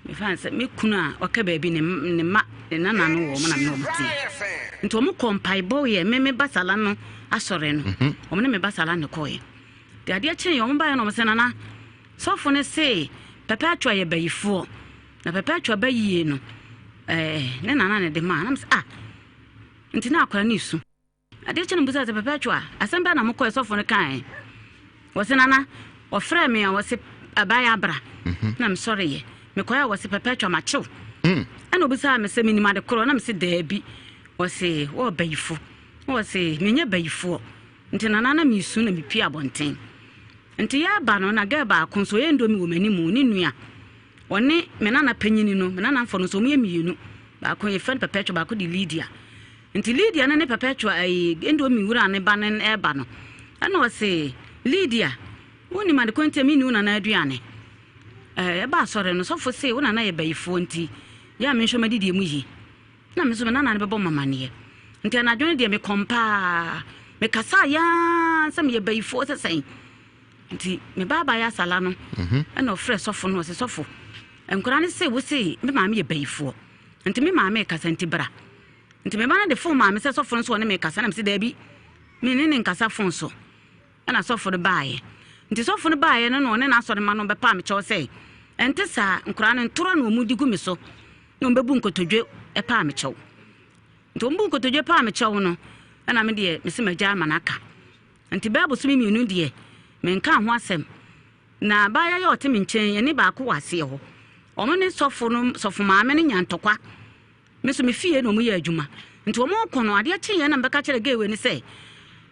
Mefa no sɛ me kunu a ɔka baabi ne ne mma ne nana no wɔ wɔn na me ne wɔn te. Nti wɔn kɔ mpaebɔ yɛ me me basala no asɔre no. Mhm. Wɔn ne me basala no kɔɛ. De adeɛ kyen yɛ wɔn baeɛ na wɔn sɛ nana sɔfo no se Perpetua yɛ bayifoɔ na Perpetua bayie no ɛɛ ne nana ne de maa na me sɛ ah nti na akwadaa no esu. Adeɛ kye no mebisaa sɛ, Perpetua, asɛm bɛn na mokɔɛ sɔfo no kaeɛ? Wɔse, Nana, ɔfrɛɛ me a wɔse abaayewa bra. Mhm. Na mesɔreyɛ. Mekɔɛ a wɔse Perpetua makyew. Mm. Ɛna obisaa me sɛ menim ade korɔ na mese daabi. Wɔse wɔɔ bayifo. Wɔse menyɛ bayifoɔ. Nti nana na mesu na mepie abɔnten. Nti yɛreba no na girl baako nso ɔyɛ ndomi wɔ m'anim ne nua. Ɔne me nana panyini no, me nana mfɔ no nso wɔyɛ mmienu. Baako yɛfrɛ no Perpetua, baako de Lydia. Nti Lydia no ne Perpetua ayi Indomie wura ne ba no reba no, ɛna ɔse, Lydia, wonim ade ko nti a menni wo nana aduane? Ɛɛ, ɛba asɔre no, sɔfo se wo nana yɛ bayifoɔ nti, yɛ a menhwɛ m'adidie mu yie. Na me nso me nana no bɛbɔ me amaneɛ. Nti anadwo no deɛ mekɔm paa. Mekasaa yaa sɛ meyɛ bayifoɔ sɛ sɛn. Nti me ba abaayɛ asala no, mhm. ɛna ɔfrɛ sɔfo no, ɔse sɔfo, nkwadaa no se wo se me maame yɛ bayifoɔ. Nti me maame rekasa nti bra. Nti me ba no de fon maa me sɛ sɔfo no nso ɔne me rekasa na mese daabi, me ne ne nkasa fon so. Ɛna sɔfo no baeɛ. Nti sɔfo no baeɛ no na ɔne n'asɔremma no bɛpaa me kyɛw sɛ ɛnte saa, nkoraa no ntorɔ na wɔn di gu me so na wɔn bɛbu nkotodwe paa me kyɛw. Nti wɔn bu nkotodwe paa me kyɛw no ɛna me deɛ mese magya ama no aka. Nti bɛɛ bosome mmienu deɛ menkaa ho asɛm. Na abaayewa yi a ɔte me nkyɛn yi, yɛne baako wɔ aseɛ hɔ. Ɔno ne sɔfo no, sɔfo maame no nya ntɔkwa. Me nso me fie na wɔyɛ adwuma. Nti wɔreko no, adeɛ kyeeɛ na mebɛka kyerɛɛ gay wei no sɛ,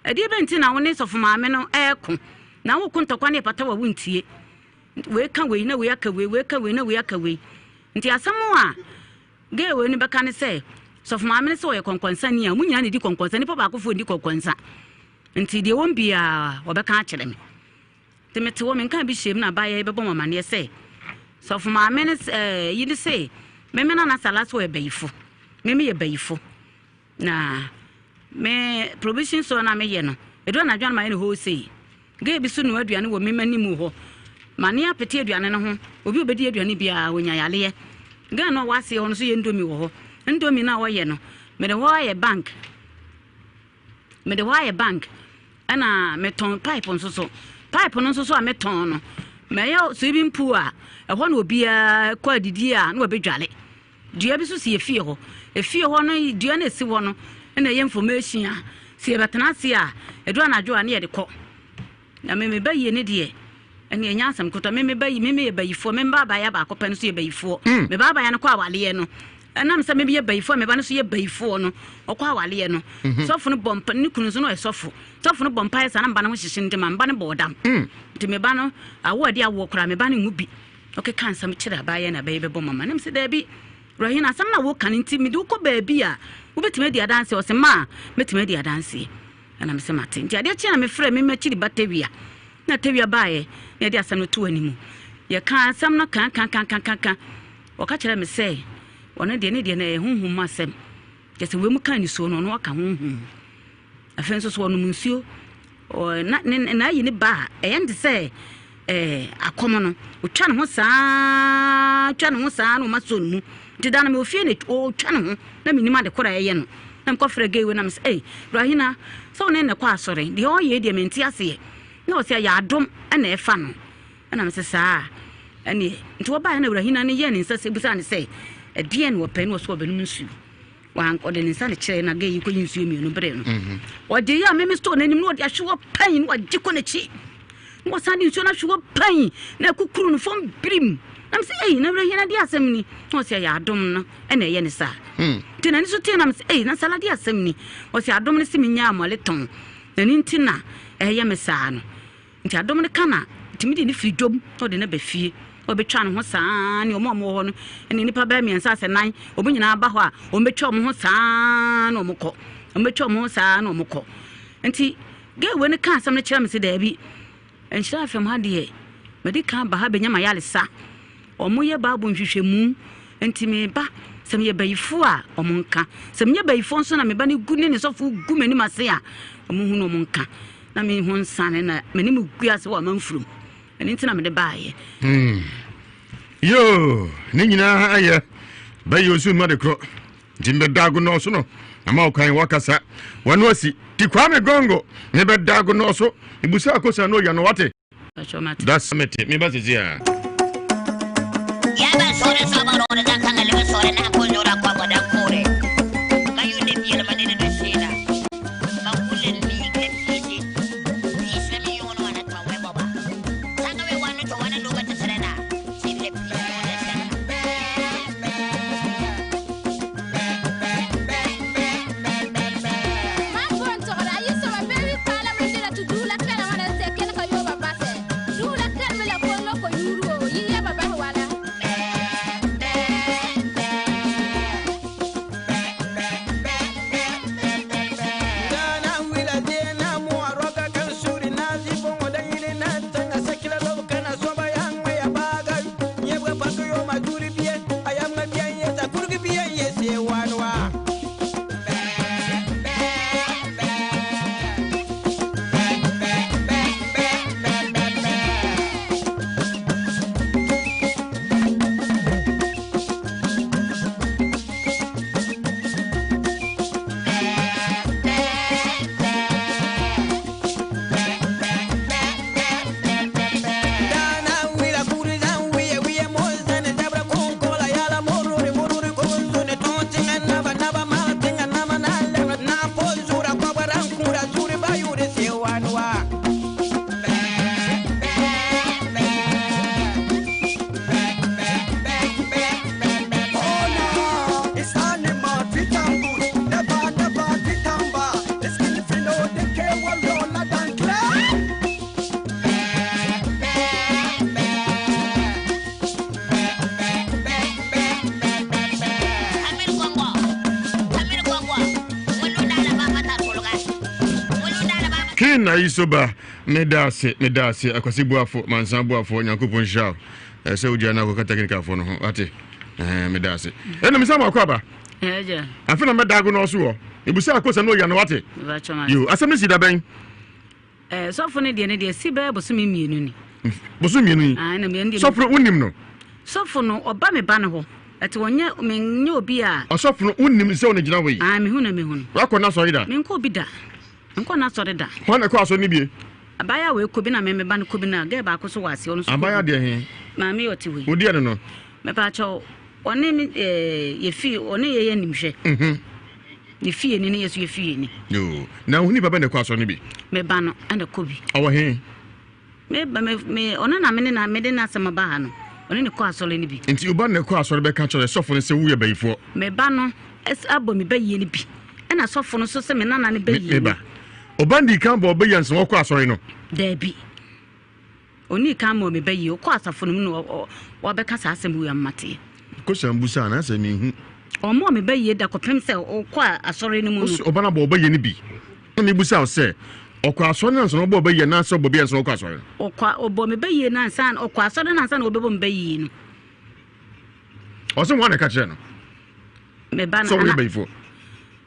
ɛdeɛ bɛn nti na wo ne sɔfo maame no reko? Na woreko ntɔkwa ne ɛpata wo a wontie. Wei ka wei na wei aka wei, wei ka wei na wei aka wei. Nti asɛm a gay wei no bɛka ne sɛ, sɔfo maame no sɛ ɔyɛ kɔnkɔnsani a, wɔn nyinaa na ɛdi kɔnkɔnsa, nnipa baakofoɔ nni kɔnkɔnsa. Nti deɛ wɔn biara wɔbɛka akyerɛ me. Nti mete hɔ, menkaa bi hyiam na abaayewa yi bɛbɔ me amaneɛ sɛ, sɔfo maame no ɛɛ yi no se, me me nana Sala so ɔyɛ bayifo, me meyɛ bayifo. Na me provision store no a meyɛ no, ɛduru anadwo a na mayɛ no wholesale. Girl bi so noa aduane wɔ me m'anim hɔ. M'ani apete aduane no ho, obi a ɔbɛdi aduane biara ɔnya yareɛ. Girl no a ɔwɔ aseɛ hɔ no nso yɛ indomie wɔ hɔ. Indomie no a ɔyɛ no, mede hɔ ayɛ bank. Mede hɔ ayɛ bank ɛna metɔn pipe nso so. Pipe no nso so a metɔn no, mɛyɛ swimming pool a ɛhɔ na obiara kɔ adidi a na wɔbɛdwale. Dua bi nso si efie hɔ. Efie hɔ no, dua no esi hɔ no na ɛyɛ information a sɛ yɛbɛtena ase a, ɛdu anadwo a na yɛde kɔ. Na me me ba yie ne deɛ ɛne ɛnyɛ asɛm ketewa me me ba yi me me yɛ bayifoɔ me mba abaayewa baako pɛ no so yɛ bayifoɔ mm. me ba abaayewa no kɔ awaleɛ no ɛnam sɛ me yɛ bayifoɔ me ba no so yɛ bayifoɔ no ɔkɔ awaleɛ no mhm. sɔfo no bɔ mpa ne kunu nso no ɔyɛ sɔfo sɔfo no bɔ mpa yɛ saa na mba no ho hyehye nti ma mba no bɔ ɔdam mm. nti me ba no awo adi awoɔ koraa me ba no nwu bi ɔkeka nsɛm kyerɛ abaayewa na abɛyɛ bɛbɔ mama nam sɛ daabi Rahina asɛm na woka no nti mede wokɔ baabi a wobɛtumi adi adanseɛ ɔsɛ maa mɛtumi adi adanseɛ Ɛna mese mate. Nti adeɛ kyeeɛ na mefrɛɛ me m'akyiri ba Tawia. Na Tawia baeɛ na yɛde asɛm no too anim. Yɛkaa asɛm no ka-ka-ka-ka-ka. Ɔka kyerɛɛ me sɛ ɔno deɛ ne deɛ no ɛyɛ honhom mu asɛm. Kyerɛ sɛ wei mu ka nisuo no ɔno aka honhom mu. Afei nso so ɔnom nsuo ɔ na ne n'ayi ne ba a ɛyɛ no te sɛ ɛɛ akɔm no ɔtwa ne ho saa twa ne ho saa na ɔma sɔ ne mu nti da no mewɔ fie na ɔtwa ne ho na menim ade korɔ a ɛyɛ no na mekɔfrɛ gay wei na mesɛ ei Rahina sɛ wo ne ne kɔ asɔre deɛ ɔyɛ deɛ mente aseɛ na ɔsɛ ɛyɛ adom ɛna ɛfa no ɛna mesɛ saa ɛneɛ nti wɔbaeɛ na Rahina no yɛ ne nsa sɛ busaa ne sɛ ɛdeɛn na wɔpɛ na ɔsɛ ɔbɛnom nsuo Wanka, ɔde ne nsa na kyerɛɛ na gay yi kɔyi nsuo mmienu brɛɛ no. Mhm. Ɔgye yɛ a meme store n'anim na ɔde ahwe hɔ pɛn na wagye kɔ n'akyi. Na wɔsan de nsuo no ahwe hɔ pɛn na ɛkukuru no fam birim. Na mesɛ ei na werɛ hia de asɛm ni. Na ɔsɛ ɛyɛ adom no ɛna ɛyɛ ne saa. Hmm. Nti n'ani so tee na mesɛ ei na sala de asɛm ni. Ɔsɛ adom no se menyaa mmɔle tɔn. Na ne nti na ɛyɛ me saa no. Nti adom no ka na tumi de no firi dwom na ɔde no ba fie na ɔbɛtwa ne ho saa ne wɔn a wɔwɔ hɔ no ne nnipa bɛyɛ mmiɛnsa asɛ nan wɔn nyinaa ba hɔ a wɔbɛtwa wɔn ho saa na wɔn kɔ wɔbɛtwa wɔn ho saa na wɔn kɔ nti gay wei no ka asɛm no kyerɛ me sɛ daabi nhyira fam ha deɛ mede kan ba ha bɛnya ma yalesa wɔn yɛ baabu nhwehwɛmu nti meba sɛ meyɛ bayifo a wɔn nka sɛ menyɛ bayifo nso na meba no gu ne ne sɔfo gu m'anim ase a wɔn hu no wɔn nka Na me ho nsane na m'anim gu ase wɔ amanfurom. Ɛno nti na mede baeɛ. Hmm. Yoo, ne nyinaa ayɛ bɛyɛ osu mma de korɔ. Nti mbɛda agonɔɔso no, ama ɔkwan wakasa. Wano asi. Ti Kwame Gongo, mebɛda agonɔɔso. Mebusa akosa no oya no wate. That's mete, meba sisi a. King Ayisoba, meda ase, meda ase, Akwasi Boafo, Mansa Boafo, Nyankopɔn nhyira wo. Eh, sɛ wogya no akɔka technicalfoɔ no ho, wate? Eh, meda ase. Ɛna mesa mo akɔ aba. Afe na mɛda ago no ɔso wɔ. Ebusa akosa no oya no wate. Yo, asɛm no si da bɛn? Eh, sɔfo no deɛ no deɛ si bɛyɛ bosome mmienu ni. Bosome mmienu yi? Ah, sɔfo no wonim no? Sɔfo no ɔba me ba no hɔ. Ɛte wɔnyɛ menyɛ obi a. Ɔsɔfo no wonim sɛ ɔne gyina hɔ yi? Ah, mehu no mehu no. Wakɔ n'asɔre da? Menkɔ obi da. Menkɔ n'asɔre da. Hwan na ɛkɔ asɔre no bie? Abaayewa wei kɔ bi na me me ba no kɔ bi na gɛɛ baako so wɔ aseɛ ɔno nso kɔ bi. Abaayewa deɛ he? Maame yi ɔte hɔ yi. Wo deɛ no no? Mepaakyɛw, ɔne me ɛɛ yɛfi ɔne yɛ yɛ nimhwɛ. Mhm. Ne fie ni ne yɛ so yɛ fie ni. Yoo, na wo nipa bɛ na ɛkɔ asɔre no bi? Me ba no ɛna ɛkɔ bi. Ɔwɔ he? Me ba me me ɔno na me ne na mede n'asɛm aba ha no, ɔne ne kɔ asɔre no bi. Nti wo ba no na ɛkɔ asɔre bɛka kyerɛ sɔfo no sɛ woyɛ bayifoɔ? Me ba no abɔ me bayie no bi, ɛna sɔfo no nso sɛ me nana no bayie no. Me ba, ɔba no dii kan bɔɔ bayie ansa na ɔkɔ asɔre no? Daabi, ɔnii kan mmɔɔ me bayie, ɔkɔɔ asafo no mu na wabɛka saa asɛm wei ama mateɛ. Kosan busaa no, asɛ menhu. Ɔmmɔɔ me bayie da kɔpem sɛ ɔkɔɔ asɔre no mu no. Ɔse ɔba no abɔ ɔbayie no bi. Na mebisa wo sɛ, ɔkɔ asɔre no ansa na ɔbɔ ɔbayie anaasɛ ɔbɔ bi ansa na ɔkɔ asɔre no? Ɔkɔ, ɔbɔ me bayie no ansa, ɔkɔ asɔre no ansa na ɔbɛbɔ me bayie no. Ɔse wɔn na ɛka kyerɛ no. Me ba no, Sɛ ɔyɛ bayifoɔ.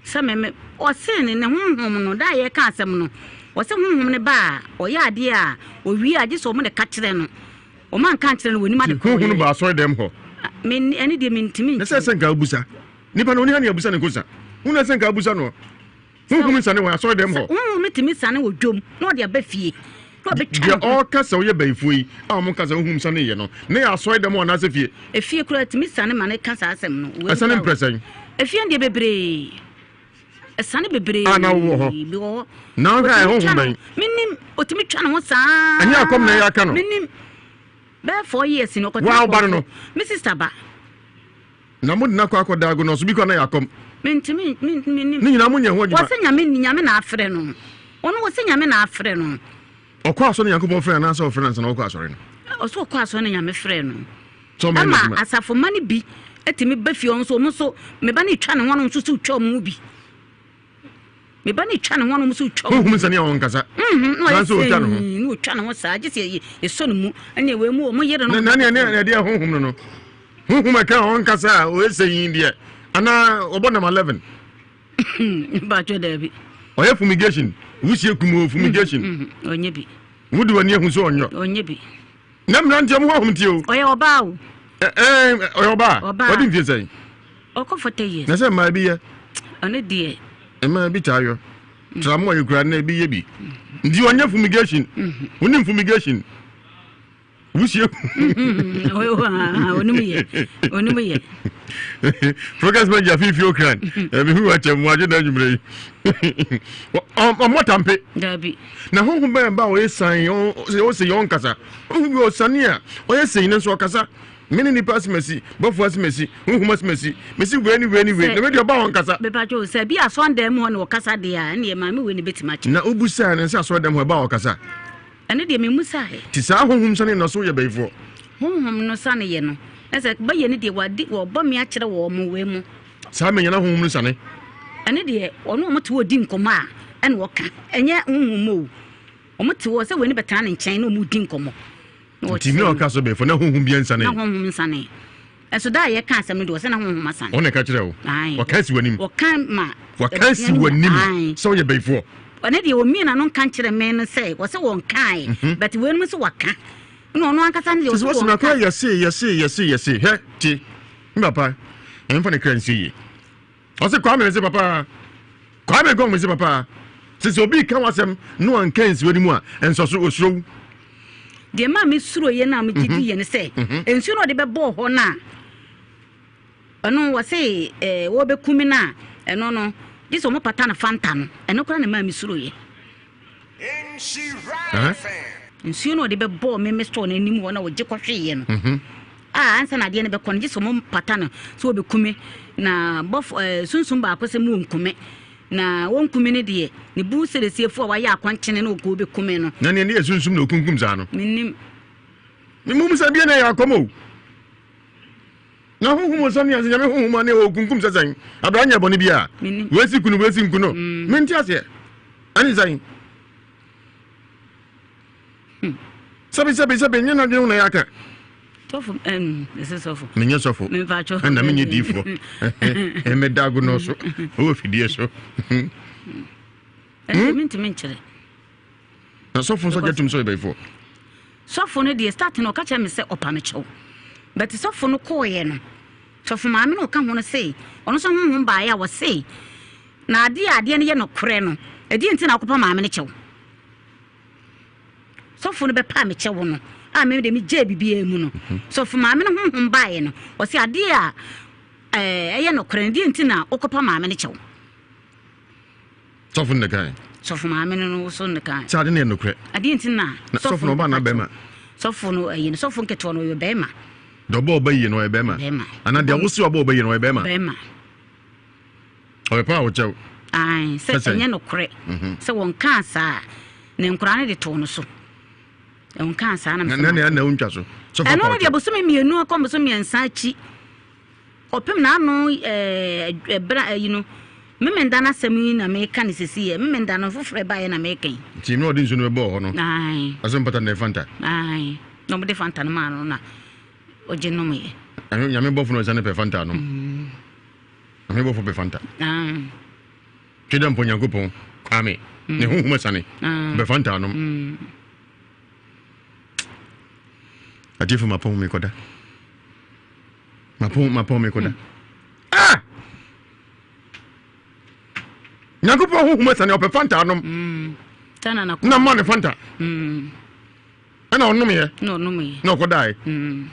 Sɛ me, me, ɔse ne, ne honhom no, da a yɛka asɛm no, ɔse honhom no ba a, ɔyɛ adeɛ a, ɔwie a, gye sɛ wɔn na ɛka kyerɛ no. Wɔn anka ankyerɛ no, wɔnim ade korɔ. Honhom no ba asɔre dɛm hɔ. Me, ɛne deɛ mentumi nkyerɛ. Na sɛ sɛ nka abusa. Nipa no, ɔni ha ne abusa ne nkosa. Wo na sɛ nka abusa no. Honhom nsane wɔ asɔre dɛm hɔ. Honhom tumi sane wɔ dwom na ɔde aba fie. Na ɔbɛtwa Deɛ ɔreka sɛ ɔyɛ bayifoɔ yi a wɔn ka sɛ honhom sane yɛ no, na yɛ asɔre dɛm hɔ anaasɛ fie? Efie koraa tumi sane ma no ka saa asɛm no. Ɛsane mprɛ sɛn? Efie deɛ bebree. Ɛsane bebree. A na wowɔ hɔ? Bi wɔ hɔ. Na wohwɛ a honhom bɛn? Menim, ɔtumi twa ne ho saa. Ɛnyɛ akɔm na ɛyɛ aka no? Menim. Bɛyɛ 4 years ni ɔkɔtena. Wa ɔba no no? Me sister ba. Na mo de no akɔ akɔda ago no so bi kɔ na yɛ akɔm. Mentumi mennim. Ne nyinaa mo nyɛ ho adwuma. Wɔsɛ nyame nyame na afrɛ no. Ɔno wɔsɛ nyame na afrɛ no. Ɔkɔ asɔre na Nyankopɔn frɛ no anaasɛ ɔfrɛ no ansa na ɔkɔ asɔre no? Ɔsɛ ɔkɔ asɔre na nyame frɛ no. Sɛ ɔma Ɛma n'adwuma. asafo mma no bi tumi ba fie ɔno nso ɔmo nso me ba no retwa ne ho ɔno nso so retwa ɔmo ho bi. Me ba no retwa ne ho ɔno nso retwa ɔmo ho Honhom bi. nsane a ɔnkasa. Mhm, na ɔyɛ Nanso ɔtwa ne ho. sɛn na ɔtwa ne ho saa gye sɛ yɛsɔ ne mu ɛne wei mu ɔmo yere no. Na na nea nea ɛdeɛ honhom no no. Honhom ɛka a ɔnkasa a ɔyɛ sɛ yi deɛ anaa ɔbɔ number 11. Mpatsɔ daabi. Ɔyɛ fumigation. Wusie kum o fumigation. Ɔnyɛ bi. Wode w'ani ahu sɛ ɔnyɔ. Ɔnyɛ bi. Na mmeranteɛ mo hɔ ahom tie o. Ɔyɛ ɔbaa o. Ɔyɛ ɔbaa. Ɔbaa. Wadi mfie sɛn? Ɔkɔ 40 years. Na sɛ mmaa bi yɛ. Ɔno deɛ. Mmaa bi taa yɔ. Tramɔ yi kura na ebi yɛ bi. Nti ɔnyɛ fumigation. Wonim fumigation? Wusie. Onim yɛ. Onim yɛ. Progress manager fifi okran. Ɛmi hu akyɛ mu adwe na anwummerɛ yi. Ɔmmɔ tampe. Dabi. Na honhom bɛn ba a ɔyɛ san ɔsɛ yɛ ɔnkasa. Honhom bi ɔsane a ɔyɛ sɛn no nso ɔkasa. Me ne nipa asemasi, bɔfo asemasi, honhom asemasi. Mesi wei ne wei ne wei. Na wei deɛ ɔba a ɔnkasa. Mepatwo sɛ bi asɔndan mu hɔ na ɔkasa deɛ a ɛneɛ maame wei ne bɛtumi akyɛ. Na wobusaa no sɛ asɔredan mu hɔ ɛba a ɔkasa. Ɛno deɛ memmusaeɛ. Nti saa honhom sane no so yɛ bayifoɔ? Honhom no sane yɛ no, na sɛ bɛyɛ no deɛ wɔadi wɔbɔ me akyerɛ wɔn mo wei mo. Saa menya na honhom no sane. Ɛno deɛ ɔne wɔn te hɔ di nkɔmmɔ a ɛna ɔka, ɛnyɛ honhom mu o. Wɔn te hɔ sɛ wei no bɛtena ne nkyɛn na wɔn di nkɔmmɔ. Na Nti mmerɛ a ɔka so bayifoɔ na honhom biara nsane? Na honhom nsane. Ɛso da a yɛka asɛm no deɛ ɔsɛ na honhom asane. Ɔna ɛka kyerɛ wo? Ae. Waka asi w'anim? Wɔka ma. Waka asi w'anim sɛ woyɛ bayifoɔ? Ɔno deɛ ɔmie n'ano nka nkyerɛ me no sɛ wɔsɛ wɔnkae mhm. but weinom nso waka na ɔno ankasa no deɛ ɔsɛ wɔnka. Sɛ yɛse yɛse yɛse yɛse hɛ te me papa ɛmfa ne kra nsie yie ɔse Kwame mese papa Kwame gɔn mese papa sɛ sɛ obi ka w'asɛm na wanka nsi w'anim a ɛnsɔ so osuro wo. Deɛ maa me suro yɛ no a megye di yɛ ne sɛ mhm. nsuo no ɔde bɛbɔɔ hɔ no a ɛno wɔse eh, wɔbɛku me no a ɛno no gye sɛ wɔpata no fanta no ɛno koraa na maa me suro yɛ nsuo no ɔde bɛbɔɔ me me store no anim hɔ na ɔgye kɔhweeɛ no mhm. a ansa na adeɛ no bɛkɔ no gye sɛ wɔpata no sɛ wɔbɛku me na bɔfo eh, sunsum baako sɛ mu wɔnku me Na wɔnku me no deɛ, ne bu sɛdɛsiefo a wayɛ akɔnkyene na ɔkɔ bɛku me no. Na nea ne yɛ sunsum na okunkum saa no. Mennim. Mmom sɛ bia na ɛyɛ akɔm o. Na honhom ɔsɛ ne ase nyame honhom a ne ɔkunkum sɛ sɛn. Abra nyɛ bɔne bi a. Mennim. Wei kunu wei si nku no. Mm. Mente aseɛ. Ɛne sɛn. Hmm. Sɛbi sɛbi sɛbi nyɛ n'adwene ho na yɛaka. Sɔfo ɛm ɛsɛ sɔfo. Menyɛ sɔfo. Mempatsɔ. Ɛna menyɛ diifoɔ. Ɛmɛda agonɔ so ɛwɔ fidie so. Ɛnna hmm? mentumi nkyerɛ. Na sɔfo nso gye tom sɛ ɔyɛ bɛyifoɔ. Sɔfo no deɛ start no ɔka kyerɛ me sɛ ɔpa me kyɛw. But sɔfo no kɔɔeɛ no sɔfo maame no ɔka ho no se ɔno nso honhom baeɛ a wɔse na adeɛ a adeɛ no yɛ nokorɛ no ɛdeɛ nti na akɔpa maame no kyɛw. Sɔfo no bɛpaa me kyɛw no a me de megyee biribiara mu no, sɔfo maame no honhom baeɛ no, ɔse adeɛ a ɛyɛ nokorɛ no, deɛ nti na wokɔpa maame no kyɛw? Sɔfo no na kae. Sɔfo maame no no so no kae. Sɛ ade no yɛ nokorɛ. Adeɛ nti na sɔfo no ɔba na bɛrima. Sɔfo no ɛyi no sɔfo nketewa no ɔyɛ bɛrima. Deɛ ɔbɔ ɔba yie no ɔyɛ bɛrima. Bɛrima. Anaa deɛ wosi ɔbɔ ɔba yie no ɔyɛ bɛrima. Bɛrima. Ɔbɛpa a ɔkyɛw. Ae, sɛ ɛnyɛ nokorɛ mhm. sɛ wɔnkaa saa na nkoraa no de too no so. Wɔnkaa saa na mesɛ. Na na na wontwa so. Ɛno no deɛ bosome mmienu akɔ bosome mmiɛnsa akyi kɔpem n'ano ɛɛ ɛbra ayi no memenda no asɛm yi na meka ne sisi yɛ memenda no foforɔ ɛbaeɛ na meka yi. Nti na ɔde nsuo no bɛbɔɔ hɔ no. Ae. Asɛ mpata na fanta. Ae. Na ɔmde fanta no maa no na ɔgye nomyɛ. Nyame bɔfo no ɔsane pɛ fanta nom. Mm. Nyame bɔfo pɛ fanta. Ah. Twe dɛ mpo Nyankopɔn Kwame mm. ne honhom asane ah. bɛ fanta anom. Mm. Atiefo mapɔn me kɔda. Mapɔn mapɔn me kɔda. Mm. Ah! Nyankopɔn honhom asane ɔpɛ fanta anom. Mm. Na ma ne fanta. Mm. Ɛna ɔnomyɛ. Na ɔnomyɛ. Na ɔkɔdae. Mm.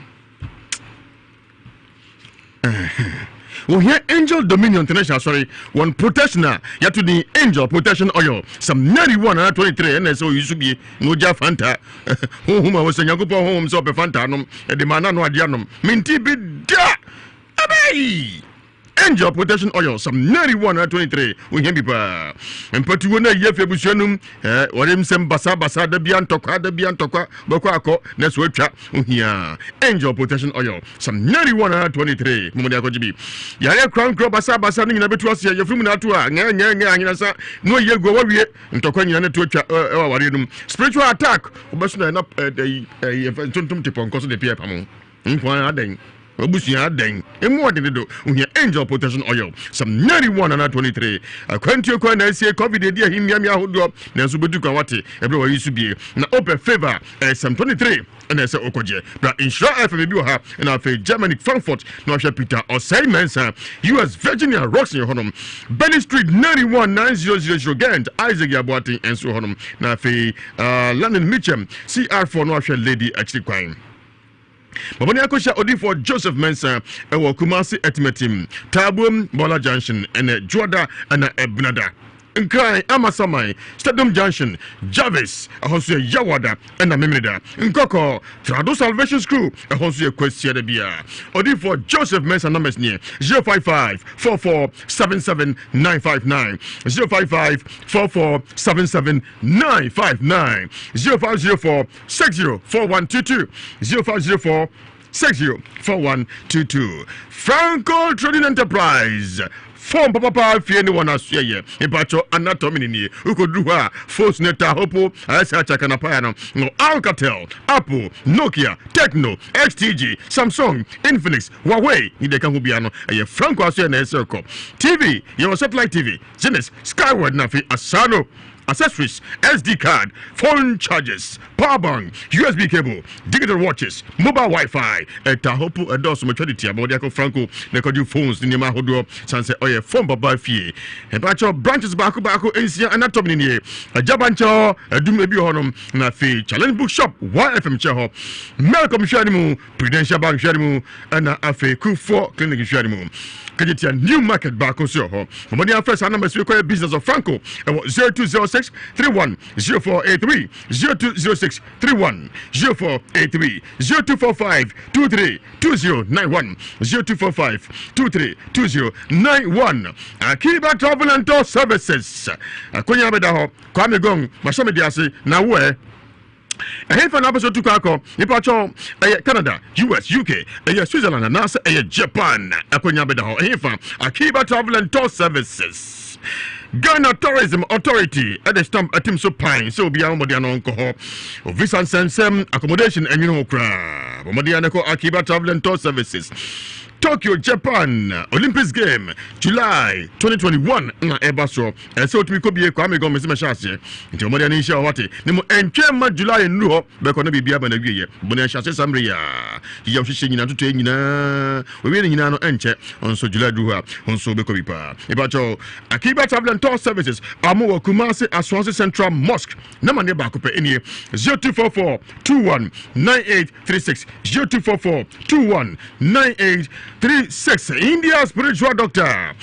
Ohia Angel Dominion International Asɔre wɔn protection a yɛato din Angel Protection Oil Psalm 91 anaa 23 ɛna ɛsɛ oyi so bie na ogya fanta honhom a wɔsɛ Nyankopɔn honhom sɛ ɔpɛ fanta anom ɛde ma n'ano adeɛ anom menti bi da ɛbɛyi Angel Protection Oil Psalm 91 anaa 23 ohia bi paa mpatuwo na ayi afi abusua no mu wɔde nsɛm basabasa da bia ntɔkwa da bia ntɔkwa bɛkɔ akɔ na so atwa ohia Angel Protection Oil Psalm 91 anaa 23 mɔmɔde akɔgye bi yare korankora basabasa no nyina bɛtu aseɛ yɛfiri mu na ato a ngɛ ngɛ ngɛ ahenasa na ɔyi agu wawie ntɔkwa nyina na to atwa ɛwɔ awareɛ no mu spiritual attack wobɛso na ɛna ntontom te pɔnkɔ so de pia pam nko ara adɛn. W'abusua adɛn? Emu ɔden dodo. Wohia Angel Protection Oil. Psalm 91 anaa 23. Akwantuo kwan na asie COVID edi ahi mmeammea ahodoɔ nanso wobɛtu kwan wate ɛberɛ wɔyi so bie. Na wopɛ favor a ɛyɛ Psalm 23 ɛna ɛsɛ wokɔgyeɛ. Bra Nhyira FM ebi wɔ ha ɛna afei Germany Frankfurt na wahwɛ Peter Osei Mensah US Virginia Roxon wɔ hɔnom. Benny Street 91 9000 Ghent Isaac Yaboaten nso wɔ hɔnom. Na afei uh, London Mitcham CR4 na wahwɛ Lady Akyiri Kwan. Bɔbɔne akɔhyia odiyifoɔ Joseph Mensah ɛwɔ Kumasi Atimatim, Taabuom, Bɔla Junction ɛnɛ Dwoada ɛna Ɛbenada. Nkran Amasaman, Stadium Junction, Jarvis, ɛhɔ nso yɛ Yawada ɛna Memeneda. Nkɔkɔ, Trado Salvation School, ɛhɔ nso yɛ Kwasiada biara. Odiyifoɔ Joseph Mensah numbers nie 055 44 77 959 055 44 77 959 0504 604122 0504 604122 Franco Trading Enterprise fon papapa fie ne wɔn asoɛyɛ mpatwɔ anatomy ne nie wokɔduru hɔ a phones ne ta hopo ayɛ sɛ akyakanapaeɛ no no Alcatel, Apple, Nokia, Tecno, XTG, Samsung, Infinix, Huawei ne deɛ ɛka ho bia no ɛyɛ Franco asoɛ na ɛsɛ kɔ TV yɛwɔ satellite TV Zenith, Skyward na afei Asano accessories, SD card, phone chargers, power bank, USB cable, digital watches, mobile Wi-Fi. Ɛta hɔ po ɛdɔɔso matwa de tia ma wɔde akɔ Franco na ɛkɔgye phones ne nneɛma ahodoɔ san sɛ ɔyɛ phone papa fie. Ɛbɛkyɛw branches baako baako nsia anatɔm ne nie. Agyabankyɛw adum ebi wɔ hɔnom na afei Challenge Bookshop YFM kyɛ hɔ. Melcom hwɛ ne mu Prudential Bank hwɛ no mu ɛna afei Kufuor Clinic hwɛ no mu. Kejetia New Market baako nso wɔ hɔ. Wɔn afɛ saa namba si kɔyɛ business of Franco ɛwɔ 0206 31 0483 0206 31 0483 0245 23 2091 0245 23 2091 Akiba Travel and Tour Services. Akonya bɛda hɔ. Kwame Gong, mahyɛ me de ase na wo ɛ. Ɛhefa na wopɛ sɛ otu kwan akɔ? Nipa kyɛw, ɛyɛ Canada, US, UK, ɛyɛ Switzerland anaasɛ ɛyɛ Japan? Akwannya bɛda hɔ. Ɛhefa? Akiba Travel and Tour Services. Ghana Tourism Authority ɛde stamp atim so pan sɛ obiara mmɔden ano nkɔ hɔ. Visa nsɛnsɛm, accommodation ɛnwene ho koraa. Mmɔden ano kɔ Akiba Travel and Tour Services. Tokyo, Japan Olympics Game July 2021 na ɛba soɔ. Ɛsɛ otumi kɔ bie Kwame Gɔn mesi mɛhyɛ aseɛ nti ɔmɔde ani nhyɛ hɔ wate ne mu ɛntwɛn ma July nnuru hɔ bɛkɔ na biribi aba na wie yɛ bɔne ahyɛ aseɛ saa mmerɛ yi a yiyam hyehyɛ nyinaa ntotoɛ nyinaa wɔwie ne nyinaa no ɛnkyɛ nso July duru hɔ a nso bɛkɔ bi paa mepakyɛw Akiba Travel and Tour Services ɔmo wɔ Kumasi Asuansi Central Mosque na ma ne baako pɛ ɛnie 0244 21 9836 0244 21 9836 India Spiritual Doctor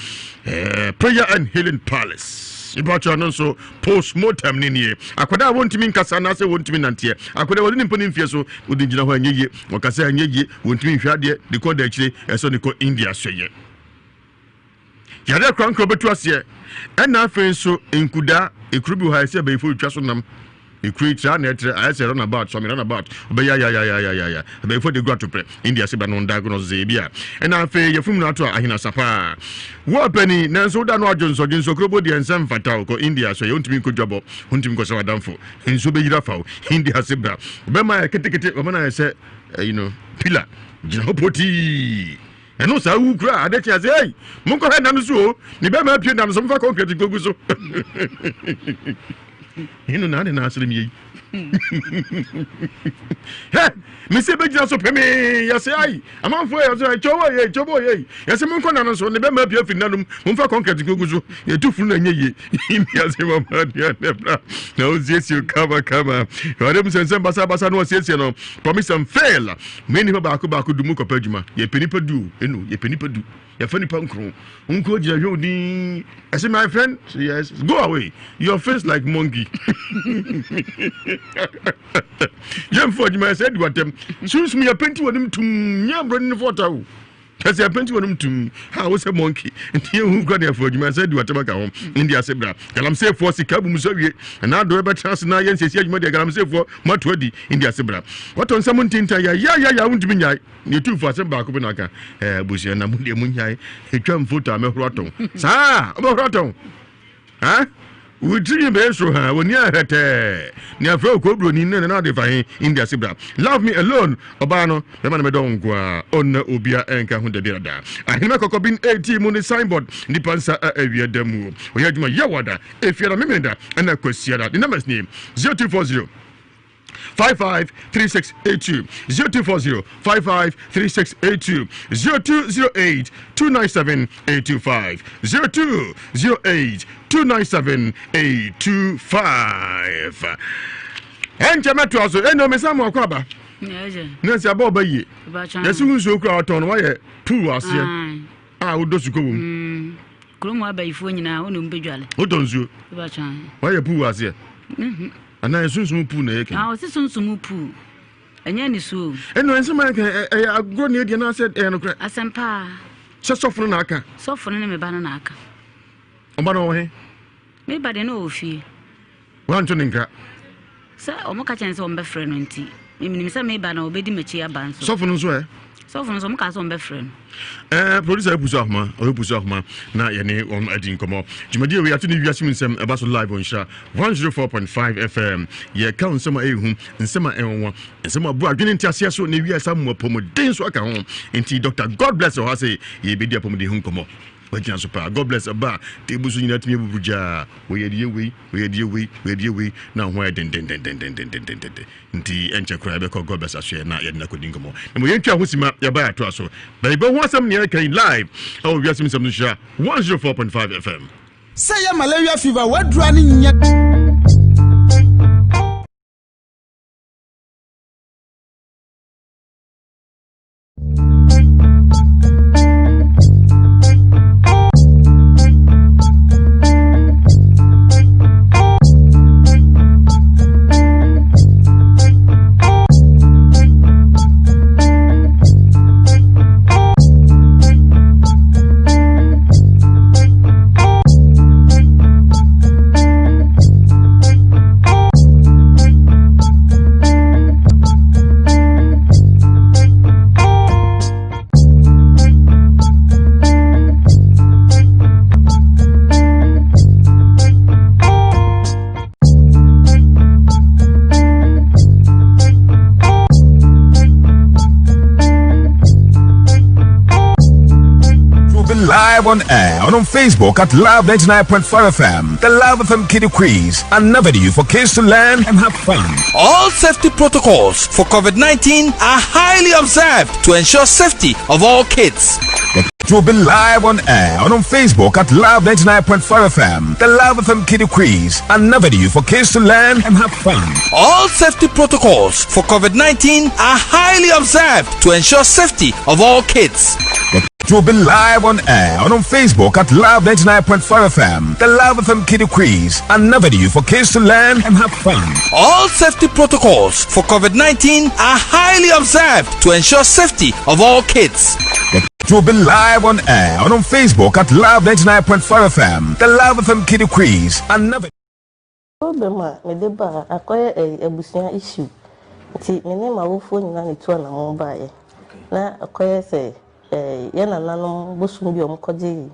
eh, Prayer and Healing Palace ìbákyọ no nso postmortem ne nie akwadaa a wɔntumi nkasa anaasɛ wɔntumi nanteɛ akwadaa wɔde ne mpo ne mfie so wɔde gyina hɔ anyɛ yie wɔkasa anyɛ yie wɔntumi nhwɛ adeɛ de kɔ da akyire ɛsɛ ne kɔ India sɔyɛ Yareɛ korankora bɛtu aseɛ. Ɛna afei nso nkudaa, ekuro bi wɔ ha ɛsɛ abayifo retwa so nam. Ekuro yi tra na ɛtrɛ ayɛ sɛ runabout, sɔmi runabout, ɔbɛyɛ ayayayayaya. Abayifo de gu atoprɛ. India se ba no diagnose sɛ ebi a. Ɛna afei yɛfum no ato a ahenasa paa. Wo ɔpani, nanso woda no adwo nsɔ, dwensɔ kurobo deɛ nsɛ mfata wo. Kɔ India so yɛ wontumi nkɔ dwabɔ, wontumi nkɔsra w'adamfo. Nsuo bɛyiri afa wo. India se bra. Ɔbɛma ayɛ ketekete, ɔbɛma no ayɛ sɛ, eh, you know, pillar. Gyina hɔ potii. Ɛno saa wu kura ade kye ase ei monkɔhwɛ nna no so o ne bɛma apue nna no so momfa concrete nkogu so ɛno na ade na asere mi yi hɛ mese bɛgyina so pemee yɛse ai amanfoɔ yɛ so kyɛwɔ yɛ kyɛwɔ yɛ yɛse monkɔ nna no so ne bɛma apue afiri nna nom momfa concrete nkogu so yɛtu funu na ɛnyɛ yie yɛse mama aduane bra na ɔsiesie kama kama ɔde mu sɛnsɛm basabasa na ɔsiesie no promise and fail Me nipa baako baako du mu kɔpɛ adwuma. Yɛpɛ nipa du o, eno yɛpɛ nipa du. Yɛfa nipa nkron. Nko gyina hwɛ odin. I say my friend, say yes. Go away. Your face like monkey. Yɛmfa adwuma yɛ sɛ adi watam. Sunsum yɛ penti wɔ nim tum. Nyɛ mbroni no fɔta o. Kyɛ sɛ penti wɔ nim tum. Ha wo sɛ monkey. Nti yɛhu kura ne ɛfo adwuma sɛ adi watam aka ho. Ndi ase bra. Galamseyfoɔ sika bu mu sɛ wie. Ɛna adɔ ɛbɛtena ase na yɛn sɛsi adwuma deɛ galamseyfoɔ moato adi. Ndi ase bra. Wɔtɔ nsɛm ntintan yayayaya wontumi nyae. Ne etumfo asɛm baako bi na aka. Ɛɛ abusua na mo deɛ mo nyae. Etwa mfoto a mɛhoro atɔn. Saa wobɛhoro atɔn. Ha? Wo tiri nwi bɛyɛ soro haa, w'ani ayɛ hɛtɛɛ. Nea frɛ wo koobroni ne na ade fa he India se bra. Love me alone, ɔbaa no, bɛma no bɛdɔ wo nko ara. Ɔnna obia ɛnka ho dabiara da. Ahenema kɔkɔben 18 mu ne signboard, nipa nsa a awia da mu. Ɔyɛ adwuma Yawada, Efiada, Memeneda ɛna Kwasiada. Ne numbers nie, 0240. 55 3682 0240 55 3682 0208 297 825 0208 297 825 ɛnkyɛ mɛtoa so ɛnna mesa mu akɔ aba na nsi aba ɔba yie yɛsi ho nsuo kura ɔtɔn no wayɛ pool aseɛ a wodɔ sukɔ wɔ mu mm. kurom abayifoɔ nyinaa wo ne mbɛdwale wotɔ nsuo wayɛ pool aseɛ mhm. Anaa yɛ sunsum puu na ɛyɛ kɛn. Ah, ɔsi sunsum puu. Ɛnyɛ nisuo. Ɛnna nsɛm ayɛ kɛn ɛyɛ agorɔ na edi anaasɛ ɛyɛ nokorɛ. Asɛm paa. Sɛ sɔfo no na aka. Sɔfo no ne me ba no na aka. Ɔba no ɔwɔ he? Me ba deɛ na ɔwɔ fie. Wanto ne nkra. Sɛ wɔn ka kyerɛ no sɛ wɔn bɛfrɛ no nti, menim sɛ me ba no ɔbɛdi m'akyi aba nso. Sɔfo no nso ɛ? Sɔfo no nso wɔn kaa sɛ wɔn bɛfrɛ no. Ɛɛ eh, producer epusu ahoma, ɔbɛpusu ahoma na yɛne wɔn adi nkɔmɔ. Dwumadie wei ato ne wiase mu nsɛm ɛba so live wɔ nhyira 104.5 FM. Yɛka nsɛm a ɛyɛ hu, nsɛm a ɛnwanwa, nsɛm a bu adwene nteaseɛ so na ewia sa mu apɔmuden so aka ho. Nti Dr. God bless wɔ ha sɛ yɛbɛdi apɔmuden ho nkɔmɔ. Wagyina so paa. God bless ɛba a table so nyinaa tumi abubu gyaa. Wɔyɛ deɛ wei, wɔyɛ deɛ wei, wɔyɛ deɛ wei na ho ayɛ dendendendendendendenden. Nti ɛnkyɛ koraa yɛbɛkɔ God bless asoɛ na yɛde no akɔdi nkɔmmɔ. Na mo yɛntwa ho sima yɛba yɛatoa so. Bɛyɛbɛ ho asɛm nea ɛka yi live ɛwɔ wiase mu nsɛm no nhyira 104.5 FM. Sɛ yɛ malaria fever wadura ne nyɛ. Live on air and on Facebook at Love 99.5 FM. The Love FM Kiddie Quiz, another venue for kids to learn and have fun. All safety protocols for COVID 19 are highly observed to ensure safety of all kids. It will be live on air and on Facebook at Love 99.5 FM. The Love FM Kiddie Quiz, another venue for kids to learn and have fun. All safety protocols for COVID 19 are highly observed to ensure safety of all kids. It will be live on air and on Facebook at Love 99.5 FM. The Love FM Kiddie Quiz, another venue for kids to learn and have fun. All safety protocols for COVID 19 are highly observed to ensure safety of all kids. It will be live on air and on Facebook at Love 99.5 FM. The Love FM Kiddie Quiz, another. Problem a mede baa akɔyɛ ɛyi abusua issue nti me ne m'awofoɔ nyinaa na etu anamɔn baeɛ na akɔyɛ sɛ ɛɛ yɛn nananom bosom bi a wɔkɔgye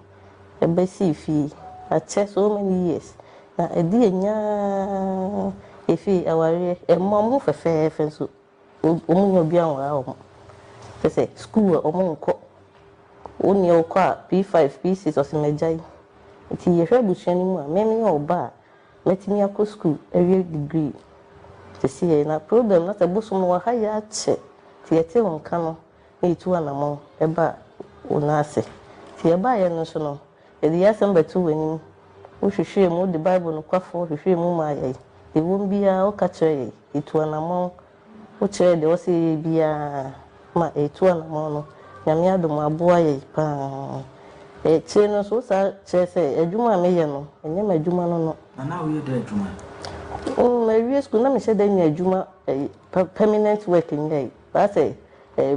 ɛbɛsii fie akyɛ so many years na ɛdi yɛn nyaa efie awareɛ ɛmma wɔn ho fɛfɛɛfɛ nso wɔn nyɛ obi anwaa wɔn kyɛ sɛ school a wɔn nkɔ wɔn nea ɔkɔ a P5 P6 ɔsɛ mɛgyae nti yɛhwɛ abusua no mu a mɛmi yɛ ɔba a mɛtumi akɔ school awie degree sisi yɛ na problem na sɛ bosom no wɔ ha yɛ akyɛ nti yɛte wɔn nka no na yɛtu anamɔn ɛba wɔn ase nti yɛbaeɛ no nso no yɛde yɛ asɛm bɛto wɔn anim wohwehwɛ mu wode bible no kwafoɔ hwehwɛ mu ma yɛ ɛwɔ biara woka kyerɛ yɛ yɛtu anamɔn wokyerɛ deɛ wɔsɛ yɛyɛ biara ma yɛtu anamɔn no nyame adom aboa yɛ paa akyire no nso wosaa kyerɛ sɛ adwuma a meyɛ no ɛnyɛ m'adwuma no no Na na woyɛ dɛ adwuma? Mawie school na mehyɛ da nya adwuma permanent work nyɛ baasɛ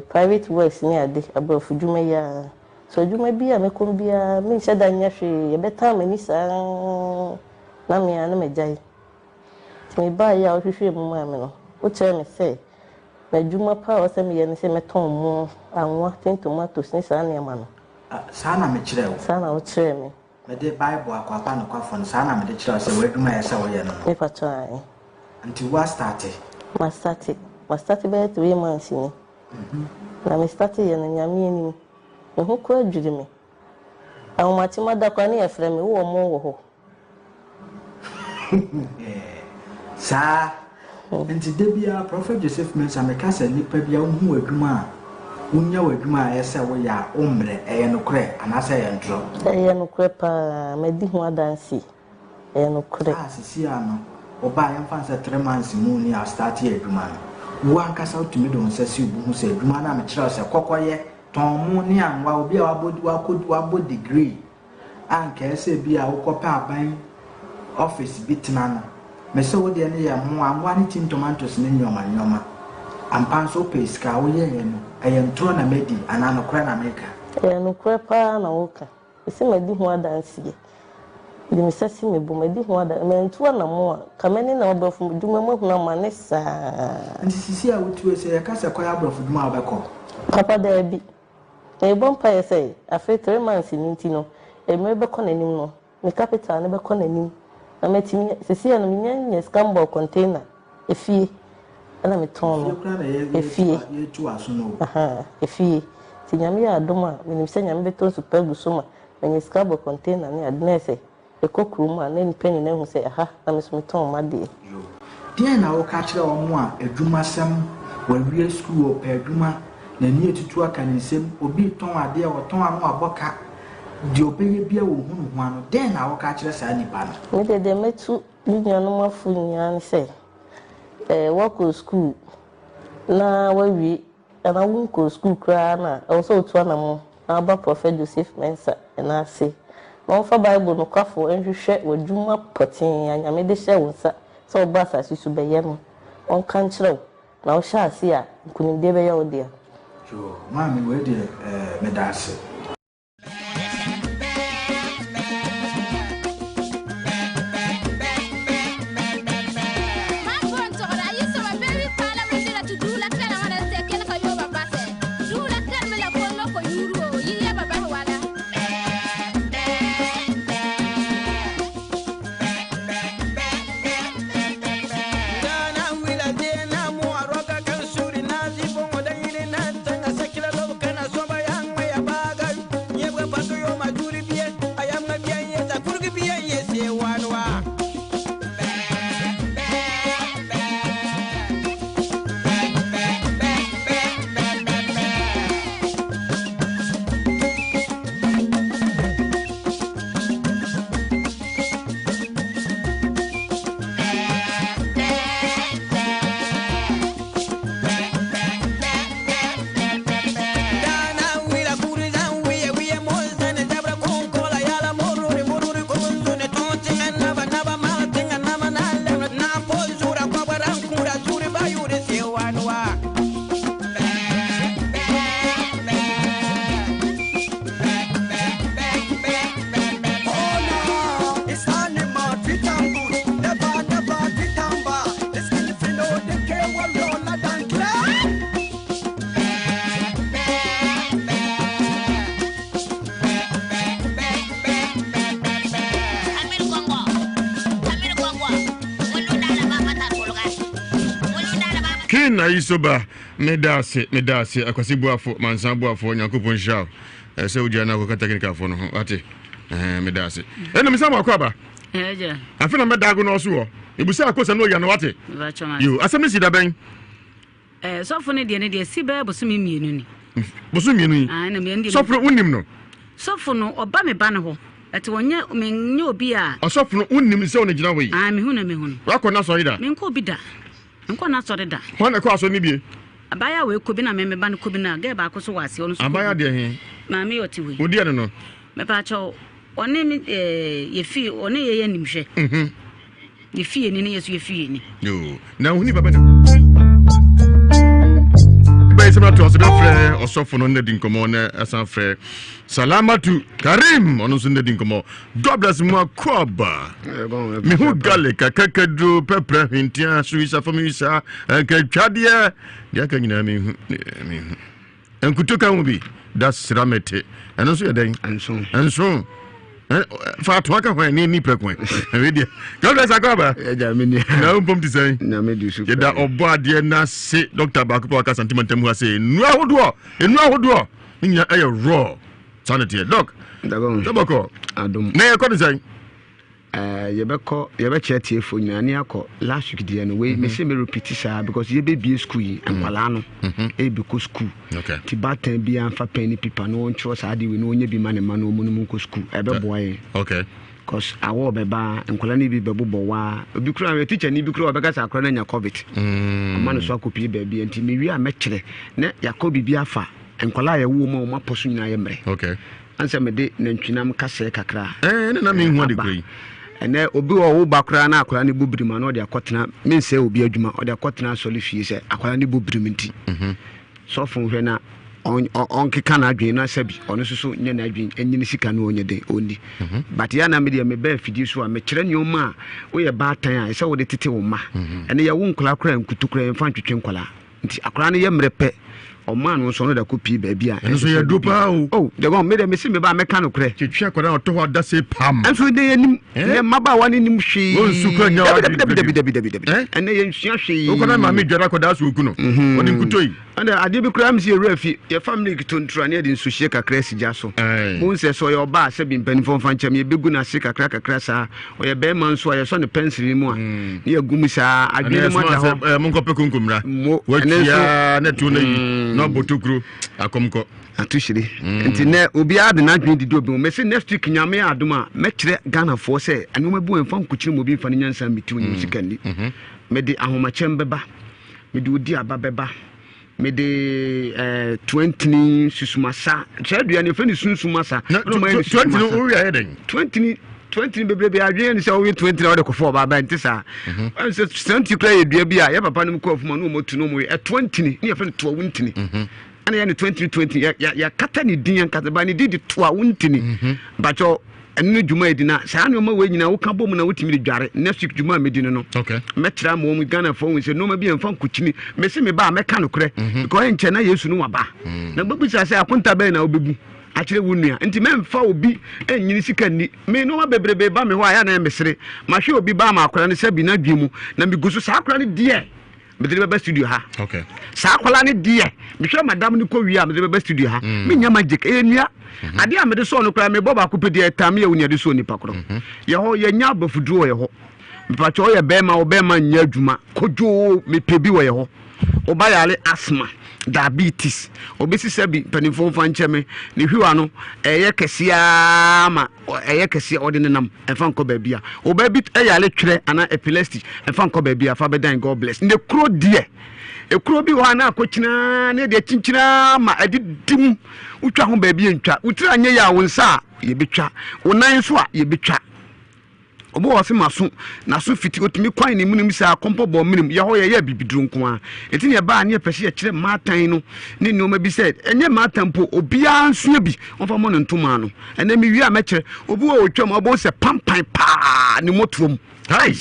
private works ne ade aborɔfo dwuma yi ara so adwuma bi a mɛkɔ biara menhyɛ da nyɛ hwee yɛbɛtaa m'ani saa na mea na magyae nti mebaeɛ a wohwehwɛɛ mu maa me no wokyerɛ me sɛ m'adwuma pa a ɔsɛ meyɛ ne sɛ mɛtɔn mo anwa tin tomatoes ne saa nneɛma no Saa na mekyerɛ wo. Saa na wokyerɛɛ me. Mede Bible Akwapa Nokwafo no, saa na mede kyerɛ wo sɛ w'adwuma a ɛsɛ sɛ woyɛ no no. Me pakyɛ ae. Nti woastarte? Mastarte. Mastarte bɛyɛ 3 months ni. Na me starte yɛ no, Nyame anim, me ho koraa dwiri me. Ahomakye mada koraa ne yɛfrɛ me, wowɔ mo wɔ hɔ. Saa. Nti da biara Prophet Joseph Mensah meka sɛ nipa bi a wohu w'adwuma a wonya w'adwuma a ɛyɛ sɛ woyɛ a wommrɛ, ɛyɛ nokorɛ anaasɛ ɛyɛ ntorɔ? Ɛyɛ nokorɛ paa, madi ho adanseɛ. Ɛyɛ nokorɛ. A sisi a no wobaa yɛmfa no sɛ 3 months mu ni a start yɛ adwuma no, wo ankasa wotumi de wo nsa si wo bo hu sɛ adwuma no a mekyerɛ wo sɛ kɔkɔyɛ, tɔn mo ne anwa, obi a wabɔ wakɔ wabɔ degree a nka ɛsɛ bi a wokɔpɛ aban office bi tena no, mese wo deɛ no yɛ mo anwa ne tin tomatoes ne nneɛma nneɛma. Ampa nso wopɛ sika a woyɛeɛ no, ɛyɛ ntorɔ na madi anaa nokorɛ na meka? Ɛyɛ nokorɛ paa na woka. Mese madi ho adanseɛ. Mede me nsa si me bo, madi ho adanseɛ. Mantu anamɔ a, nka m'ani nam aborɔfo dwuma mu ahunu amane saa. Nti sisi a wotu yi, sɛ yɛka sɛ kɔyɛ aborɔfo dwuma a wobɛkɔ? Papa, daabi. Merebɔ mpaeɛ sɛ afei 3 months no nti no, mmerɛ bɛkɔ n'anim no, me capital no bɛkɔ n'anim na matumi, seesei no menya nya sika mbɔɔ container, efie ɛna metɔn no. Efie koraa na yɛ Efie. yɛtu aso no o. Ahaa, efie. Nti Nyame yɛ adom a, menim sɛ Nyame bɛtɔ nsu pa agu so ma manya sika abɔ container ne ade na ayɛ sɛ ɛkɔ kurom a na nnipa nyinaa hu sɛ ɛha na me nso metɔn m'adeɛ. Yo. Deɛn na woka kyerɛ wɔn a adwumasɛm, wawie sukuu, ɔpɛ adwuma, n'ani atutu aka ne nsam, obi retɔn adeɛ, ɔtɔn ano abɔ ka, deɛ ɔbɛyɛ biara ɔnhu ne ho ano, dɛn na woka kyerɛ saa nipa no? Me deɛ, deɛ mɛtu me nuanom afo nyinaa ne sɛ, eh, woakɔ sukuu na woawie anaa wonkɔɔ sukuu koraa no a, ɛwɔ sɛ wotu anammɔn na woaba Prɔfɛt Joseph Mensah nan ase na ɔmfa Bible nokwafo nhwehwɛ w'adwuma pɔtee a Nyame de hyɛɛ wo nsa sɛ woba asase so bɛyɛ no, ɔnka nkyerɛ wo, na wohyɛ ase a, nkonimdie bɛyɛ wo dea. Yoo maame wei deɛ eh medaase. King Ayisoba, meda ase, meda ase. Akwasi Boafo, Mansa Boafo, Nyankopɔn nhyira wo. Sɛ wogyina no akɔka technicalfoɔ no ho, wate? Meda ase. Ɛna mesa mo akɔ aba. Afe na mɛda ago no ɔso wɔ. Ebusa akosa no ɔya no wate. Yo, asɛm no si da bɛn? Sɔfo no deɛ no deɛ si bɛyɛ bosome 2 ni. Bosome 2 yi? Sɔfo no wonim no? Sɔfo no ɔba me ba no hɔ. Ɛte wɔnyɛ menyɛ obi a. Ɔsɔfo no wonim sɛ ɔno gyina hɔ yi? Ah, mehu no, mehu no. Wakɔ n'asɔre da? Menkɔ obi da. Menkɔ n'asɔre da. Hwan na ɛkɔ asɔre no bie? Abaayewa wei kɔ bi na me me ba no kɔ bi na gɛɛ baako so wɔ aseɛ ɔno nso kɔ bi. Abaayewa deɛ he? Maame yɛ ɔte hɔ yi. Wodi ɛno no? Mepaakyɛw, ɔne me ɛɛ yɛfie ɔne yɛyɛ animhwɛ. Mhm. Ne fie ni ne yɛ so yɛ fie ni. Yoo, na ohun nipa bɛ na. Bɛyɛ sɛ bɛto ase bɛfrɛ ɔsɔfo no na di nkɔmmɔ na ɛsan frɛ Salamatu Karim ɔno nso na di nkɔmmɔ. God bless mu akɔaba. Mehu garlic, akakaduro, pɛprɛ, hwentia, suwisa, famisa, nkatwadeɛ. Deɛ aka nyinaa mehu mehu. Nkuto ka ho bi da sra mete. Ɛno nso yɛ dɛn? Nson. Nson. Fa atoa ka hwan ne ni prɛko ɛ. Ɛwei deɛ. God bless akɔ aba. Na wo mpom te sɛn? Yɛda ɔbɔ adeɛ no ase. Dɔkta baako pɛ waka Asante mantam ha sɛ nnuro ahodoɔ, nnuro ahodoɔ ne nyinaa ɛyɛ raw. Saa na teɛ. Dɔk, sɛ bɔkɔ. Na yɛkɔ ne sɛn? Eh, yɛbɛkɔ yɛbɛkyerɛ tiefo nyinaa ne akɔ last week deɛ no wei mm -hmm. mese me repeat saa because yɛbɛbie school yi mhm. nkwalaa no ɛbɛkɔ mhm. school nti baatan biara mfa pɛn ne pipa na ɔntwerɛ saa adeɛ wei na ɔnyɛ bi ma ne ma no ɔmu no mu nkɔ school ɛbɛboa yɛn okay. cause awɔ bɛba nkwalaa no bi bɛbobɔ waa obi kura yɛ teacher ni bi kura ɔbɛka sɛ akora no anya covid mm. ɔma no so akɔpie baabi nti mewie a mɛkyerɛ na yɛakɔ biribi afa nkwalaa a yɛwɔ mu a wɔn apɔ so nyinaa yɛ mmerɛ okay. Ansa mede nantwinam kasɛɛ kakra Ɛɛ na menhu ade kura yi. Ɛnɛ obi wɔ wo ba koraa na akwadaa no bɔ birim a na ɔde akɔtena mensɛe obi adwuma ɔde akɔtena asɔre fie sɛ akwadaa no bɔ birim nti. Mhm. Sɔfo nhwɛ na ɔnkeka n'adwene na sɛbi ɔno nso so nyɛ n'adwene ɛnyi ne sika no ɔnyɛ den ɔnni. Mhm. But yɛ na me deɛ mebɛɛ afidie so a mekyerɛ nneɛma a woyɛ baatan a ɛsɛ wode tete wo mma. Mhm. Ɛnɛ yɛwo nkwadaa koraa nkutu koraa yɛmfa ntwetwe nkwadaa. Nti akwadaa no yɛ mmerɛ pɛ, ɔmaa no nso ɔno da kɔ pie baabi a. Ɛno nso yɛ duro paa o. Oh, dɛgɔn mi dɛ mi si mi ba mɛka no korɛ. Twitwi akwadaa ɔtɔ hɔ ada se pam. Ɛnso ne yɛ nim ne mmabaawa ne nim hwee. Wɔn nsu kura nya wa dabi dabi dabi dabi dabi. Ɛnɛ yɛ nsua hwee. Okɔ na maame dwara akwadaa so oku no. Ɔde nkuto yi. Ɛnna adeɛ bi koraa mi si ewura fi yɛfa milk to ntura ne yɛde nsuhyeɛ kakra asi gya so. Mo nsɛ sɛ ɔyɛ ɔbaa sɛ bi mpanimfoɔ nfa nkyɛn yɛbɛgu n'ase kakra kakra saa. Ɔyɛ bɛrima nso a yɛsɔ ne pɛnsere mu a mm. ne yɛgu mu saa adwene no mu ada hɔ. Eh, monkɔpɛ konko mmra watua na tuo no ayi mm. na ɔbɔ tokuro akɔmkɔ ato hyire mm. nti nɛ obiara de n'adwene didi obi ho mɛsɛ next week nyame adom a mɛkyerɛ ghanafoɔ sɛ nneɛma bi wɔ mfa nkokyere mu obi mfa no nyansa mmɛti onyim sika nni mm-hmm. mede ahomakyɛm bɛba mede odi aba bɛba Mede eh, tuantini susumasa. Saa dua no yɛfrɛ no sunsumasa. Na tuantini wowe ayɛ dɛn? Tuantini tuantini bebrebe adwene ne sɛ wowe tuantini a wode kɔfɔ ɔbaa ba nte saa. Mhm. Ɛn sɛ tuantini koraa yɛ dua bi a yɛ papa nom kɔ afuma no wɔn tu no wɔn we ɛtuantini ne yɛfrɛ no toa wo ntini. Mhm. Ɛna yɛ ne tuantini tuantini yɛ yɛ yɛkata ne din ankasa ba ne din de toa wo ntini. Mhm. Bakyɛ Ɛno ne dwuma a yɛdi na saa nneɛma wei nyinaa woka bɔ mu na wotumi de dware. Next week dwuma a medi no no, mɛkyerɛ ama wɔn Ghanafoɔ hu sɛ nneɛma bi a mfa nkokyini. Mese me ba a mɛka nokorɛ mhm. because ɛnkyɛ na Yesu no waba. Mm. Na bɛbisa sɛ akonta bɛn na wobɛbu akyerɛ wo nua nti mɛmfa obi nyini sika nni me nneɛma bebrebe ba me hɔ a yɛ na ɛmesere mahwɛ obi ba ama akora no sɛ bi n'adwene mu na megu so saa akora no deɛ mede no bɛba studio ha okay. saa akwadaa no deɛ mehwɛ madam no kɔ wie a mede bɛba studio ha mm. menya magic ɛyɛ nnua mm -hmm. adeɛ a mede sɔɔ no koraa mebɔ baako pɛ deɛ ɛtam yɛ wo nea de sɔɔ nipa korɔ mm -hmm. yɛhɔ yɛnya abɔfoduro wɔ yɛ hɔ mepakyɛ ɔyɛ bɛrima wo bɛrima nyɛ adwuma kodwoo mepɛ bi wɔ yɛ hɔ ɔba yare asthma diabetes ɔbɛsi sɛ bi mpanimfoɔ mfa nkyɛ me ne hwiwa no ɛyɛ kɛseɛ ma ɛyɛ kɛseɛ ɔde nenam ɛmfa nkɔ baabi a ɔbaa bi yare twerɛ anaa epilepsy ɛmfa nkɔ baabi a fa bɛdan God bless ne kuro deɛ ekuro bi wɔ hɔ a na akɔkyinaa ne deɛ kyinkyinaa ma ɛde di mu wotwa ho baabi ntwa wotiri anyɛ yɛ a wo nsa a yɛbɛtwa wo nan nso a yɛbɛtwa Obi wɔ hɔ ɔse maso naso fiti otumi kwan ne menem saa kɔmpɔ bɔ menem yɛ hɔ yɛyɛ abibiduro nko ara eti ne ɛbaa ne yɛpɛ sɛ yɛkyerɛ mmaatan no ne nneɛma bi sɛ ɛnyɛ mmaatan mpo obiara nsua bi ɔmfa mmɔ ne ntoma ano ɛnɛ mewie a mɛkyerɛ obi wɔ otwam ɔbɛn sɛ pampan paa ne mmɔtoam Hai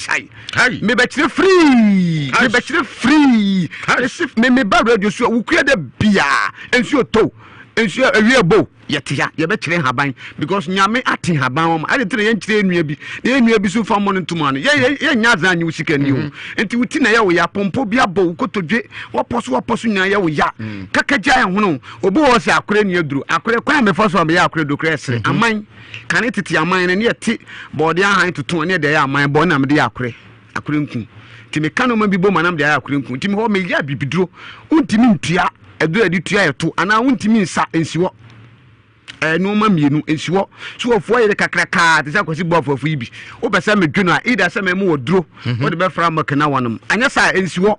hai mebɛkyerɛ free mebɛkyerɛ free mese me meba radio so a wokua da biaa nsuo tɔ nsuo awia bo Yɛte ha, yɛbɛkyerɛ nhaban because Nyame ate nhaban wɔn. Ade nti na yɛnkyerɛ yɛn nua bi na yɛn nua bi so fa mmɔ no ntoma no. Yɛ yɛ yɛnyɛ adze anyi wo sika ni o. Mhm. Nti wo ti na yɛ wo ya, pɔmpɔ bi abɔ wo kotodwe, wɔpɔ so wɔpɔ so nyinaa yɛ wo ya. Mm. Kaka gya ɛhono. Obi wɔ hɔ sɛ akorɛ ni aduro. Akorɛ kwan a mefa so a meyɛ akorɛ duro korɛ ɛsere. Mhm. Aman kane tete aman no ne yɛte bɔɔde ahan toto ne yɛde ayɛ aman bɔ na mede yɛ akorɛ. Akorɛ nku. Nti meka nneɛma bi bɔ mu a na mede ayɛ akorɛ nku. Nti mehɔ meyɛ abibiduro. Wontumi ntua aduro a yɛde tua ɛto anaa wontumi nsa nsi hɔ. Ɛyɛ nneɛma mmienu nsi hɔ. So wɔfoɔ yere kakrakaa te sɛ akwasi bɔ afuafu yi bi. Wopɛ sɛ medwo no a either sɛ mɛmo wɔ duro mhm. wode bɛfra mɔke na wanom. Anyɛ saa nsi hɔ.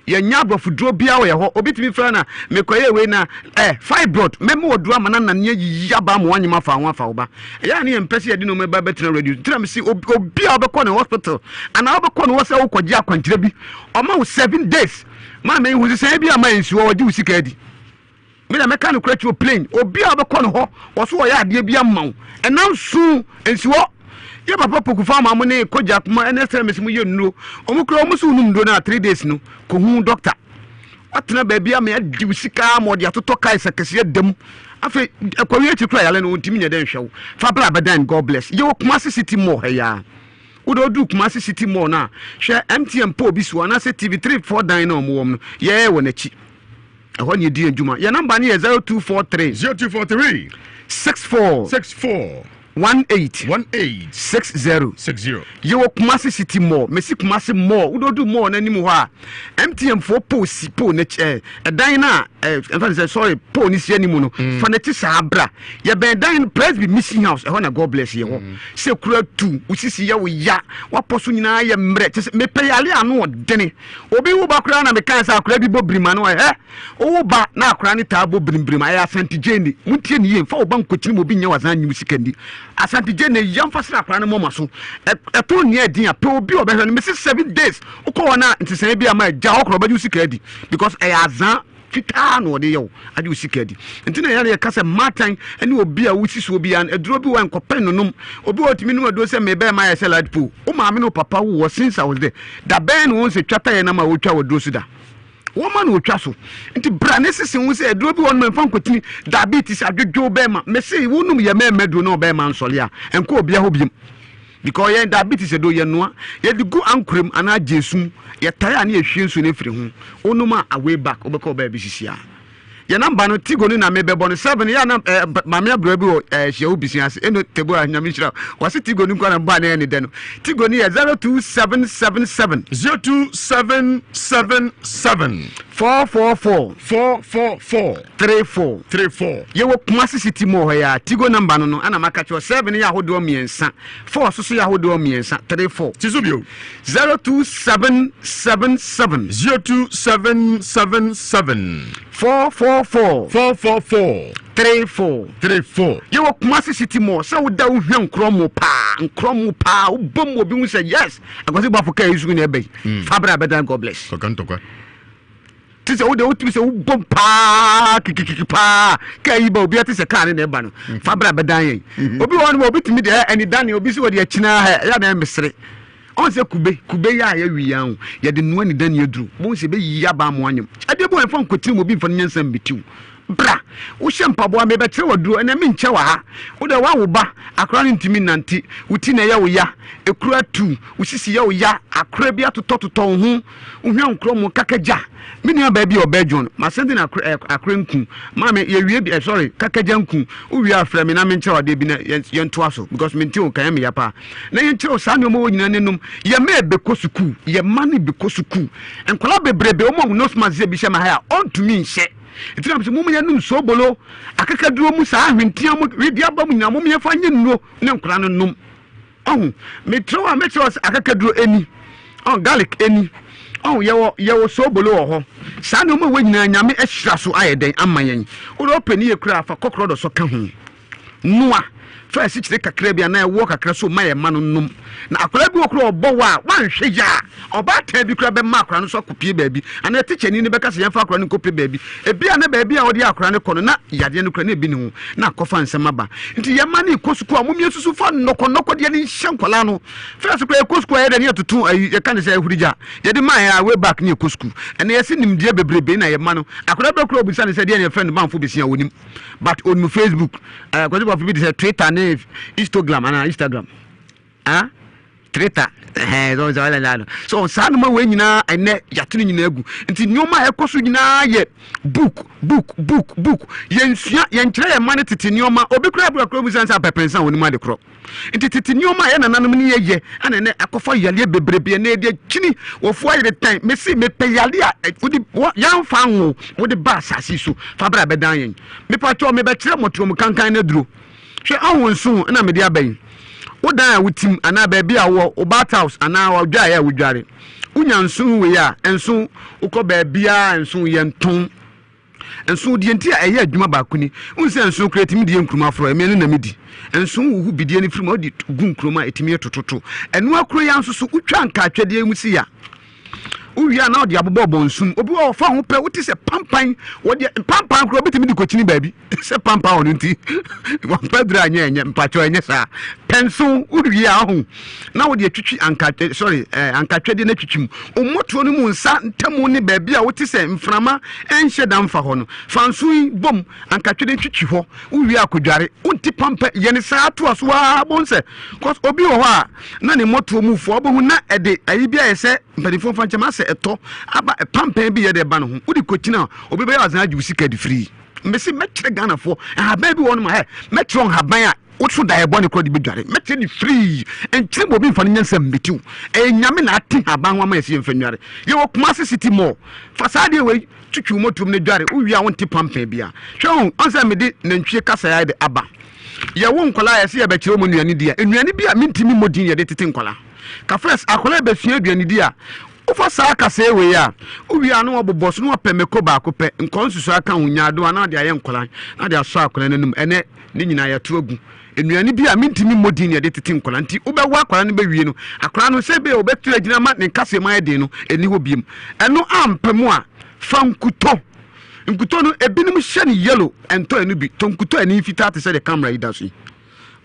Yɛnya aborɔfo duro biara wɔ yɛ hɔ. Obi tumi frɛ na mekɔyɛ wei na eh, fibroid mɛma wɔ duro ama na nane ayiyi aba ama wanyem afa ho afa wo ba. Ɛyɛ a ne yɛmpɛ sɛ yɛde nneɛma ba bɛtena radio. Nti na mese obi a wobɛkɔ ne hospital anaa wobɛkɔ ne hɔ sɛ wokɔgye akwankyerɛ bi ɔma wo 7 days maame yi ho sesɛn bi ama nsi hɔ ɔgye wo sika adi. Me na mɛka no kora kyerɛ plane obi a wobɛkɔ ne hɔ wɔ so wɔyɛ adeɛ bi ama wo ɛnam so nsi hɔ. Yɛ papa poku fa ama mo ne kogya kuma ɛne sɛ mesi mo yɛ nnuro ɔmo kura ɔmo so num nnuro no a 3 days no kɔhu doctor watena baabi ama adi wo sika ama ɔde atotɔ cars akɛseɛ da mu. Afei ɛkɔwie akyiri koraa yare no ɔntumi nyɛ dɛ nhwɛ wo. Fa bra bɛdan God bless. Yɛwɔ Kumasi City Mall ha yi ara. Wode woduru Kumasi City Mall no a, hwɛ MTN pole bi si hɔ anaasɛ TV3 foɔ dan no a wɔwɔ no, yɛɛ wɔ n'akyi. Ɛhɔ ne yɛdi yɛn dwuma. Yɛn namba no yɛ 0243. 0243. 64. 64. 18. 18. 60. 60. Yɛwɔ Kumasi City Mall. Mesi Kumasi Mall. Wode woduru mall no anim hɔ a, MTN foɔ pole si pole n'akyi ɛɛ ɛdan no a ɛɛ ɛnfa ne sɛ sorry pole no si anim no. Mm. Fa n'akyi saa bra. Yɛbɛn dan no Presby Mission House ɛhɔ na God bless yɛ hɔ. Mm. Sɛ kura tu, wosisi yɛ wo ya, wapɔ so nyinaa yɛ mmerɛ. Kyɛ sɛ mepɛ yale ano ɔdene. Obi wo ba koraa na mekaa sɛ akwadaa bi bɔ birima no ɛ wowo ba na akwadaa no taa bɔ birimbirim ayɛ Asante Jane montie ne yie mfa wo ba nkɔkyini ma obi nyɛ wazan nyim sika ndi Asante Jane yɛ mfa sra akwadaa no mɔma so ɛto nea ɛdin a pɛ obi a ɔbɛhwɛ no mese 7 days wokɔ hɔ no a nsesaeɛ bi ama agya hɔ korɔ ɔbɛgye wo sika adi because ɛyɛ azan fitaa na ɔde yɛ wo agye wo sika adi nti na yɛn yɛka sɛ mmaatan ne obi a wosi soɔ biara no aduro bi wɔ nkɔpɛ nonom obi wɔ tumi nom aduro sɛ mebɛɛ ma ayɛ sɛ light pole wo maame ne wo papa wo wɔ since I was there da bɛn na wɔn sɛ twa tayɛ nam a wotwa wɔ aduro so da wɔn ma na otwa so nti bra ne sisi ho sɛ aduro bi wɔ nom mfa nkɔtini diabetes adwodwo bɛɛma mese wonom yɛ mɛɛma aduro na ɔbɛɛma nsɔle a ɛnkɔ obia hɔ biom because yɛn diabetes aduro yɛn noa yɛde gu ankorem anaa gyesum yɛtae a ne yɛhwie nsuo no afiri ho wonom a away back wobɛkɔ ɔbaa bi sisi a yɛn namba no tigo no na mebɛbɔ no seven yɛ na ɛɛ maame abura bi wɔ ɛɛ hyia wo bisi ase ɛno tebo a nyame nhyira wɔsi tigo no nkwa na mbɔ a na yɛ ne dɛ no tigo no yɛ 02777. 02777. 444. 444. 34. 34. Yɛwɔ Kumasi City Mall hɔ yi a Tigo number no no ɛna maka kyerɛ seven yɛ ahodoɔ mmiɛnsa four soso yɛ ahodoɔ mmiɛnsa 34. Ti so bio. 02777. 02777. 444. 444. 34. 34. Yɛwɔ Kumasi City Mall sɛ woda wohwɛ nkorɔ mu paa nkorɔ mu paa wobɔ mu obi hu sɛ yes Akwasi Boafo kaa yi so na ɛbɛ yi. Fa bra bɛdan God bless. Kɔka ntɔkwa. Te sɛ wode wotumi sɛ wobom paa kikikiki paa kaa yi ba obi ate sɛ kaa ne na ɛba no fa bra bɛdan yɛn mm-hmm. Obi wɔ no obi tumi deɛ ɛne dane obi sɛ wɔde akyina ha ɛyɛ na ɛmesere ɔn sɛ kube kube yɛ a yɛwi yɛn ho yɛde noa ne dane aduru bon sɛ bɛyiyi aba amoa anyam ɛdeɛ bi wɔ ɛmfa nkɔtiri mu obi mfa no nyansa mbɛtiw bra wohyɛ mpaboa mebɛkyerɛ waduro ɛnɛ menkyɛ wɔ ha wode woawo ba akora no ntumi nante wo ti na ɛyɛ wo ya ekura tu wo sisi yɛ wo ya akora bi atotɔtotɔ wo ho wohwɛ nkorɔ mu kakagya me nua baa bi a ɔbɛ John masɛnde no akora eh, akora nku maame yɛwie bi eh, sorry kakagya nku wowie afrɛ me na menkyerɛ adeɛ bi na yɛntoa so because mente wo kan meya paa na yɛnkyerɛ wo saa nneɛma wɔ nyinaa ne yɛma ɛbɛkɔ sukuu yɛma no bɛkɔ sukuu nkwadaa bebrebe wɔn a nose mask bi hyɛ ma ha a ɔntumi nhyɛ nti na sɛ mom yɛnom soobolo akakaduro mu saa ahwentia mu wedeɛ aba mu nyinaa mom yɛmfa nyɛ nnuro ne nkwadaa no nom. Ɔho, mekyerɛ wo a mɛkyerɛ wo sɛ akakaduro ɛni, ɔho, garlic ɛni, ɔho, yɛwɔ, yɛwɔ soobolo wɔ hɔ. Saa nneɛma wɔ nyinaa Nyame ahyira so ayɛ dɛn ama yɛn. Wode ɔpɛ ne yɛ kura fa kɔkorɔ dɔ so ka ho. Noa, fa asikyire kakra bi anaa ɛwoɔ kakra so ma yɛn mma no nom. Na akwadaa bi wɔ kora ɔbɔ wɔ a wanhwɛ yɛ a, ɔbaatan bi kora bɛma akwadaa no so akɔpie baabi anaa tikyani no bɛka sɛ yɛmfa akwadaa no nkɔpie baabi. Ebi a na baabi a wɔde akwadaa no kɔ no na yadeɛ no kora na ebi ne ho na akɔfa nsɛm aba. Nti yɛn mma no kɔ sukuu a mom susu fa nnɔkɔnnɔkɔ deɛ no nhyɛ nkwadaa no. First kora yɛkɔ sukuu a yɛde ne yɛtoto ayi yɛka ne sɛ ahurigya yɛde maa yɛn a way back ne yɛkɔ sukuu. Ɛnna yɛsi nimdeɛ bebrebe na yɛn mma no. Akwadaa bɛ kora obisa ne sɛ deɛ ne yɛfrɛ no banfo besia onim but onim Facebook ɛɛ kwasi bɔfo bi de sɛ Twitter ne Instagram anaa Instagram. Ah, Twitter ɛhɛn so sɛ ɔlɛ naa no so saa nneɛma wei nyinaa ɛnɛ yɛato no nyinaa gu nti nneɛma a ɛkɔ so nyinaa yɛ book book book book yɛnsua yɛnkyerɛ yɛn mma no tete nneɛma obi koraa bi akora bisa sɛ apɛpɛnsa a onim ade korɔ nti tete nneɛma a yɛ nananom ne yɛyɛ ɛna ɛnɛ akɔfa yareɛ bebrebe ɛnɛ yɛde akyini wɔfo ayere tan mesi mepɛ yareɛ a wode yɛmfa ho wode ba asase so fa bra bɛdan yɛn mepatwɔ mebɛkyerɛ mmɔtoam kankan no aduro. Hwɛ ɔho nso na mede aba yi. Wo dan a wotim anaa baabi a wowɔ, wo bath house anaa ɔdwaeɛ a wodware. Wonya nso wei a, nso wokɔ baabiara nso yɛntɔn. Nso deɛ nti a ɛyɛ adwuma baako ni. Wohu sɛ nso koraa ɛtumi de yɛ nkuruma aforɔ, ɛmeɛ no na medi. Nso wohu bidie no firi mu a wode gu nkuruma a ɛtumi yɛ tototo. Ɛno akoro yi ara nso so wotwa nkaatwadeɛ mu si a, Wowie a na ɔde abobɔ bɔ nsum. Obi wɔ ɔfa ho pɛ, wote sɛ pampan, wɔde pampan koraa obetumi de kɔkyini baabi sɛ pampan ɔno nti wɔmpɛ duro anyɛ ɛnyɛ mpakyɛw ɛnyɛ saa. Pɛnso wowie a ɔho na wode atwitwi anka eh, sorry eh, ankatwadeɛ no atwitwi mu. Omotoɔ no mu nsa ntamu ne baabi a wote sɛ mframa ɛnhyɛ da mfa hɔ no, fa nso yi bom ankatwadeɛ twitwi hɔ. Wowie a kɔdware, wonti pampan yɛ ne saa toa so ara bohu sɛ cause obi wɔ hɔ a na ne mmɔtoɔ mu fua wobɛhu na ɛde ayi bi ayɛ sɛ mpanimfoɔ mfa nkyɛm asɛ ɛtɔ aba pampan bi yɛ de ɛba ne ho wode kɔkyina a obi bɛyɛ ɔsan agye wo sika de firi mbɛsi mɛkyerɛ Ghanafoɔ nhaban bi wɔ hɔ nom a mɛkyerɛ nhaban a woso da ɛbɔ ne korɔ de bɛdware mɛkyerɛ ne firii nkyerɛ ma obi mfa no nyansa mmɛtiw ɛyɛ nyame na ate nhaban ho ama yɛsɛ yɛmfa nnware yɛwɔ Kumasi City Mall fa saa deɛ wei twitwi wo mɔtoom no dware wowie a wonte pampan bia hwɛ ho ɔn sɛ mede nantwie kasa ayɛ de aba Yɛwo nkwadaa a, yɛse yɛbɛkyerɛ wɔn nnuane di a, nnuane bi a mentumi mmɔ din yɛde tete nkwadaa. Ka first, akwadaa bɛsua aduane di a, wofa saa kasaɛ wei a, wowie a na wabobɔ so na wapɛ mako baako pɛ, nkɔɔ nsusuaa ka ho, nyaadoa na ɔde ayɛ nkwadaa na ɔde asɔ akwadaa no anum. Ɛnɛ, ne nyinaa yɛato agu. Nnuane bi a mentumi mmɔ din yɛde tete nkwadaa nti wobɛwo akwadaa no bɛwie no, akwadaa no sɛ ebia ɔbɛtu agyina ama ne nkasɛɛ mu ayɛ den no, ɛnni hɔ biom. Ɛno ampɛ mu a, fa nkutɔ. Nkutoo no, ebinom hyɛ no yellow, ɛntɔ ɛno bi. Tɔ nkutoo a ani fitaa te sɛ deɛ camera yi da so yi.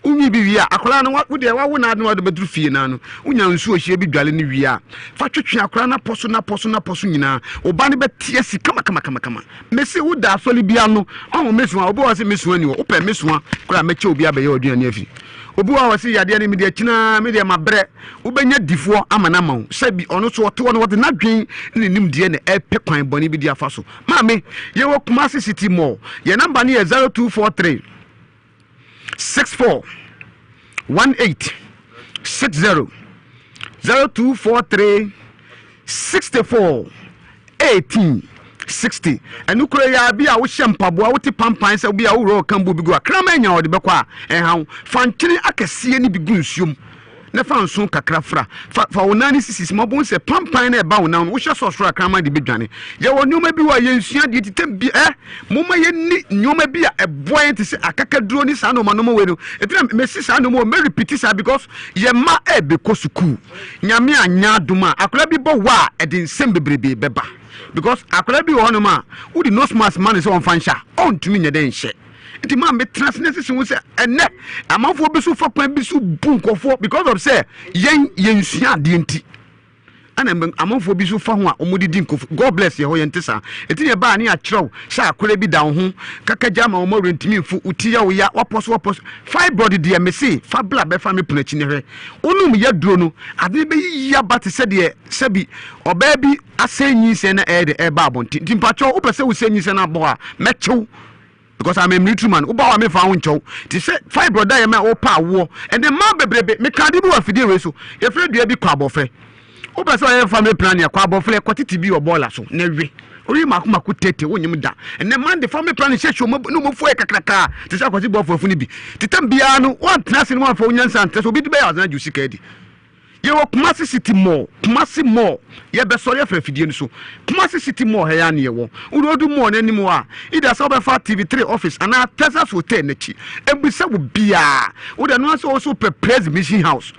Wonwi bi wie a, akwadaa no, wo deɛ wawo no ade na wode bɛduru fie no ano. Wonya nsuo hyeɛ bi dwale no wie a, fa twetwe akwadaa no apɔ so n'apɔ so n'apɔ so nyinaa. Wo ba no bɛte asi kama kama kama kama. Mese wo da asɔre bi ano, ɔho mesoa, obi wɔ hɔ sɛ mesoa ni hɔ, wopɛ mesoa koraa mɛkyɛ obi abɛyɛ ɔduane afi. Obi wɔ hɔ sɛ yadeɛ no medeɛ kyinaa medeɛ mabrɛ. Wobɛnya difoɔ ama no ama wo sɛ bi ɔno nso ɔte hɔ no ɔde n'adwen ne ne nimdeɛ na ɛrepɛ kwan bɔne bi de afa so. Maame, yɛwɔ Kumasi City Mall. Yɛn namba no yɛ 0243 64 18 60 0243 64 18 60 ɛno kura yi a bi a wohyɛ mpaboa wote pampan sɛ bi a wowura ɔka mbu bi gu a kraman nya ɔde bɛkɔ a ɛha wo fa nkyene akɛseɛ no bi gu nsuom na fa nso kakra fra fa fa wo nan no sisisi ma wobɛhu sɛ pampan na ɛba wo nan no wohyɛ sɛ ɔsoro a kraman de bɛdwane yɛwɔ nneɛma bi wɔ a yɛnsua deɛ titɛ bi ɛ momma yɛnni nneɛma bi a ɛboa yɛn te sɛ akakaduro ne saa nneɛma nneɛma wei no ɛti na mɛsi saa nneɛma wɔ mɛrepiti saa because yɛn mma ɛbɛkɔ sukuu Nyame anyɛ adom a akwadaa bi bɔ wa a ɛde nsɛm bebrebe bɛba because akwadaa bi wɔ hɔnom a wode nose mask ma no sɛ ɔmfa nhyɛ a ɔntumi nyɛ dɛ nhyɛ nti maa metena ase na sisi ho sɛ ɛnɛ amanfoɔ bi so fa kwan bi so bu nkurɔfoɔ because of sɛ yɛn yɛnsua adeɛ nti ɛna amanfoɔ bi so fa ho a wɔde di nkurɔfoɔ. God bless yɛ hɔ yɛnte saa ɛti ne ɛbaa ne akyerɛw sɛ akwadaa bi da wo ho kakagya ma wɔn awura ntumi mfu wo ti yɛ wo ya wapɔ so wapɔ so fibroid deɛ mese fa bla bɛfa me pono akyi ne hwɛ Wonom yaduro no, ade no bɛyiyi aba te sɛ deɛ sɛbi ɔbaa bi asɛe nyinsɛn na ɛyɛ de ɛreba abɔnten. Nti mpakyɛw wopɛ sɛ wosɛ nyinsɛn no abɔ a, mɛkyew because I'm a military man. Woba hɔ a memfa wo nkyɛw. Te sɛ fibroid a yɛ ma wopɛ awoɔ. Ɛnɛ mmaa bebrebe, meka ade bi wɔ afidie wei so. Yɛfrɛ dua bi kɔ abɔfrɛ. Wopɛ sɛ ɔyɛ family planning a, kɔ abɔfrɛ kɔtete bi wɔ bɔɔla so na we. Woyi mako mako tete wonyim da. Ɛnɛ man de family planning hyehyɛ wɔn ne wɔn afu ayɛ kakraka te sɛ akwasi boafo afu no bi. Te tam biara no woantena ase no woamfa wo nyansa antra sɛ obi de bɛyɛ ɔsan agye wo sika adi. Yɛwɔ Kumasi City Mall, Kumasi Mall, yɛbɛsɔre afiri afidie no so. Kumasi City Mall ha yi ara ne yɛwɔ. Wode mall no anim hɔ a, either sɛ wobɛfa TV3 office anaa Texas Hotel n'akyi. Ɛmbisa wo biara. Wode ɛno ara sɛ wo so wopɛ Praise Mission House.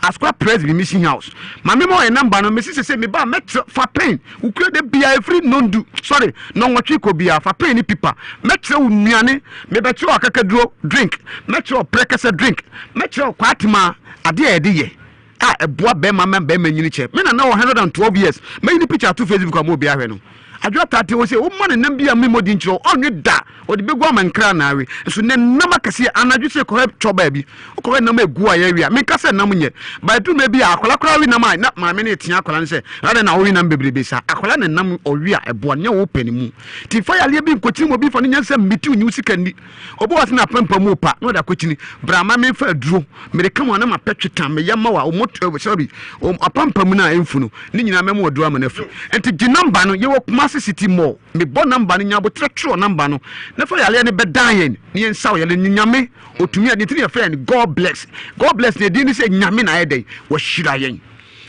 Asukwa Presby Mission House. Ma me ma ɔyɛ number no mesi sese me ba mɛkyerɛ fa pen wokura de bia efiri nondu sorry nɔnwɔtwe kɔ bia fa pen ne pipa mɛkyerɛ wo nnuane mebɛkyerɛ wo akakaduro drink mɛkyerɛ wo prɛkɛsɛ drink mɛkyerɛ wo kwaatema adeɛ a yɛde yɛ a ɛboa bɛrima ma bɛrima nyini kyɛ me nana wɔ 112 years mɛyi ne picture ato Facebook ama obi ahwɛ no Adwoa taa te hɔ sɛ woma no nam bi a memmɔ din nkyerɛ wo, ɔnwe da, ɔde bɛgu ama nkra na awe. Nso ne nam akɛseɛ, anadwo sɛ kɔhwɛ twɔ baabi, wokɔhwɛ nam egu a yɛwe a, menka sɛ nam nyɛ, but ɛduru mmerɛ bi a akwadaa koraa we nam a, na maame no retea akwadaa no sɛ, adɛn na wowe nam bebrebe saa? Akwadaa na nam ɔwe a ɛboa no, nyɛ wo pɛ ne mu. Nti mfa yareɛ bi nkɔkyini ma obi mfa no nyansa mmiti wo nyi wo sika nni. Obi wɔ hɔ sɛ n'apampam mu pa na ɔde akɔkyini, bra ma memfa aduro, mede ka wo a na mapɛ tweta, meyɛ ma wo a, wo sorry, apampam no a ɛmfu no, Ne nyinaa mɛma waduru ama no afu. Nti gye number no, yɛwɔ Kumasi City Mall. Mebɔ number no, nya aboterɛ twerɛ number no na fa yareɛ no bɛdan yɛn na yɛnsa wo yareɛ no. Nyame ɔtumi adeɛ nti na yɛfrɛ yɛn God bless. God bless no ɛdin ne sɛ Nyame na ayɛ dɛn? Wahyira yɛn.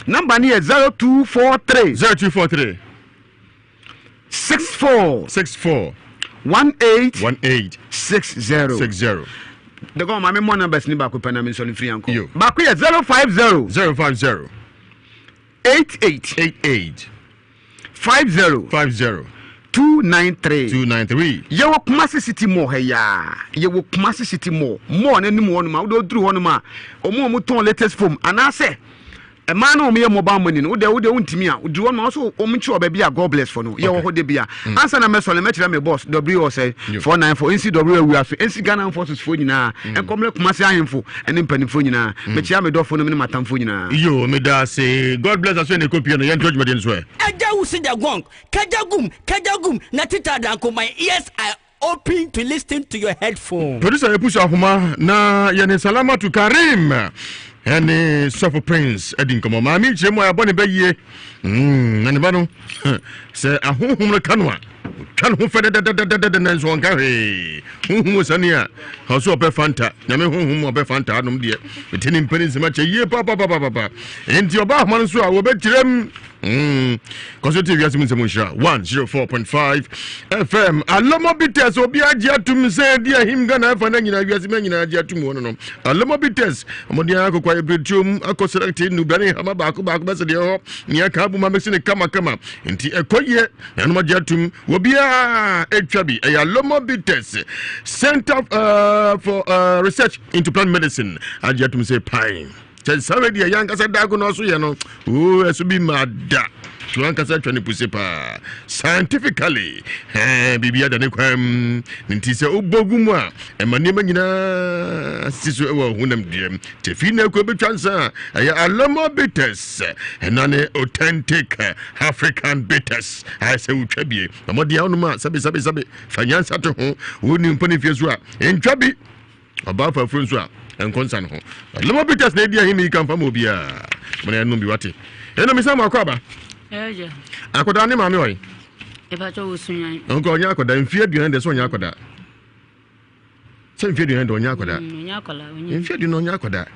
Number no yɛ 0243. 0243. 64. 64. 18. 18. 60. 60. The God, maame mmɔ numbers ni baako pɛ na me nsɔre mfiri yankɔ. Baako yɛ 050. 050. 88. 88. 50 50 293 293. Yɛwɔ Kumasi City Mall ha yi ara. Yɛwɔ Kumasi City Mall. Mall no anim hɔnom a, wode woduru hɔnom a, wɔn a wɔtɔn latest foam anaasɛ mmaa no a wɔyɛ mobile money no, wode wode wontumi a, woduru hɔnom a, wɔso wɔn nkyerɛ wɔ baabi a God bless for no. Yɛwɔ hɔ da bi a. Ansa na mɛsɔre no, mɛkyerɛ me boss W ɔsɛ 494 NC W awia so NC Ghana Armed Forces foɔ nyinaa, nkɔmlɛ Kumasi ahemfo ne mpanimfoɔ nyinaa. Mekyia me dɔfo nom ne m'atamfoɔ nyinaa. Yo, meda ase. God bless aso ne kopie no. Yɛnto adwumadeɛ no so ɛ. Agya wusi the gong Kajagum, kajagum, na tita danko, my ears are open to listen to your headphone. Producer yɛpusu ahoma na yɛne Salamatu Karim ɛne Sɔfo Prince adi nkɔmmɔ. Maame nkyerɛ mu a yɛabɔ ne ba yie mm, na ne ba no sɛ ahonhom no ka no a ɔtwa ne ho fɛ dɛdɛdɛdɛdɛ nanso ɔnka hwee. Honhom sani a ɔso ɔpɛ Fanta, nyame honhom ɔpɛ Fanta anom deɛ ɛti ne mpani nsɛm akyɛ yie papapapapa. Enti ɔba ahoma no so a wɔbɛkyerɛm Mm. Kɔso te wiase mu nsɛm nhyira 104.5 FM. Alomo Bitters obi agye atum sɛ di ahim Ghana afa na nyinaa wiase mu nyinaa agye atum wɔn no. Alomo Bitters ɔmɔden akokɔ ayɛbrɛtuom akɔ select nnubrane hama baako baako bɛsɛ deɛ hɔ nea ka aboma mɛsi ne kama kama nti ɛkɔ yie na ɛnom agye atum obiara atwa bi ɛyɛ Alomo Bitters Center uh, for uh, Research into Plant Medicine agye atum sɛ pine. Kyɛ nsa wei deɛ yɛn ankasa dago na ɔso yɛ no oo ɛso bi ma da so ankasa atwa ne puse paa scientifically ɛɛ biribi ada ne kwan mu nti sɛ wobɔ gu mu a ɛma nneɛma nyinaa si so ɛwɔ honam duam tefi na ɛkɔ bɛtwa nsa a ɛyɛ alomo bitters ɛna ne authentic African bitters ayɛ sɛ wotwa bie na mmɔden a wonom a sɛbe sɛbe sɛbe fa nyansa to ho wonni mpa ne fie so a ntwa bi Ɔbaa fa afuro nso a ɛnkɔ nsa no ho. Lemon bitters na edi ahim yi ka mfa ma obiara. Mo na ɛnom bi wate. Ɛna misa mo akɔ aba. Ɛyɛ. Akɔda ne maame ɔyi. Ɛbɛtɔ wo sunyan. Nka ɔnyɛ akɔda mfie aduan de sɛ ɔnyɛ akɔda. Sɛ mfie aduan de ɔnyɛ akɔda. Mm, ɔnyɛ akɔda. Mfie aduan ɔnyɛ akɔda.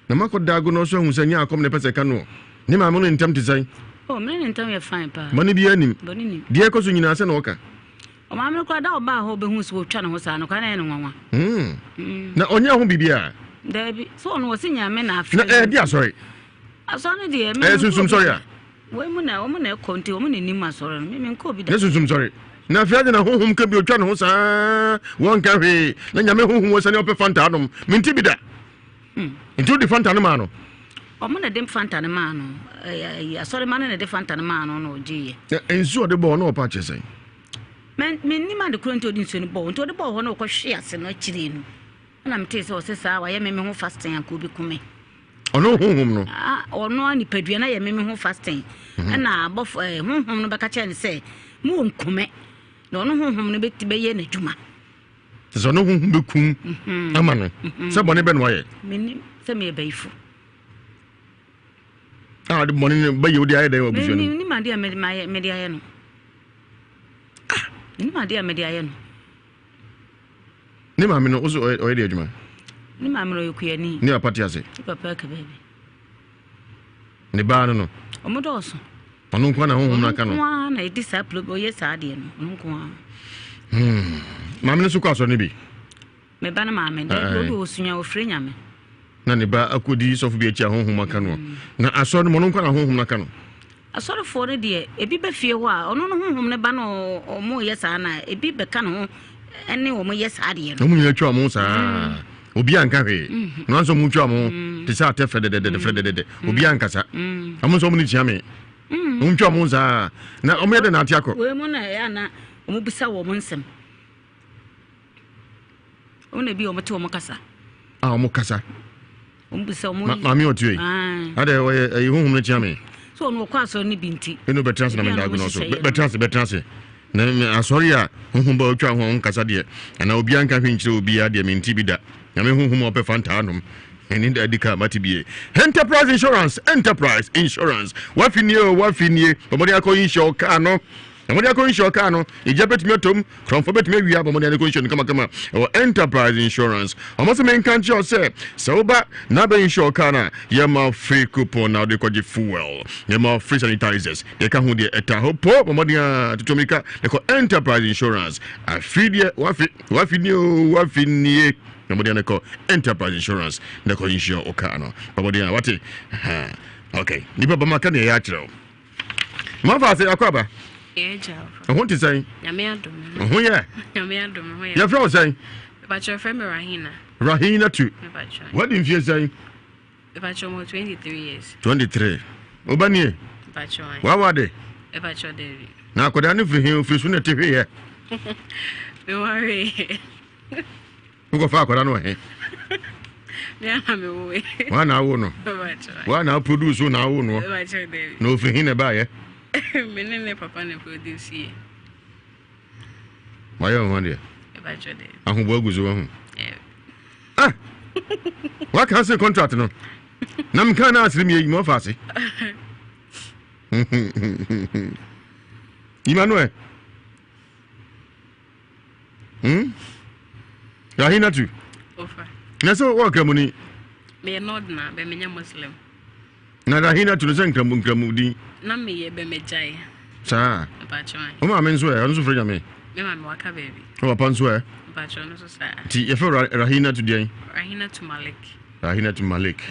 Na makɔ dago no so ahu sɛ nyɛ akɔm na ɛpɛ sɛ ɛka no. Ne maame no ntam te sɛn? Oh, mene ne ntam yɛ fine paa. Bɔne biara nim. Bɔne nim. Deɛ ɛkɔ so nyinaa sɛ na ɔka. Ɔmaame no koraa da a ɔbaa hɔ bɛhuu sɛ wɔtwa ne ho saa no koraa na ɛyɛ no nwanwa. Hmm. Na ɔnyɛ ho biribiara? Daabi, sɛ ɔno ɔse Nyame na afrɛ Na ɛyɛ de asɔre? Asɔre no deɛ, Ɛyɛ sunsum sɔre a? Wei mu na wɔn na ɛkɔ nti wɔn na nim asɔre no, me menkɔ obi da. Nyɛ sunsum sɔre. Na afei ade na honhom ka bi otwa ne ho saa wɔnka hwee na Nyame honhom wɔ sɛnea ɔpɛ Fanta anom. Mente bi da. Hmm. Nti wode Fanta no maa no? Wɔn na de Fanta no maa no. Asɔre ma no na de Fanta no maa no na ɔgyeeɛ. Na nsuo ɔde bɔɔ no ɔpa kyerɛ sɛn? Mennim ade korɔ nti ɔde nsuo no bɔɔ nti ɔde bɔɔ hɔ na ɔkɔhwee ase no akyiri no ɛna metee sɛ ɔse saa wayɛ me me ho fasting anka obi ku me. Ɔno honhom no? Ɔno a nipadua no ayɛ me me ho fasting mhm. ɛna abɔfo ɛɛ honhom no bɛka kyerɛ no sɛ mo wɔ nkume na ɔno honhom no bɛyɛ n'adwuma. Sɛ ɔno honhom bɛkum mhm. ama no mhm. sɛ bɔne bɛ no wayɛ. Menim sɛ meyɛ bayifo. A ɔde bɔne no bɛyɛ wode ayɛ dɛn wɔ abusua no mu? Menim adeɛ a mede ayɛ no. Ah, menim adeɛ a mede ayɛ no. Ne maame no, wo so ɔyɛ deɛ adwuma? Ne maame no ɔyɛ kuani. Ne papa te ase? Ne papa aka baabi. Ne baa no no? Ɔmo dɔɔso. Ɔno nko na honhom no aka no? Ɔno nko ara na ɛdi saa plo ɔyɛ saa adeɛ no, ɔno nko ara. Hmm. Maame no nso kɔ asɔre no bi? Me ba no maame, daabi, ɔde ɔsunya ɔfrɛ nyame. Na ne ba akɔdi sɔfo bi akyi a honhom aka no. Na asɔre no mu ɔno nko na honhom no aka no. Asɔrefoɔ no deɛ, ebi ba fie hɔ a, ɔno no honhom no ba na wɔn yɛ saa na ebi bɛka ne ho ne wɔn yɛ saa deɛ no. Wɔn nyinaa twa wɔn ho saa. Mm. Obi anka hwee. Mm. Na nso wɔn twa wɔn ho mm. te sɛ atɛ fɛdɛdɛdɛ fɛdɛdɛdɛ. Obi ankasa. Wɔn nso wɔn ne kyia me. Wɔn twa wɔn ho saa. Na wɔn yɛ dɛ na ate akɔ. Wei mu na ɛyɛ ana wɔn bisa wɔn nsɛm. Wɔn na ebi wɔn te wɔn kasa. A wɔn kasa. Wɔn bisa wɔn. Maame ɔtue yi. Adɛ ɔyɛ ɛyi huhum no kyia mi. So ɔno ɔkɔ asɔre no bi nti. Ɛnu bɛtena ase na mɛ ndaago na ɔso bɛtena ase bɛtena ase na mɛ asɔre a huhum ba otwa ho a wɔn kasa deɛ anaa obiara nka hwee nkyerɛ obiara deɛ mɛ nti bi da nyame huhum a ɔpɛ fanta anom ɛne da adi ka mate bie. Enterprise Insurance Enterprise Insurance wafi nie o wafi nie bɔmɔden akɔ insure kaa no. Na mode akɔ nhyia ɔkaa no, egya bɛtumi atɔ mu, korɔmfoɔ bɛtumi awia, bɔ mmɔden de kɔ nhyia no kamakama. Ɛwɔ Enterprise Insurance. Wɔn sɛ menka nkyerɛ wo sɛ, sɛ woba na abɛ nhyia ɔkaa no a, yɛma free coupon na wode kɔgye fuel, yɛma free sanitizers, deɛ ɛka ho deɛ ɛta hɔ po. Bɔ mmɔden a tutu mmirika na kɔ Enterprise Insurance. Afi deɛ wafi, wafi nie o, wafi nie. Na mmɔden a kɔ Enterprise Insurance na kɔ nhyia ɔkaa no. Bɔ mmɔden a wate. Okay, nipa bama ka deɛ ɛyɛ akyerɛ wo. Mafa ase akɔ aba. Ɛho te sɛn? Ɛho yɛ. Yɛfrɛ wo sɛn? Rahina. Rahina tu. Wadi mfie sɛn? 23. Woba nie? Wawa de? Na akwadaa no firi he ofiri so na ɛte hweyɛ? Wokɔfa akwadaa no wɔ he? Woa na awo no? Woa na aproduce wo na awo noɔ? Na ofiri he na ɛbaayɛ? Me ne ne papa na produce yɛ. Wayɛ wo ho deɛ? Ahoboa gu so wahu. Ah! Waka se contract no. Na meka na asere mi eyi mo fa ase. Emmanuel. Hmm? Rahinatu. Ofa. Na sɛ wɔ kramoni. Meyɛ Northerner, bɛ menyɛ Muslim. Na Rahinatu no sɛ nkramu nkramu din. Na meyɛ bɛ megyae. Saa. Mpakyɛ. Wo maame nso ɛ, ɔno nso frɛ Nyame. Me maame waka baabi. Wo papa nso ɛ. Mpakyɛ ɔno nso saa. Nti yɛfrɛ Rahinatu deɛn? Rahinatu Malik. Rahinatu Malik.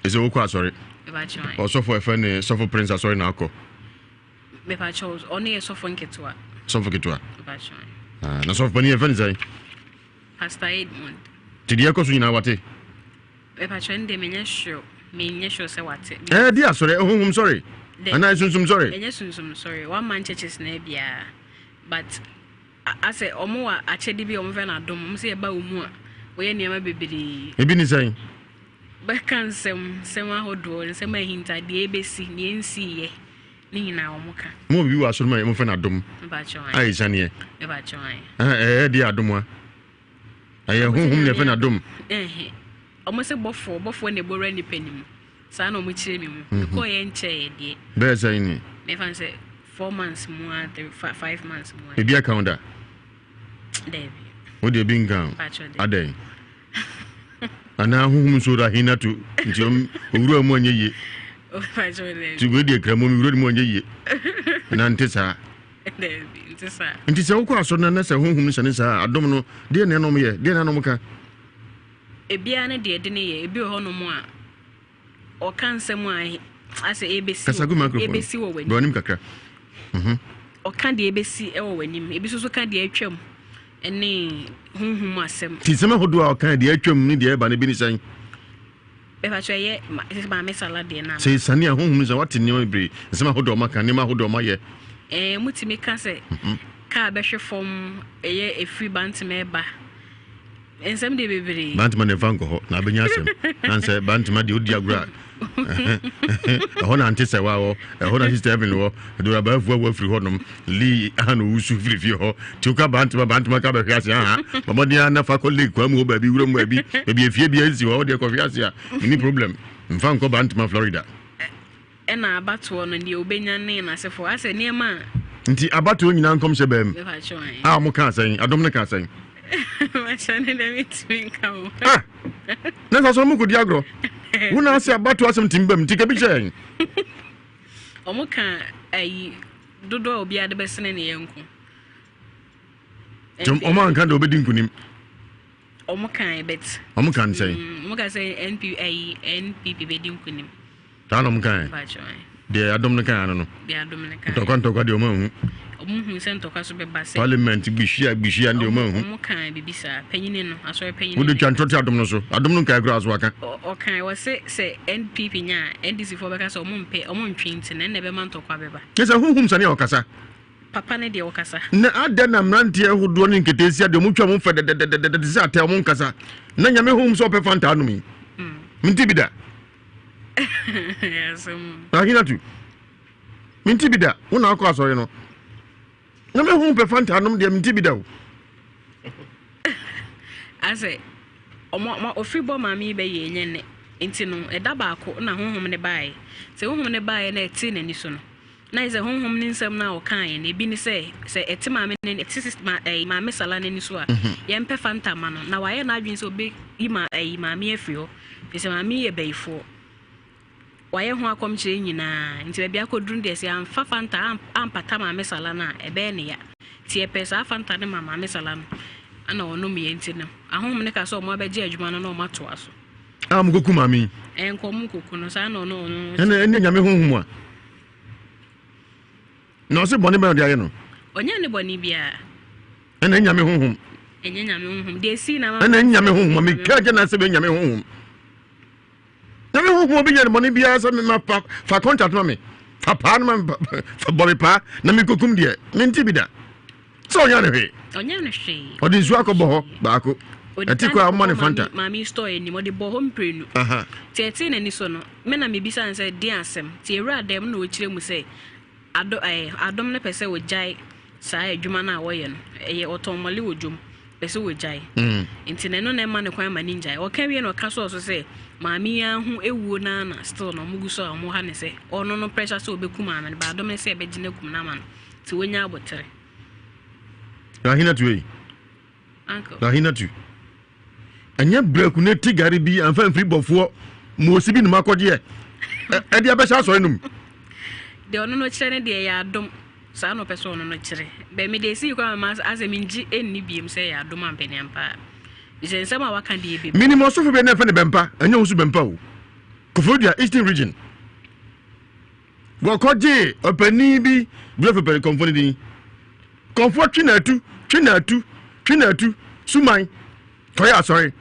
Ɛsɛ wokɔ asɔre. Mpakyɛ. Ɔsɔfo ɛfɛ ne sɔfo Prince asɔre na akɔ. Mepakyɛw, ɔno yɛ sɔfo nketewa. Sɔfo ketewa. Mepakyɛw. Ah, na sɔfo panin yɛfɛ ne sɛn? Pastor Edmund. Ti deɛ ɛkɔ so nyinaa wate? Mepakyɛw, ɛno deɛ menyɛ sure, menyɛ sure sɛ wate. Ɛɛ di asɔre, honhom sɔre. Anaa sunsum sɔre? Ɛnyɛ sunsum sɔre, one man churches na biara, but asɛ ɔmo wɔ akyɛde bi a ɔmo fɛ no adom, ɔmo sɛ yɛba wo mu a, wɔyɛ nneɛma bebree. Ebi ne sɛn? Bɛka nsɛm, nsɛm ahodoɔ, nsɛm ahinta, deɛ ɛbɛsi, deɛ ɛnsiiɛ, ne nyinaa wɔn ka. Mo wɔ biribi wɔ asɔre mu a wɔfrɛ no adom a ɛsianeɛ. Ɛyɛ deɛ adom a ɛyɛ honhom na ɛfrɛ no adom. Wɔn sɛ bɔfoɔ, bɔfoɔ na ɛbɔwura nipa ne mu. Saa na wɔn kyerɛ mi mu. Mhm. Mekɔɔ yɛ nkyɛɛ deɛ. Bɛyɛ sɛn ni? Mefa no sɛ 4 months mu a, 5 months mu a. Ebi aka wo da? Daabi. Wo deɛ bi nka o. Adɛn? Anaa honhom nso rahina to nti owura mu anyɛ yie. Nti wei deɛ kramu mi wura mu anyɛ yie. Anaa nte saa. Nti sɛ wokɔ asɔre na na sɛ honhom no hyɛ ne saa adom no deɛ na ɛnom yɛ deɛ na ɛnom ka. Ebiara ne deɛ ɛde ne yɛ ebi wɔ hɔnom a ɔka nsɛm a asɛ ebesi Kasa gu microphone. ebesi wɔ w'anim. Bɔ anim kakra. Mhm. Ɔka deɛ ebesi wɔ w'anim. Ebi nso so ka deɛ atwam ne honhom asɛm. Ti nsɛm ahodoɔ a ɔka deɛ atwam ne deɛ ɛba no bi ne sɛn? Bɛfa so ɛyɛ maame sala deɛ no. Sɛ esane a honhom sɛ wate nneɛma bebree, nsɛm ahodoɔ ɔma ka, nneɛma ahodoɔ ɔma yɛ. Ɛɛ mutumi ka sɛ mhm. kaa bɛhwe fam ɛyɛ efiri bantama ɛba. Nsɛm deɛ bebree. Bantama deɛ nfa nkɔ hɔ na abɛnya asɛm. Na nsɛ Bantama deɛ odi agorɔ a ɛhɔ na nte sɛ wa wɔ ɛhɔ na sister Evelyn wɔ ɛdora baafu awu afiri hɔ nom Lee aha na owusu firi fie hɔ nti woka Bantama Bantama ka bɛhwe ase aha bɔmmɔden a na fa kɔ lake kwa mu hɔ baabi wura mu baabi baabi efie bi ansi hɔ wodeɛ kɔhwe ase a menni problem mfa nkɔ Bantama Florida. Ɛna abatoɔ no deɛ ɔbɛnya ne n'asefoɔ asɛ nneɛma a. Nti abatoɔ nyinaa nkɔmhyɛ baa mu a wɔn kaa sɛn adom no kaa sɛn. Makyɛ ne dɛ metumi nka o. Ah na sɛ asɔrɔ mu kɔdi agorɔ wo na ase abatoɔ asɛm tumi ba mu nti ka bi kyerɛ yɛn. Wɔn ka ayi dodoɔ a obiara de bɛsene ne yɛnko. Nti wɔn anka deɛ ɔbɛdi nkunim. Wɔn kan bet. Wɔn kan sɛn. Wɔn ka sɛ NP ayi NPP bɛdi nkunim. Saa na wɔn kan. Deɛ adom no kan ano no. Deɛ adom no kan. Ntɔkwa ntɔkwa deɛ wɔn ahu. Wɔn hu sɛ ntɔkwa so bɛba sɛ. Parliament gbihyia gbihyia deɛ wɔn ahu. Wɔn kan bibi saa panyini no asɔre panyini. Wode twa ntɔte adom no so adom no nkae koraa so aka. Ɔkan wɔ se sɛ NPP nya a NDC foɔ bɛka sɛ wɔn mpɛ wɔn ntwe nti na ɛna ɛbɛma ntɔkwa bɛba. Kyɛ sɛ huhum sani a ɔkasa. Papa no deɛ ɔkasa. Na adɛn na mmeranteɛ hodoɔ ne nketeesia deɛ ɔmo twa mo fɛ dɛdɛdɛdɛdɛ te sɛ atɛ ɔmo nkasa na nyame honhom sɛ ɔpɛ fanta anom yi mente bi da ahinatu mente bi da wo na akɔ asɔre no nyame honhom pɛ fanta anom deɛ mente bi da o asɛ ɔmo ofiri bɔ maame yi bɛyɛ ɛnyɛ nnɛ nti no ɛda baako na honhom ne baeɛ sɛ honhom ne baeɛ na ɛte n'ani so no Na ayɛ sɛ honhom ne nsɛm no a ɔkaeɛ no, ebi ne sɛ, sɛ ɛte maame no, ɛte sis, ma, ɛyi, maame Sala no ani so a, mhm. yɛmpɛ Fanta ma no. Na wayɛ n'adwene sɛ ɔbɛyi ma, ɛyi, maame afiri hɔ. Ɛfiri sɛ maame yi yɛ bayifoɔ. Wayɛ ho akɔmkyerɛ nyinaa. Nti baabi akɔduru no deɛ, sɛ yɛamfa Fanta ampata maame Sala no a, ɛbɛyɛ ne ya. Nti yɛpɛ saa Fanta no ma maame Sala no, ɛna ɔnomyɛ nti no, ahonhom no ka sɛ ɔmo abɛgye adwuma no na ɔmo atoa so. A ɔmo kɔku maame yi. Ɛnkɔ ɔmo kɔku no, saa na ɔno ɔno. Ɛna ɛne nyame honhom a. Na ɔse bɔne bɛn na ɔde ayɛ no? Ɔnyɛ ne bɔne biara. Ɛna ɛnyame honhom. Ɛnyɛ nyame honhom. Deɛ esi na ama. Ɛna ɛnyame honhom. Meka gye na sɛ bɛ nyame honhom. Nyame honhom obi nyɛ ne bɔne biara sɛ mema fa fa contract ma me. Fa paa no ma me fa bɔ me paa na mekokum deɛ mente bi da. Sɛ ɔnyɛ ne hwee. Ɔnyɛ ne hwee. Ɔde nsuo akɔbɔ hɔ baako. Ɛte kɔ a ɔma ne fanta. Maame store anim ɔde bɔ hɔ mprenu. Te ɛte n'ani so no me na mebisa no sɛ deɛ asɛm. Te ewura dɛm na ɔkyerɛ mu sɛ Ado ɛɛ Adom no pɛ sɛ ɔgyae saa adwuma no a ɔyɛ no. Ɛyɛ ɔtɔn mmɔle wɔ dwom. Pɛ sɛ ɔgyae. Nti na ɛno na ɛma no kwan ma ne ngyae. Ɔka wie na ɔka sɔɔ so sɛ maame yi ara ho awuo no ara na still na wɔgu so a wɔha no sɛ ɔno no pressure sɛ ɔbɛku maame no. But Adom no sɛ ɛbɛgye no akum no ama no. Nti wɔnya abotere. Rahinatu ei. Rahinatu. Ɛnyɛ brɛku ne ti gari bi anfa mfiri bɔfoɔ moosi bi num akɔgyeɛ ɛde abɛhyɛ asɔre no mu. Deɛ ɔno no kyerɛ ne deɛ ɛyɛ adom saa na ɔpɛ sɛ ɔno no kyerɛ bɛ mede esi kwan ma asɛ mengye ɛnni biem sɛ ɛyɛ adom ampaniampa a sɛ nsɛm a waka deɛ bebe. Menim ɔsɔfo bi na ɛfɛ ne bɛmpa ɛnyɛ wo so bɛmpa o Koforidua Eastern Region Wɔkɔgyee ɔpanin bi brɛ fɛ kɔmfoɔ no din. Kɔmfoɔ twe na atu, twe na atu, twe na atu, suman, kɔyɛ asɔre.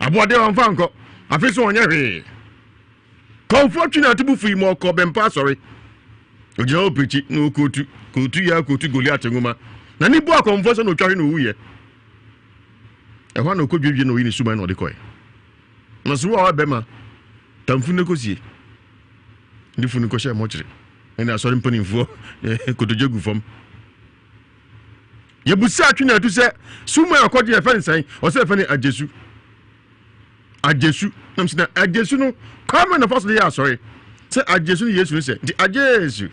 Aboɔdeɛ wɔmfa nkɔ, afe so ɔnyɛ hwee. Kɔmfoɔ twe na atu bu fui ma ɔkɔ bɛmpa asɔre. Ogyina hɔ pirikyi na ɔkootu, kootu yɛ kootu Goliat nwoma. Na ne bu akɔmfoɔ sɛ na ɔtwa hwe na ɔwuiɛ. Ɛhɔ a na ɔkɔdwedwe na ɔyi ne suman na ɔde kɔɛ. Na so wo a ɔyɛ bɛrima, tamfunu no kɔsie ne funu kɔhyɛ mɔkyere ɛne asɔre mpanimfoɔ kotodwe gu fam. Yɛbusa atwe na atu sɛ suma akɔgye yɛfɛ ne sɛn, ɔsɛ yɛfɛ ne agyesu. Agyesu nam sɛ na agyesu no kwan bɛn na fa so de yɛ asɔre sɛ agyesu ne Yesu no sɛ nti agyesu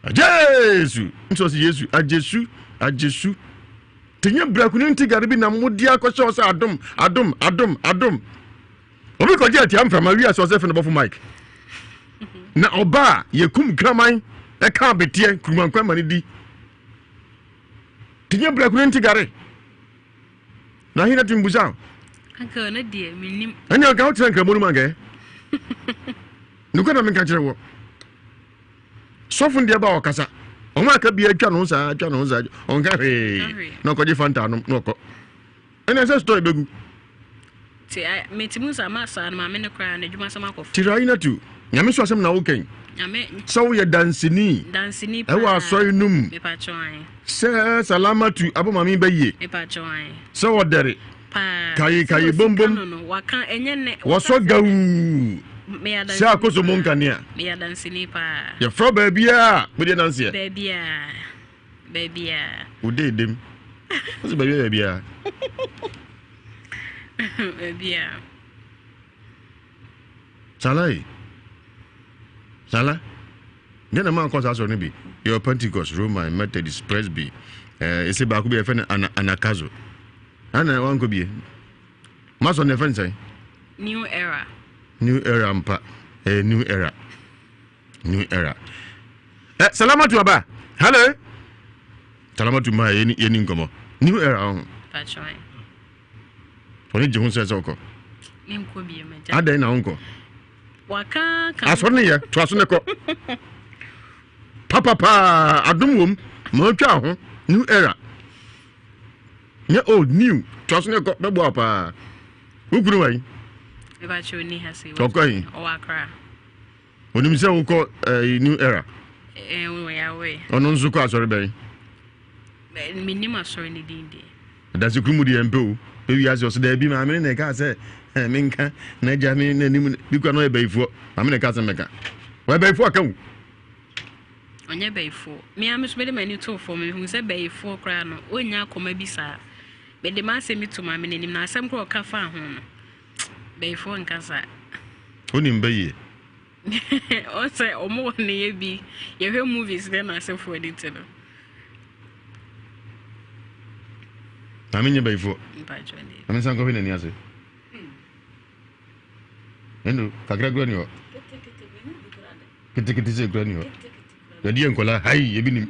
agyesu nti ɔsɛ Yesu agyesu agyesu Tinye brɛko ne nti gari bi na modi akɔhyɛ hɔ sɛ adom adom adom adom. Obi kɔgye atia mframa wi ase ɔsɛ fɛ no bɔfo Mike. Na ɔba a yɛkum kraman ɛka abeteɛ nkurumankwan ma ne di. Tinye brɛko ne nti gari. Na ahena ti mbusa. Anka ɔno deɛ menim. Ɛne anka wotena nkramu no mu anka ɛ. Nokwa na menka kyerɛ wɔ. Sɔfo no deɛ ba ɔkasa. Wɔn aka bia atwa ne ho saa atwa ne ho saa ɔnka hwee na ɔkɔgye fanta anom na ɔkɔ. Ɛna ɛsɛ story bɛgu. Ti meti mu sa ma saa no maame no koraa n'adwuma sɛm akɔ fam. Tira yi na tu. Nyame so asɛm na wokɛn. Nyame. Sɛ woyɛ danseni. Danseni paa. Ɛwɔ asɔre no mu. Mepa kyɛw an. Sɛ salamatu abɔ maame bɛyie. Mepa kyɛw an. Sɛ ɔdɛre. Paa. Kaye kaye bom bom. No no waka ɛnyɛ nɛ. Wɔsɔ gawuu. Sɛ akoso mu nkanea. Meyɛ danseni paa. Yɛfrɛ baabiara mede adanseɛ. Baabiara. Baabiara. Wode edem. Wosɛ baabiara baabiara. Baabiara. Sala yi. Sala. Deɛ na maa nkɔ saa asɔre no bi. Yɛwɔ Pentecost, Roman, Methodist, Presby. Ɛɛ ese baako bi yɛfɛ no ana anakazo. Ana wankɔ bie. Masɔ no yɛfɛ no sɛn? New era. New era mpa. Ɛyɛ new era. New era. Ɛ salamatu aba. Hello. Salamatu ma yɛni yɛni nkɔmɔ. New era ɔho. Patron. Ɔne gye ho sɛ sɛ ɔkɔ. Menkɔ bie magya. Adɛn na wonkɔ? Waka ka. Asɔre no yɛ to aso ne kɔ. Papapaa adom wom ma ɔtwa ho new era. Nyɛ old new to aso ne kɔ bɛboa paa. Wo kunu wɔ yi? Mebakyɛ ɔni ha se. Ɔkɔ yi? Ɔwɔ Accra. Onim sɛ wokɔ eh, new era. Eh, Ɔno nso kɔ asɔre bɛn? Menim asɔre ne din deɛ. Adasekuru mu deɛ mpɛ o. Ewi ase ɔsɛ daabi maame ne na ɛka sɛ eh, menka na agya me n'anim bi kura na ɔyɛ bayifoɔ maame na ɛka sɛ mɛka. Ɔyɛ bayifoɔ aka o. Ɔnyɛ bayifoɔ. Me ara me so mede m'ani too fam mehu sɛ bayifoɔ koraa no ɔnnya akoma bi saa. Mede m'asɛm bi to maame n'anim na asɛm koraa ɔka faa ho no bayifoɔ nka saa. Wonim bayie? Ɔsɛ ɔmo wɔ ne yɛ bi yɛhwɛ movies ne n'asefoɔ de ti no. Maame nyɛ bayifoɔ. Maame nsa nkɔhwɛ n'ani ase. Ɛno kakra kura ni hɔ. Ketekete sɛ kura ni hɔ. Yɛde yɛ nkɔla hai ebi nim.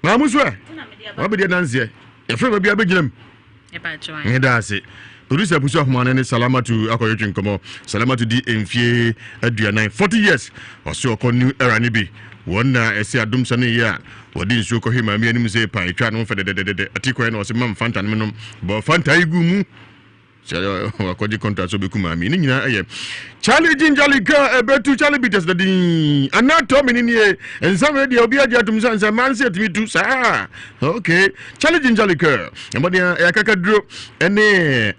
Maamu so ɛ wabɛdi adanseɛ yɛfrɛ baabi abɛgyina mu. Meda ase. Producer Pusu Ahoma no ne Salamatu akɔtwetwe nkɔmmɔ. Salamatu di mfie aduanan, 40 years. Ɔse ɔkɔ New Era no bi. Wɔn na ɛse adom sa no yɛ a wɔde nsuo kɔhwe maame anim sɛ pan etwa ne ho fɛdɛdɛdɛdɛ. Ati kɔɛ na ɔse mam Fanta no menom. Bɔ Fanta yi gu mu. Sɛ wakɔgye contract sɛ ɔbɛku maame. Ne nyinaa ɛyɛ Charlie Ginger Liqueur ɛbɛtu Charlie Bitters da din. Anaa tɔ me ne nie. Nsa wei deɛ obi agye atum sɛ nsa mmaa nsa ɛtumi tu saa. Okay. Charlie Ginger Liqueur. Ɛmmɔden a ɛyɛ akakaduro ɛne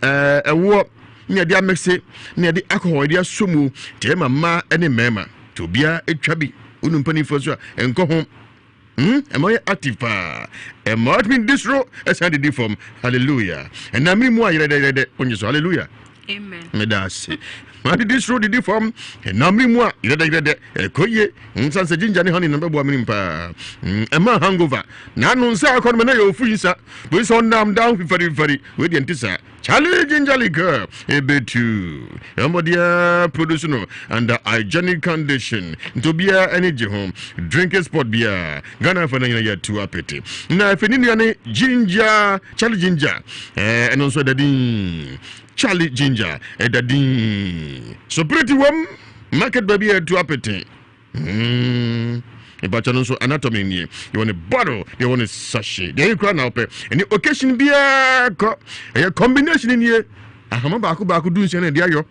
ɛwoɔ ne ɛde amɛkse ne ɛde alcohol ɛde asɔ mu. Nti ɛma mmaa ɛne mmarima. Nti obiara ɛtwa bi. Wonu mpanimfoɔ so a ɛnkɔ ho. Hmm, ɛma ɔyɛ active paa. Ɛma ɔtumi di soro ɛsan didi fam. Hallelujah. Ɛna mmiri mu a yerɛdɛ yerɛdɛ onye so. Hallelujah. Amen. Meda ase. Ma didi soro didi fam. Ɛna mmiri mu a yerɛdɛ yerɛdɛ ɛkɔ yie. Nsa sɛ ginger ne honey na bɛboa mmiri paa. Hmm, ɛma hangover. Na ano nsa akɔ no ma na yɛ ofu yi nsa. Wei sɛ ɔnam down fifari fifari. Wei deɛ nte saa. Charlie Ginger Liqueur ebetu ɛmɔdeɛ produce no under hygienic condition nti obiara ani gye ho drinking spot biara Ghana afɛ no nyina yɛatu apete na afei ne nua ne ginger Charlie Ginger ɛno nso ɛda din Charlie Ginger ɛda din so pretty wom market baabi a ɛtu apete Mm. Mepakyɛ no nso anatomy nie. Yɛwɔ ne bottle, yɛwɔ ne sachet. Deɛ ɛyɛ kura na wopɛ. Ɛne occasion biara kɔ. Ɛyɛ combination nie. Ahama baako baako du nsia na ɛde ayɔ.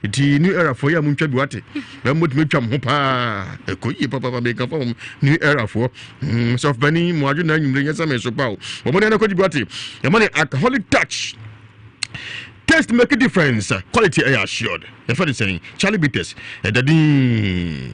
Nti new era foɔ yɛ a montwa bi wate. Na motumi atwa mo ho paa. Ɛkɔ yie papapa meka fa wɔn new era foɔ. Mm, sɔfo panin mo adwo na anwummere nyɛ sɛ me so pa o. Wɔn de anakɔgye bi wate. Yɛma ne alcoholic touch. Taste make difference. Quality ɛyɛ assured. Yɛfrɛ no sɛn? Charlie Bitters. Ɛda din.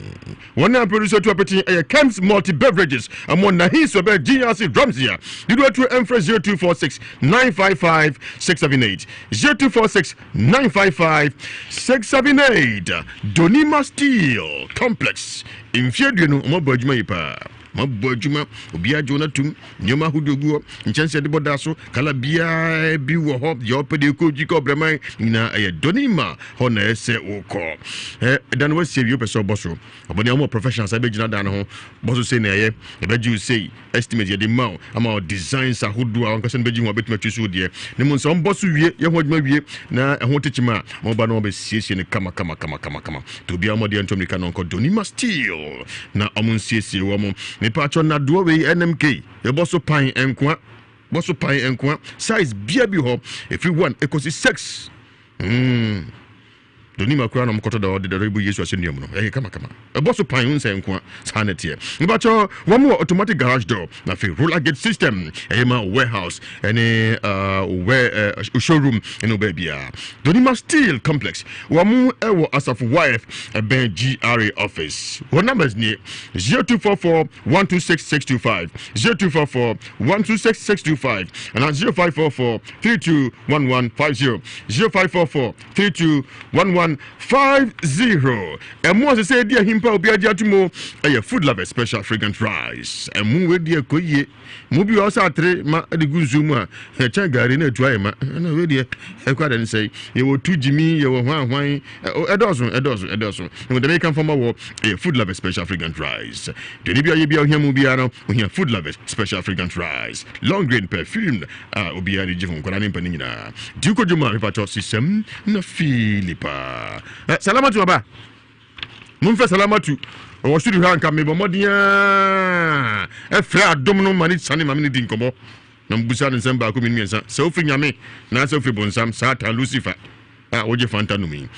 Wɔn a producer tu apete ɛyɛ Kem's Multi Beverages. Ɛmo Nahin so ɛbɛyɛ GRC Drums ya. Dodo atu ɛmfrɛ 0246 955 678. 0246 955 678. Donima Steel Complex. Mfie aduonu, wɔn abɔ adwuma yi paa. Wɔabɔ adwuma, obiara gye wɔn atum, nneɛma ahodoɔ gu hɔ, nkyɛnse yɛde bɔ da so, kala biara bi wɔ hɔ, deɛ ɔpɛ deɛ ɛkɔ gyi kɔ brɛman, nyinaa ɛyɛ Donima hɔ na ɛsɛ wokɔ. Ɛ da no wasie wie wopɛ sɛ ɔbɔ so, ɔbɔ deɛ wɔn professionals abɛgyina dan no ho, bɔ so sei na ɛyɛ, ɛbɛgye wo sei, estimate yɛde ma wo, ama wo designs ahodoɔ a wankasa no bɛgye ho a bɛtumi atwi so deɛ. Ne mu nsa wɔbɔ so wie, yɛ ho adwuma wie, na ɛho tekyem a, wɔba na wɔbɛsiesie no kama kama kama kama kama. Nti obiara mmɔdeɛ nto mmirika na ɔnkɔ Donima Steel na ɔmo nsiesie wɔn. Mepatwɔ nadoɔ wei NMK yɛbɔ so pan nkoa bɔ so pan nkoa size bia bi hɔ ɛfiri 1 ɛkɔsi 6 mm. Donima koraa na ɔmo kɔtɔ da ɔde dɔdɔ ibu Yesu asɛnnua mu no ɛyɛ kama kama ɛbɔ so pan nsɛ nkoa saa na ɛteɛ. Mepatwɔ wɔn wɔ automatic garage door na afei roller gate system ɛyɛ ma warehouse ɛne uh, where, uh, showroom ɛne baabiara. Donima Steel Complex Wɔn wɔ Asafo YF ɛbɛn GRA office. Wɔn numbers nie 0244 126 625, 0244 126 625 anaa 0544 321150, 0544 321150. Ɛmo a sɛ sɛ ɛdi ahimpa obi agye ato mu ɛyɛ Food Lovers Special Fragrant Rice. Ɛmo wei deɛ kɔ yie. Mo bi wɔ sɛ atere ma de gu nsuo mu a ɛkyɛn gari na etu ayɛ ma ɛna wei deɛ ɛkɔ adan sɛe yɛwɔ tu gyimi yɛwɔ hwan hwan ɛdɔɔso ɛdɔɔso ɛdɔɔso ɛmu dɛm ɛka fama wɔ ɛyɛ food lovers special fragrant rice deɛ bi ayɛ bi a ohia mu biara no ohia food lovers special fragrant rice long grain perfume a obiara de gye ho nkwadaa ne mpanin nyinaa di kɔ dwuma mepatɔ sisɛm na fiili paa salamatu aba. Momfrɛ Salamatu. Ɔwɔ studio ha nka mebɔ mmɔden ara ɛfrɛ adom no ma ne sane ma me ne di nkɔmmɔ na mbusa no nsɛm baako mmienu mmiɛnsa sɛ wofiri nyame na sɛ wofiri bonsam satan lucifer a wogye fanta nom yi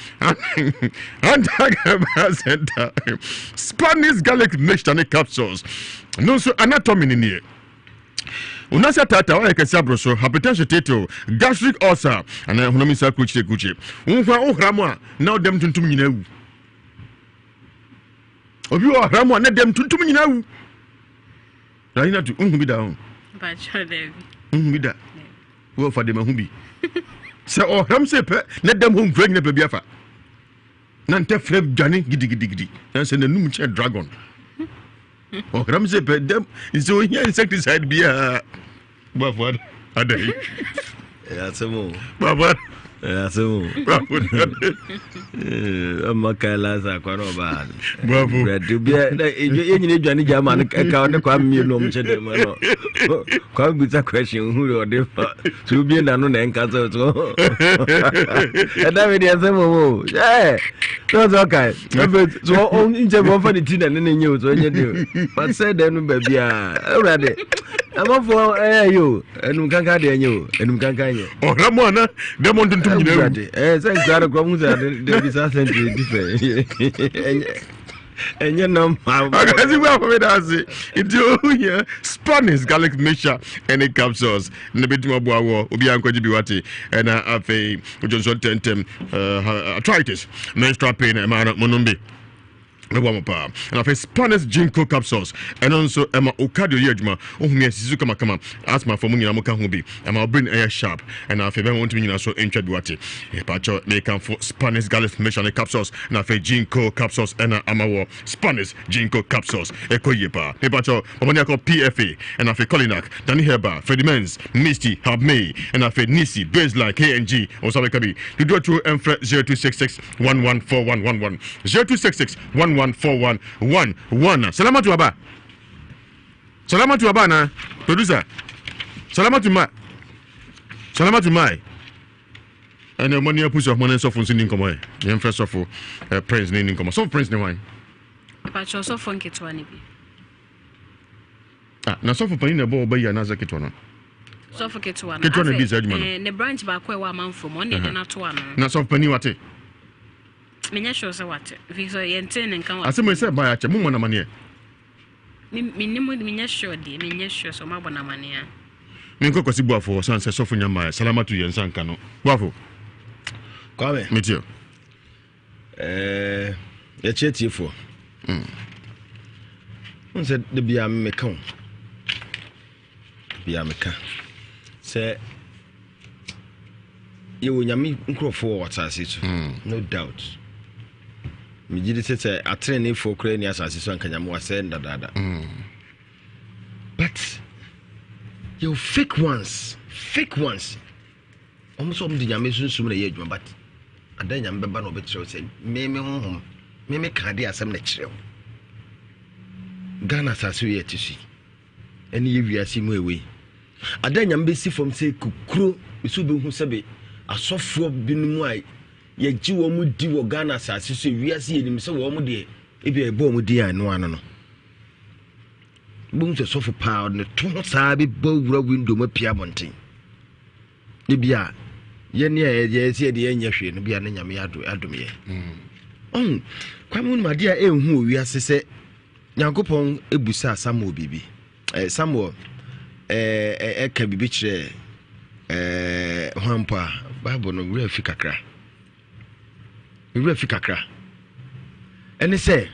antakaba center spanish garlic mixture ne capsules no nso anatomy ne nie Onase ataataa wayɛ kɛse aboro so, hypertension tetew, gastric ulcer, anaa honam nsa kurukyire kurukyire. Wo nko a wohra mu a na ɔdɛm tuntum nyinaa wu. Obi wɔ ɔhra mu a na dɛm tuntum nyinaa wu. Rahina tu, nhu bi da ho. Nhu bi da. Wo fa dem ahu bi. Sɛ ɔhram sɛ pɛ na dɛm hɔ nkura nyina pɛ bi afa. Na ntɛfrɛ dwane gidigidigidi. Na sɛ n'anum kyɛ dragon. Ɔhram sɛ pɛ dɛm nsɛ ohia insecticide biara. Bafo ada yi. Ɛyɛ asɛm o. Bafo. Asɛm o. Ɛma kae lasa akwa na ɔbaa. Bravo. Brɛde obiara na yɛn nyina adwane gya ma no ɛka ɔne kwa mmienu ɔmo hyɛ dɛm no. Kwa bisa question hu de ɔde fa so obie n'ano na ɛnka sɛ so. Ɛda mi deɛ nsɛm wɔ mu o. Ɛɛ sɛ ɔsɛ ɔkae ɛfɛ so nkyɛn bi ɔnfa ne ti na ne ne nye o so ɔnyɛ de o. Wasɛ dɛm no baabi a ɛwurade amanfoɔ ɛyɛ yi o. Ɛnum kankan deɛ nyɛ o ɛnum kankan nyɛ. Ɔhra mu ana dɛm ɔntontom nyinaa wu. Ɛɛ sɛ nkura no kura mu sɛ ade de bi saa sɛnti di fɛ ɛnyɛ nɔmba. Akasi bu afɔ mi da ase nti o yɛ Spanish garlic mixture ɛne capsules na bɛ tuma bu awɔ obi ankɔgye bi wate ɛna afei ojonso ntɛntɛm arthritis menstrual pain ɛmaa no mo nom bi. ɛboa mo paa ɛna afei spanish ginkgo capsules ɛno nso ɛma wo cardio yɛ adwuma wohumi asisi so kamakama asthma fo mu nyinaa mo ka ho bi ɛma wo brain ɛyɛ sharp ɛna afei bɛma wontumi nyina so ntwa bi wate ɛpakyɛ mekamfo spanish garlic mixture ne capsules na afei ginkgo capsules ɛna ama wɔ spanish ginkgo capsules ɛkɔ yie paa mepakyɛ ɔmɔne akɔ pfa ɛna afei colinac dani herba fredimens misty habmay ɛna afei nisi baseline kng ɔsa bɛka bi dodoɔ tuo ɛmfrɛ 0266 114111 0266 114111 Salamatu aba Salamatu aba na producer Salamatu ma Salamatu mai ɛnna ɔmo ni apusu ɔmo ne sɔfo nso ni nkɔmɔ yɛ yɛn fɛ sɔfo ɛ prince ne ni nkɔmɔ sɔfo prince ne hwan. Ìpàtɛ sɔfo nketewa ne bi. Ah, na sɔfo panyin na ɛbɔ ɔba yi anaasɛ ketewa no? Sɔfo ketewa no. Ketewa na di saa adwuma no. Eh, ne branch baako a ɛwɔ amanfo mu, ɔno na ɛde no ato ano. Na sɔfo panyin wate? Menyɛ sure sɛ wate. Fi sɛ yɛntee ne nka wɔ. Asɛm yi sɛ ɛbaeɛ akyɛ, mommɔ no amaneɛ. Menim, menyɛ sure deɛ, menyɛ sure sɛ ɔmabɔ no amaneɛ a. Menkɔ Kwasi Boafo hɔ sane sɛ sɔfo nya mmaeɛ. Salamatu yɛn nsa nka no. Boafo. Kwame. Metie. Eh, yɛkyerɛ tiefoɔ mm. Wohu sɛ da biaa meka wo biaa meka sɛ yɛwɔ nyame nkurɔfoɔ wɔ asase so mm. no doubt megye di sɛ sɛ ateneneefoɔ koraa ni asase so anka nyame wasɛe no dadaada mm. but yɛwɔ fake ones fake ones Wɔn sɛ wɔn de nyame sunsum na ɛyɛ adwuma but adan nyame bɛba na ɔbɛkyerɛ wo sɛ me me honhom me me ka adeɛ asɛm na kyerɛ wo. Ghana asase wei ɛte so yi ɛne yɛ wiase mu ɛwei adan nyame bɛsi fam sɛ kukuro nso bɛhu sɛ be asɔfoɔ binom a yɛgye wɔn di wɔ Ghana asase so wiase yɛnim sɛ wɔn deɛ ebi a ɛbɔ wɔn din a ɛno ano no wobɛhu sɛ sɔfo paa ɔde ne to ho saa bɛbɔ wura window mu apia abɔnten ne bi a yɛne a yɛyɛ sɛ yɛde yɛnyɛ hwee no bi a ne nyame adom yɛ mm. ɔhu kwame wonim adeɛ a ɛnhu wɔ wiase sɛ nyankopɔn ɛbusaa samuel biribi eh, samuel ɛka eh, biribi kyerɛ eh, hwan mpo a bible no werɛ fi kakra werɛ fi kakra ɛne sɛ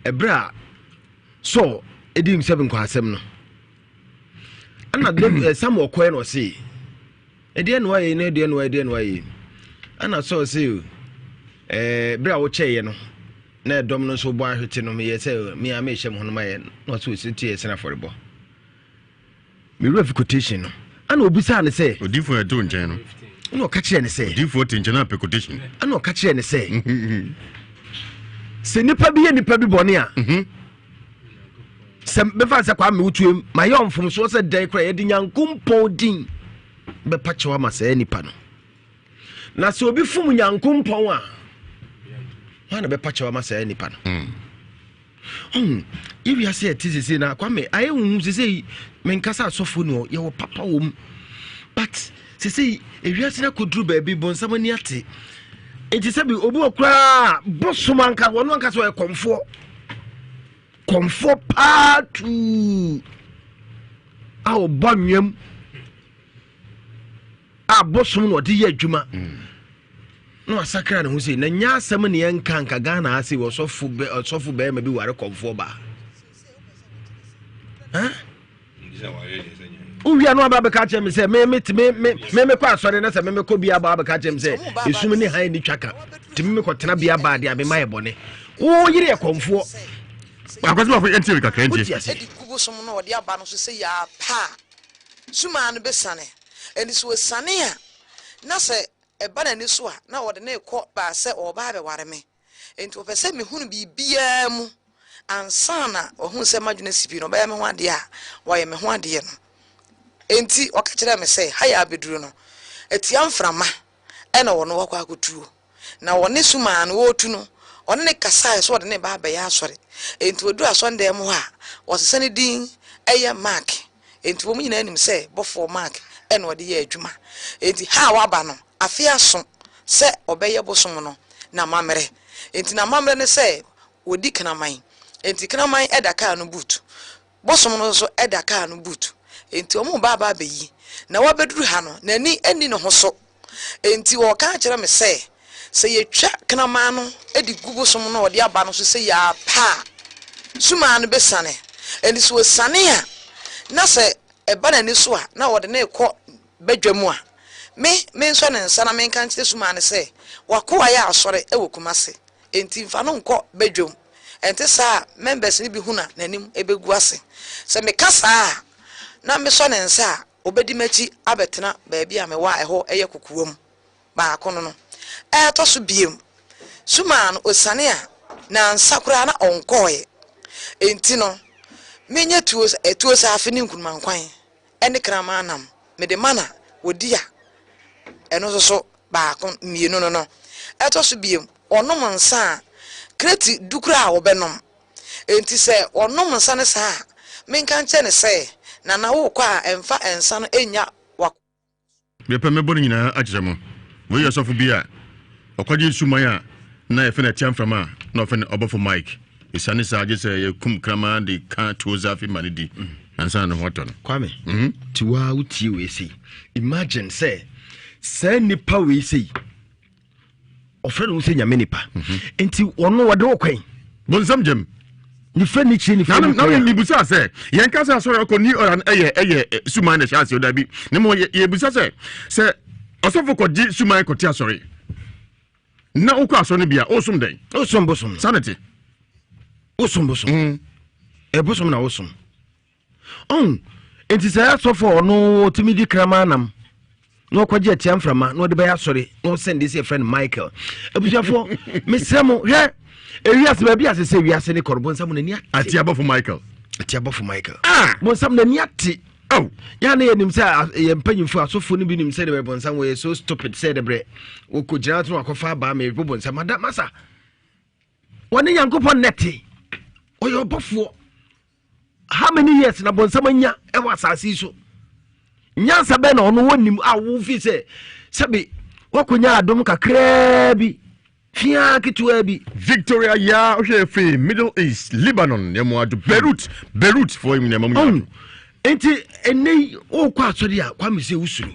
ɛberɛ a saul ɛdi sɛ nkwaasɛm no ɛna David eh, Samuel kɔɛ na ɔse ɛdeɛ na wayɛ na ɛdeɛ na wayɛ ɛdeɛ na wayɛ ɛna Saul se ɛɛ bere a wokyɛeɛ no na ɛdɔm no nso bɔ ahwete no meyɛ sɛ me a mehyɛ me ho no mayɛ na ɔse ɔsi tie ɛsɛn afɔrebɔ mewura fi quotation no ɛna obisaa no sɛ odiifoɔ ɛte wo nkyɛn no ɛna ɔka kyerɛ no sɛ odiifoɔ te nkyɛn apɛ quotation ɛna ɔka kyerɛ no sɛ sɛ nipa bi yɛ nipa bi bɔne a mhm. Sɛ mefa sɛ Kwame wotue mayɛ mfomsoɔ sɛ dɛn koraa yɛde Nyankompɔn din bɛpa kyɛw ama saa nipa no. Na sɛ obi fom Nyankompɔn a, hwan na bɛpa kyɛw ama saa nipa no? Hmm. Ɔhu, yɛ wiase ɛte sese na Kwame ayɛ huhu sese menkasa asɔfo no yɛwɔ papa wɔ mu. But sese ewiase no akɔduru baabi bonsam ani ate. Nti sɛbi obi wɔ koraa bosom anka wɔn ankasa ɔyɛ kɔmfoɔ. Kɔmfoɔ paa tuu a ɔbɔ anwea a bosom na ɔde yɛ adwuma mm. na wasakra ne ho sei na nyɛ asɛm ne yɛnka nka ghana ase ɔsɔfo bɛ ɔsɔfo bɛrima bi ware kɔmfoɔ baa wowia no aba bɛka kyerɛ me sɛ memekɔ asɔre na sɛ memekɔ bia ba bɛka kyerɛ me sɛ ɛsum ne han ni twa ka nti memekɔtena bia baa deɛ mema yɛ bɔne wo yere yɛ kɔmfoɔ akwasi ɛntie kakra ntie ɛde gu bosom no ɔde aba no so sɛ yɛ apa a sumaa no bɛsane ɛnti sɛ ɔsane a na sɛ. Ɛba n'ani so a, na ɔde no rekɔ baa sɛ ɔreba abɛware me. Enti ɔpɛ sɛ mehunu biribiara mu ansa na wahunu sɛ m'adwene asi pi na ɔbɛyɛ me ho adeɛ a, wayɛ me ho adeɛ no. Enti ɔka kyerɛɛ me sɛ, ha yɛ abɛduru no, atia mframa na ɔno wakɔ akɔtuo. Na ɔne Sumaa no wɔretu no, ɔne no kasaeɛ sɛ ɔde no reba abɛyɛ asɔre. Enti ɔduru asɔredan mu hɔ a, wɔsesa ne din yɛ Mark. Enti wɔn nyinaa nim sɛ bɔfoɔ Mark na ɔde yɛ adwuma. Enti ha a waba no, afe aso sɛ ɔbɛyɛ bosom no n'amammerɛ. Enti n'amammerɛ ne sɛ wɔdi kraman. Enti kraman da kaa no boot. Bosom no nso da kaa no boot. Enti wɔreba aba abɛyi. Na wabɛduru ha no, n'ani nni ne ho so. Enti wɔreka akyerɛ me sɛ, sɛ yɛtwa kraman no de gu bosom no a ɔde aba no so sei ara pɛ a, sumaa no bɛsiane. Enti sɛ ɔsiane a, na sɛ ɛba n'ani so a, na wɔde no rekɔ badwa mu a, me, mensɔ ne nsa na menka nkyerɛ sumaa no sɛ, W'akoa yɛ asɔre wɔ Kumasi, enti mfa no nkɔ badwam. Ɛnte saa a, members no bi hu no a, n'anim bɛgu ase. Sɛ meka saa a, na mesɔ ne nsa a, ɔbɛdi m'akyi abɛtena baabi a mewɔ a ɛhɔ yɛ kokoam baako no no. Ɛtɔ so biom, Sumaa no, ɔsiane a, nansa koraa na ɔnkɔeɛ. Enti no, menyɛ tuo, tuo saafe ne nkurumankwan ne kraman nam mede ma na wɔdi a, ɛno nso so baako, mmienu no no. Ɛtɔ so biom, ɔnom nsa a, kreti du koraa a ɔbɛnom. Enti sɛ ɔnom nsa no saa a, menka nkyerɛ no sɛ, Nana worekɔ a, mfa nsa no nnya w'akoma. Mepɛ mɛbɔ ne nyinaa akyerɛ mo. Wei yɛ ɔsɔfo bi a ɔkɔgye suman a na yɛfrɛ no atia mframa a na wɔfrɛ no ɔbɔfo Mike. Esiane saa gye sɛ yɛkum kraman de ka tuo zafi ma no di ansa na ne ho atɔ no. Kwame, ti waa wotie wei sei. Imagine sɛ saa nipa wei sei ɔfrɛ ne ho sɛ nyame nipa mhm. nti ɔno wɔde wo kwan bonsam gyam nifa ni kyerɛ nifa ni kwan a mibusa sɛ yɛn kasa asɔre ɔkɔ ni ɔra ɛyɛ ɛyɛ eh, suman na ɛhyɛ ase ɔda bi ne mo yɛbusa sɛ sɛ ɔsɔfo kɔgye suman kɔte asɔre na wokɔ asɔre no bia wosom dɛn wosom bosom sanity wosom bosom mm. ɛbosom na wosom ɔn nti sɛ asɔfo a ɔno ɔtumi di kraman nam na ɔkɔgye atia mframa na ɔde bɛyɛ asɔre na ɔsɛn de sɛ yɛfrɛ no michael abusuafoɔ mesrɛ mo hwɛ ewiase baabi ase sɛ wiase ne kɔrɔ bonsam n'ani ate ate abɔfo michael ate abɔfo michael ah bonsam n'ani ate oh yɛn na yɛnim sɛ yɛn mpanyinfo asɔfo no bi nim sɛ de bɛ bonsam wɔyɛ so stupid sɛ de brɛ wɔkɔ gyina to akɔfa abaa mɛ bɔ bonsam ada masa wɔne nyankopɔn nɛte ɔyɛ ɔbɔfoɔ How many years na bɔnsam anya ɛwɔ asase yi so? Nyansa bɛn na ɔno wɔnim a wofi sɛ sɛbi wakɔnya adom kakraa bi fiaa ketewaa bi. Victoria Yaa wohwɛ firi Middle East, Lebanon, yɛ mo adwo Beirut, Beirut foɔ yi nyinaa mo nyinaa. Nti ɛnɛ yi wokɔ asɔre a Kwame sɛ wosuro.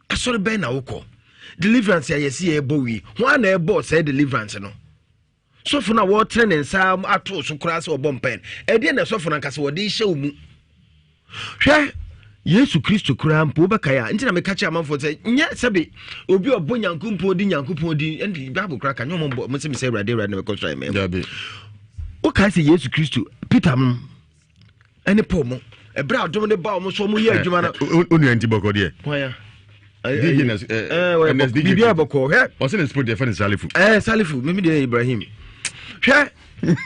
Asɔre bɛn na wokɔ? Deliverance a yɛsi yɛbɔ wie. Ho a na ɛbɔ sɛ deliverance no. Sɔfo no a wɔretene ne nsa ato so koraa sɛ ɔbɔ mpae no, ɛdeɛ na sɔfo no ankasa wɔde rehyɛ wo mu. Hwɛ, Yesu Kristo koraa mpo wobɛkae a, nti na meka kyerɛ amanfoɔ sɛ nyɛ sɛbe obi a ɔbɔ Nyankopɔn din Nyankopɔn din, ɛnti Bible koraa ka nyɛ ɔmo mbɔ ɔmo sɛ mesɛ Awurade Awurade na mɛkɔ soro ayɛ mɛm. Wokae sɛ Yesu Kristo, Peter mo ɛne Paul mo, ɛberɛ a adom no ba ɔmo so ɔmo yɛ adwuma no. Onua nti bɔkɔ deɛ. Hwan DJ na ɛ biribi a bɔkɔ hwɛ. Ɔsɛ ne spirit yɛfɛ ne Salifu. Ɛɛ Salifu mímí deɛ Ibrahim hwɛ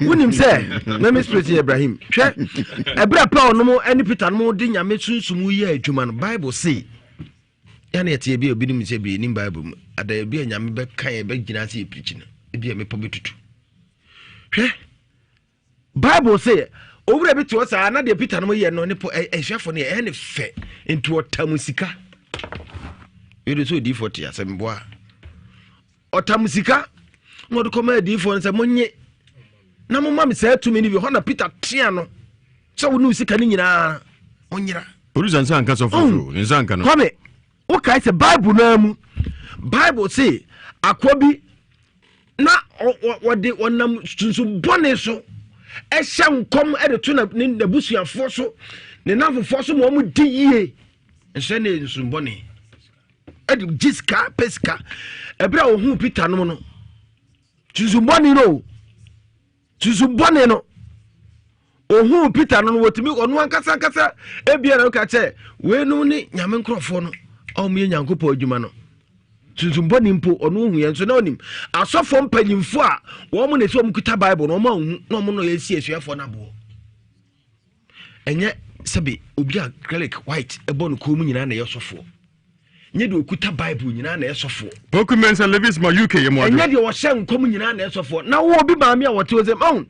wonim sɛ mɛmi spirit yɛ Ibrahim hwɛ ɛberɛ a Paul nom ɛne Peter nom de nyame sunsum yɛ adwuma no Bible se yɛne yɛte ebi a obi nim sɛ bi nim Bible mu ada ebi a nyame bɛka yɛ bɛgyina ase yɛ pirikyi no ebi a mepɔ bɛtutu hwɛ Bible se, Owura bi te hɔ saa na deɛ Peter nom yɛ no ne po asuafoɔ no yɛ ɛyɛ ne fɛ nti ɔtam sika. Yɛde sɛ odiifoɔ te asɛm boa. Ɔtam sika na ɔde kɔma adiifoɔ no sɛ monye na moma me saa tumi no bi hɔ na Peter tea no sɛ wo ne wo sika no nyinaa ɔnyera. Producer nsa nka sɔfo so ne nsa nka no. Kwame wokae sɛ Bible no mu Bible se akoa bi na wɔde wɔnam sunsun bɔne so ɛhyɛ nkɔm de to n'abusuafoɔ so ne n'afofoɔ so ma wɔn di yie nhyɛ ne nsun bɔne ɛde gye sika pɛ sika ɛberɛ a wɔhu Peter nom no sunsun bɔne no sunsun bɔne no ohuu Peter no no wɔtumi ɔno ankasa ankasa ebia na ɔka kyɛ weinom ne nyame nkurɔfoɔ no a wɔyɛ nyankopɔn adwuma no. Sunsum bɔne mpo, ɔno ohu yɛn nso na onim. Asɔfoɔ mpanyimfoɔ a wɔn na ɛsɛ wɔn kuta Bible no, wɔn anhu na wɔn na yɛsi asuafoɔ no aboɔ. Ɛnyɛ sɛbe obi a cleric white ɛbɔ no kɔn mu nyinaa na ɛyɛ sɔfoɔ. Nyɛ deɛ ɔkuta Bible nyinaa na ɛyɛ sɔfoɔ. Poku Mensah Levis ma UK yɛ mu adwo. Ɛnyɛ deɛ ɔhyɛ nkɔm nyinaa na ɛyɛ sɔfoɔ. Na wo obi maame a wɔte hɔ sɛ, ɔn,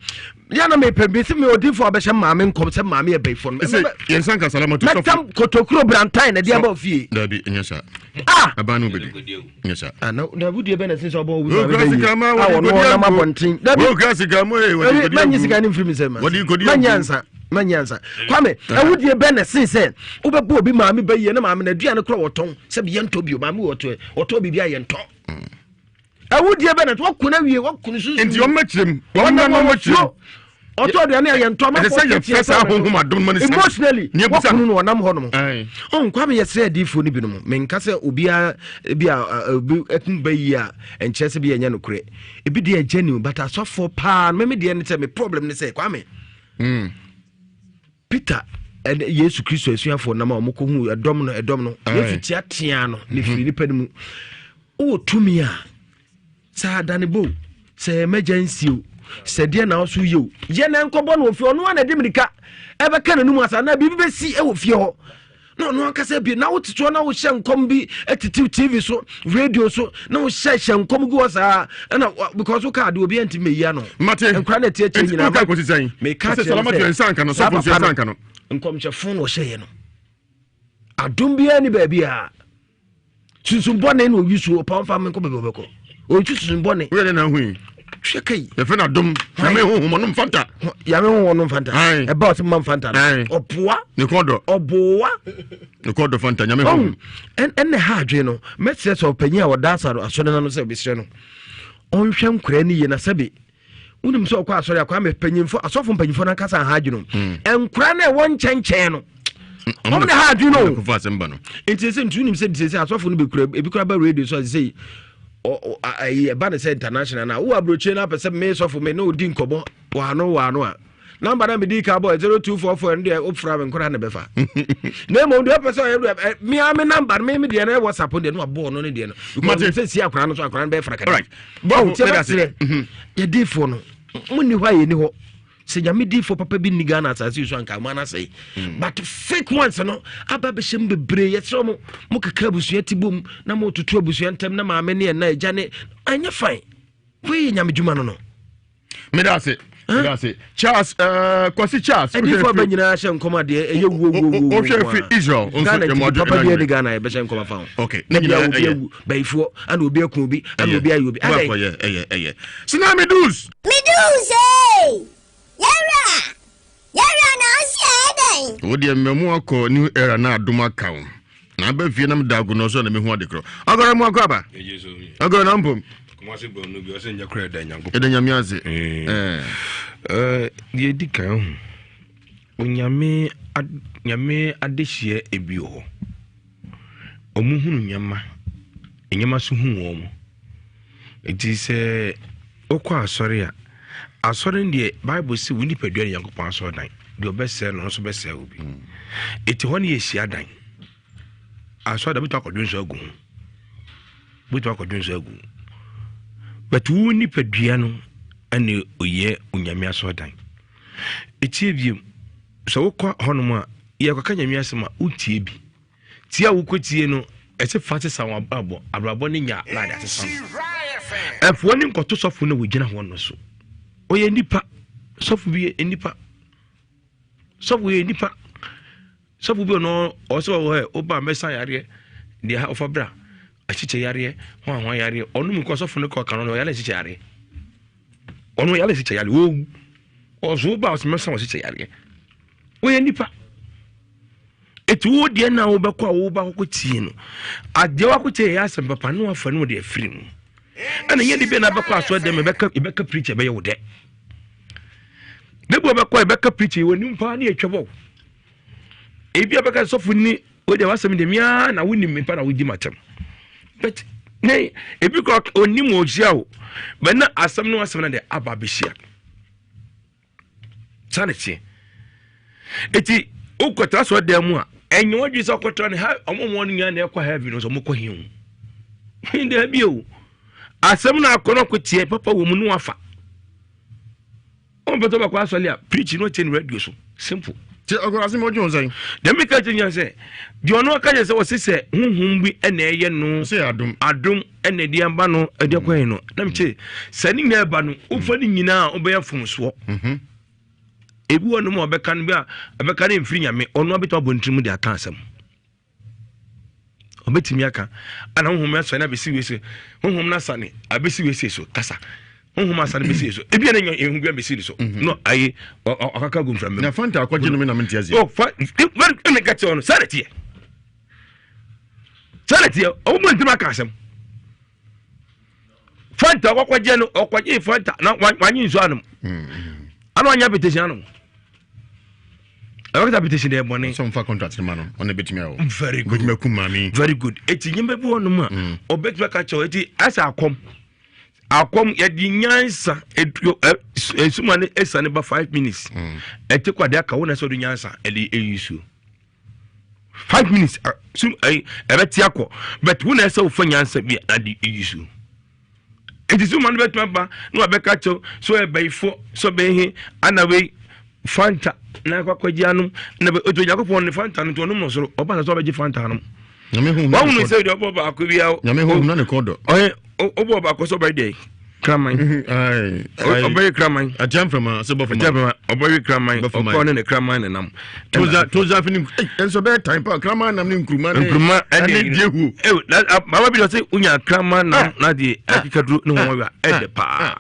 yɛ na mepɛ bi sɛ me odiifoɔ a bɛhyɛ maame nkɔm sɛ maame yɛ bɛyifoɔ no. Ɛsɛ yɛn nsa nka salamatu sɔfo. Mɛtam kotokuro brantan na ɛde aba ofie. Dabi ɛnyɛ saa. Ah! Aban no bɛdi nyɛ saa. Ah, na na wudie bɛ na ɛsɛ sɛ ɔbɔ obi maame bɛyie. A wɔn wɔn nam abɔnten. Dabi. Wokura sika mu ee wɔde kodi agu. Mɛnyi sika ne nfiri mi nsɛm. Wɔde kodi agu. Mɛnyi ansa. Mɛnyi ansa. Kwame, awudie bɛ na ɛsɛ sɛ wobɛbɔ obi maame bɛyie na maame na aduane kora wɔtɔn sɛ bi yɛntɔ bio maame wɔtɔ wɔtɔ biribi a yɛntɔ. Awudie bɛ na wɔko no awie wɔko no sunsun. Nti wɔn mɛkyerɛ mu wɔn mɛ wɔn mɛkyerɛ mu. Ɔtɔ aduane a yɛntɔ ama fɔ ɛsɛ sɛ yɛfɛ saa honhom adom ma ne sɛ emotionally wɔko no wɔnam hɔ nom. Ɔn Kwame yɛsrɛ adiifoɔ no binom menka sɛ obiara bi a obi ɛkum bɛ yi a ɛnkyerɛ sɛ bi ɛnyɛ nokorɛ ebi deɛ genuine but asɔfoɔ paa no meme deɛ ne sɛ me problem ne sɛ Kwame. Peter ɛne Yesu Kristo asuafoɔ nam a wɔkɔhu ɛdɔm no ɛdɔm no Yesu teateaa no ne firi nipa no mu wowɔ tumi a sɛ adane bo sɛ emergency o sɛ deɛ na ɔso yɛ o yɛ na nkɔbɔ no wɔ fie ɔno a na ɛde mirika ɛbɛka n'anum asa na biribi bɛsi wɔ fie hɔ na ɔno ankasa bie na wote soɔ na wohyɛ nkɔm bi tete tv so radio so na wohyɛ hyɛ nkɔm gu hɔ saa ɛna because woka ade obi antimi mɛyi ano mate nkora na ɛte akyire nyinaa woka kɔsi sɛn meka sɛ salamatu ɛnsa nka no sɔfo nso ɛnsa nka no nkɔmhyɛfo na ɔhyɛeɛ no adom biara ni baabi a sunsum bɔne na oyi so ɔpa ɔmfa me nkɔ baabi ɔbɛkɔ oyi sunsum bɔne woyɛ dɛ na ahu yi hwɛ kai yɛfɛ na dom nyame honhom ɔnom fanta nyame honhom ɔnom fanta ɛba ɔsɛ mma fanta no ɔboa ne kɔn dɔ ɔboa ne kɔn dɔ fanta nyame honhom ɛnna ha adwene no mɛsrɛ sɛ ɔpanyin a ɔda asare asɔre no ano sɛ ɔbɛsrɛ no ɔnhwɛ nkora no yie na sɛbe wonim sɛ ɔkɔ asɔre akɔ ama mpanyimfo asɔfo mpanyimfo no ankasa ha adwene hmm. nkora no ɛwɔ nkyɛnkyɛn no ɔmo na ha adwene o nti sɛ nti wonim sɛ sɛ asɔfo no bɛkura ebi kura ba radio so sɛ ayi ɛba ne sɛ international na wo aburokyire no apɛ sɛ me sɔfo me ne odi nkɔmmɔ wɔ ano wɔ ano a namba na medi ka bɔ 0244 no deɛ wofra me nkora ne bɛfa na mmom deɛ wopɛ sɛ ɔyɛ mea me namba no me deɛ no ɛwɔ sapo deɛ no wabɔɔ no ne deɛ no because sɛ si akora no so akora no bɛyɛ frakada Bɔfo, tiɛ meda ase. bɛserɛ mhm. yɛdiifoɔ no monni hɔ a yɛni hɔ sɛ nyame diifoɔ papa bi nni ghana asase yi so anka ma no asɛe mm. but fake ones no aba bɛhyɛ mu bebree yɛserɛ mo mokeka abusua ti bom na mototo abusua ntam na maame ne ɛna agya ne ɛnyɛ fine wei yɛ nyame dwuma no no meda ase meda ase charles uh, kwasi charles ɛdifo aba nyinaa hyɛ nkɔm adeɛ ɛyɛ wuo wuo wuo wohwɛ firi israel nso ghana yɛ ti papa bi ɛne ghana yɛbɛhyɛ nkɔm afa ho okay ne nyinaa obi awu bayifoɔ ana obi aku obi ana obi ayɛ obi adɛ ɛyɛ ɛyɛ ɛyɛ sina medus medus ee yɛwura yɛwura na ɔsi ɛyɛ dɛn wo deɛ mmamu akɔ new era na adom aka wo na aba fie na meda agonɔ so na mehu ade korɔ ɔgɔrɔ mu akɔ aba ɔgɔrɔ na mpom ɛda nyame ase deɛ ɛdi kan ho onyame nyame adehyeɛ ebi wɔ hɔ ɔmo hunu nneɛma nneɛma so hu wɔn mo nti sɛ wokɔ asɔre a asɔre no deɛ bible sɛ wo nipadua ne nyankopɔn asɔredan deɛ ɔbɛsɛe no nso bɛsɛe wo bi ɛti hɔ no yɛ hyiadan asɔredan bɛtumi akɔdwo nso agu ho bɛtumi akɔdwo nso agu but wo nipadua no ɛne ɔyɛ onyame asɔredan ɛtie biom sɛ wokɔ hɔnom a yɛkɔka nyame asɛm a wotie bi Tie a wokɔtie no, ɛsɛ fa sesa wɔn abrabɔ. Abrabɔ no nya na ade asesa no. Ɛfoɔ ne nkɔto sɔfo no wɔgyina hɔ no so. Ɔyɛ nipa. Sɔfo bi yɛ nipa. Sɔfo yɛ nipa. Sɔfo bi ɔno ɔsɛ ɔwɔ hɛ ɔba mɛsa yareɛ deɛ ha ɔfa bra akyikyɛ yareɛ ho ahoa yareɛ ɔno mu kɔ sɔfo no kɔ kan no ɔyare akyikyɛ yareɛ ɔno ɔyare akyikyɛ yareɛ ɔwu ɔso ba ɔsɛ mɛsa ɔkyikyɛ yareɛ ɔyɛ nipa. Eti wo deɛ na wobɛkɔ a woba kɔkɔ tie no adeɛ wakɔ tie yɛ asɛm papa ne wafa no de afiri mu ɛna nyɛ de bi na bɛkɔ asɔ dɛm ɛbɛka ɛbɛka preacher ɛbɛyɛ wo dɛ ne bi wɔbɛkɔ ɛbɛka preacher wɔ nim paa ne atwa bɔ ebi abɛka sɔfo ni wo deɛ wasɛm deɛ mia na wonim nipa na wodi makyɛm but ne ebi kɔ onim ɔhyia o bɛ na asɛm no asɛm no deɛ aba abɛhyia saa na ɛteɛ eti wokɔtra sɔ dan mu a ɛnyɛ wadwi sɛ ɔkɔtra ne ha ɔmo wɔn nyinaa na ɛkɔ heaven no sɛ ɔmo kɔ he o Daabi o. Asɛm no akɔ no akɔteɛ papa wɔ mu no wafa. Wɔn pɛ sɛ ɔbɛkɔ asɔre a preach no ɔkyɛ no radio so simple. Ti ɔkɔ asɛm ɔdwe ho sɛn. Dɛm mi ka kyerɛ nyina sɛ deɛ ɔno aka kyerɛ sɛ ɔse sɛ honhom bi ɛna ɛyɛ no sɛ adom adom ɛna ɛde aba no ɛde akɔ yɛn no na mi kyerɛ sɛ ne nyinaa ɛba no wofa ne nyinaa wobɛyɛ fomsoɔ. Mhm. Ebi wɔ nom a ɔbɛka no bi a ɛbɛka no mfiri nyame ɔno abɛtɔ abɔ ne tirim de aka asɛm. Ɔbɛtumi aka ana honhom asane abɛsi wei so honhom no asane abɛsi wei sei so kasa honhom asane bɛsi so ebi na nya ehu bi abɛsi ne so mhm. no ayi ɔkaka gu mframa na fanta akɔgye no me na mente aseɛ oh fa ɛna ka kyerɛ ɔno saa na teɛ saa na teɛ ɔmo mu ntoma aka asɛm fanta ɔkɔgye no ɔkɔgye fanta na wanye nsuo anom mhm. ana wanya petition anom ɛbɛkata petition deɛ bɔne. Sɛ ɔmfa contract no ma no ɔna bɛtumi ayɛ. Very good. Bɛtumi akum maame. Very good. Eti nyɛma bi wɔ nom a mm. ɔbɛtumi aka kyɛw eti asɛ akɔm akɔm yɛde nyansa edu ɛ esuma ne esane ba 5 minutes mm. ɛte kɔ adeɛ aka wo na sɛ ɔde nyansa ɛde eyi suo 5 minutes sum ɛyi ɛbɛte akɔ but wo na ɛsɛ wofa nyansa bi ade eyi suo nti sɛ ma no bɛtumi aba na wabɛka kyɛw sɛ ɔyɛ bayifo sɛ ɔbɛyɛ he ana wei fanta na akɔakɔgye anom na ɔtɔ onyankopɔn ne fanta no nti ɔnom no soro ɔba sɛ sɛ ɔbɛgye fanta anom wahunu sɛ deɛ ɔbɔ baako bi a nyame honhom na ne kɔn dɔ ɔyɛ ɔbɔ baako sɛ ɔbɛyɛ deɛ kraman ɔbɛyɛ kraman atia mframa sɛ bɔ fama atia mframa ɔbɛyɛ kraman ɔkɔ ne ne kraman ne nam toza toza fi ne nso bɛyɛ tan pa kraman nam ne nkuruma ne nkuruma ɛne die huo ew na baba bi dɔ sɛ wonya kraman nam na deɛ akekaduro ne ho wa ɛdɛ paa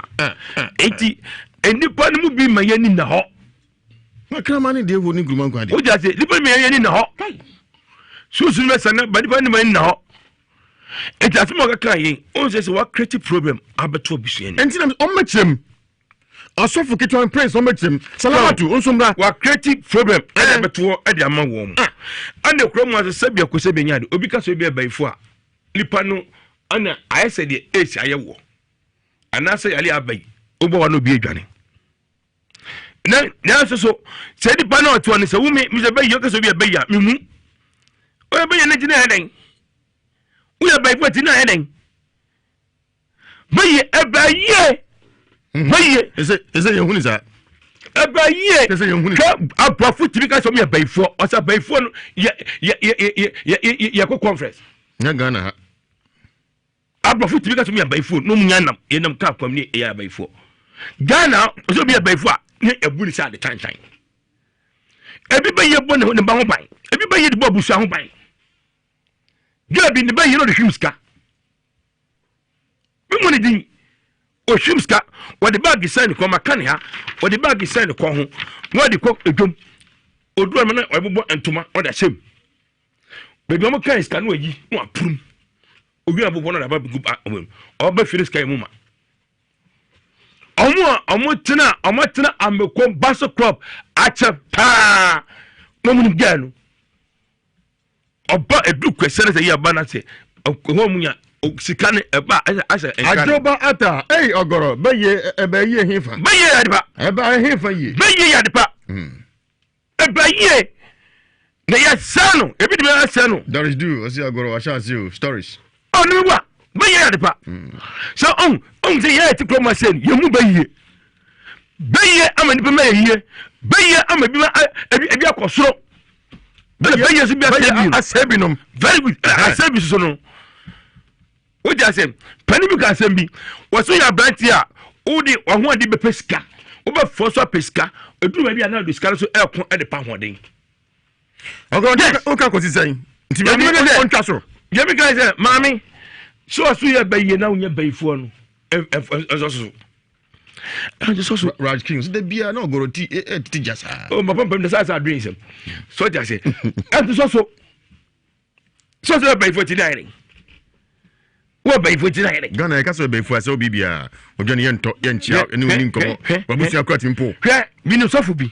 eti nnipa no mu bi ma yɛn ni na hɔ na kraman ne die huo ne nkuruma nkwa deɛ o jase nnipa no ma yɛn ni na hɔ sunsun bɛ sɛ na ba nnipa no ma yɛn ni na hɔ eti asɛm a ɔkaka yi o sɛ sɛ wa create problem abɛto abusua ni. Nti na ɔmmɛkyerɛ mu asɔfo ketewa prince ɔmmɛkyerɛ mu salamatu nso mmra. Wa create problem ɛde abɛto hɔ ɛde ama wɔn mu ɛna ekura mu ase sɛbi ɛkɔ sɛbi enya de obi ka sɛ obi ɛbɛyifo a nipa no ɛna ayɛ sɛ deɛ esi ayɛ wɔ anaasɛ yale aba yi wobɔ wa na obi adwane na nanso so sɛ nipa na ɔte hɔ no sɛ wumi mi sɛ bɛyi ɔka sɛ obi ɛbɛyi a mi mu ɔyɛ bɛyɛ ne ti na ayɛ dɛn woyɛ bɛyi ti na ayɛ dɛn bɛyɛ ɛbɛyɛ mhm. bɛyɛ ɛsɛ ɛsɛ yɛn huni saa ɛbɛyɛ ɛsɛ yɛn huni hwɛ aborɔfo tìmi ka sɛ ɔmo yɛ bɛyifoɔ ɔsɛ bɛyifoɔ no yɛ yɛ yɛ yɛ yɛ yɛ kɔ conference. nyɛ Ghana ha. Aborɔfo tumi ka sɛ ɔmo yɛ abayifoɔ na ɔmo nya nam yɛnam kaa kwam ne ɛyɛ abayifoɔ. Ghana ɔsɛ obi yɛ abayifoɔ a ne ɛbu ne sɛ ade tantan. Ebi bɛyɛ bɔ ne ba ho ban, ebi bɛyɛ de bɔ abusua ho ban. Girl bi ne bɛyɛ na ɔde hwim sika. Me mu ne din ohwim sika wɔde baagi sɛn ne kɔn maka ne ha wɔde baagi sɛn ne kɔn ho na wɔde kɔ edwom oduro no na ɔbɛbɔ ntoma ɔde ahyɛ mu. Baabi a wɔkan sika no ayi na wapurum. Owi abobɔ no aba gu ba wɔn mu. Ɔba fie no sika yɛ mu ma. Wɔn a wɔtena wɔtena Amekom Basso Club akyɛ paa na wɔn nim gɛɛ no. Ɔba edu kwɛsɛ no sɛ yi aba na sɛ ɛhɔ mu nya sika no ɛba asɛ asɛ nka. Adwoba ata ei ɔgɔrɔ bɛyɛ ɛbɛ yie hefa. Bɛyɛ yɛ adepa. Ɛbɛ hefa yie. Bɛyɛ yɛ adepa. Ɛbɛ yie na yɛsɛn no ebi de bɛ sɛn no. Doris du ɔsi agorɔ wahyɛ ase o stories. Ɔ ne wa bɛ yɛ ade pa sɛ ɔn ɔn sɛ yɛ ti kurom ase no yɛ mu bɛ yie bɛ yie ama nipa ma yɛ yie bɛ yie ama ebi ma ebi ebi akɔ soro bɛ yie so bi asɛ bi asɛ bi nom very good asɛ bi soso no. Wogye ase? Panin bi ka asɛm bi. Wɔsɛ yɛ aberante a wode w'ahoɔden bɛpɛ sika. Wobɛfoɔ so apɛ sika. Ɛduru baabi a na wode sika no so ɛko de pa ahoɔden. Yes. Woka kɔsi sɛn? Nti maame ɔntwa so. Deɛ mi ka sɛ maame sɛ ɔso yɛ bɛyie na wonyɛ bɛyifoɔ no ɛnsɔ so. Ɛnsɔ so. Raj King sɛ da biara na ɔgɔrɔ ti ɛtete gya saa. Ɔ mapa mpam na saa saa adwene nsɛm. Sɛ ɔte ase. Ɛnsɔ so. sɛ sɛ ɔbɛyifoɔ ti na ayɛ wɔ ɔbɛyifoɔ ti na ayɛ Ghana yɛka sɛ ɔbɛyifoɔ asɛ obi biara ɔdwane yɛntɔ yɛnkyea ɛne ɔni nkɔmmɔ wabusua kora ti mpo hwɛ menim sɔfo bi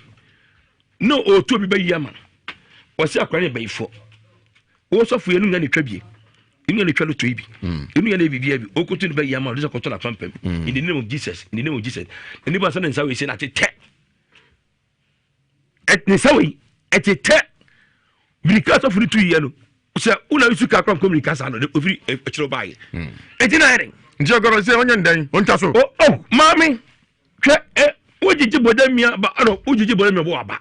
na ɔtu obi bɛyi ama no ɔsɛ akora ne bɛyifoɔ wɔ sɔfo yɛ no nya ne twa bie ɛnu yɛ ne twa no tɔ yi bi ɛnu yɛ ne biribiara bi ɔkɔtu ne bɛyi ama ɔde sɛ kɔtɔ no apampam in the name of Jesus in the name of Jesus na nipa sɛ ne nsa wei sɛ na ate tɛ ne nsa wei ɛte tɛ mirika sɔfo no tu yɛ no. Sɛ wona nsu kakra nkɔ mirika saa no de ofiri akyerɛ baayɛ. Enti na ayɛ Nti ɔgɔrɔ sɛ ɔnyɛ ndɛn ɔntwa so. O o maame hwɛ ɛ wogyegye bɔda mia ba ɛnɔ wogyegye bɔda mia bɔ aba.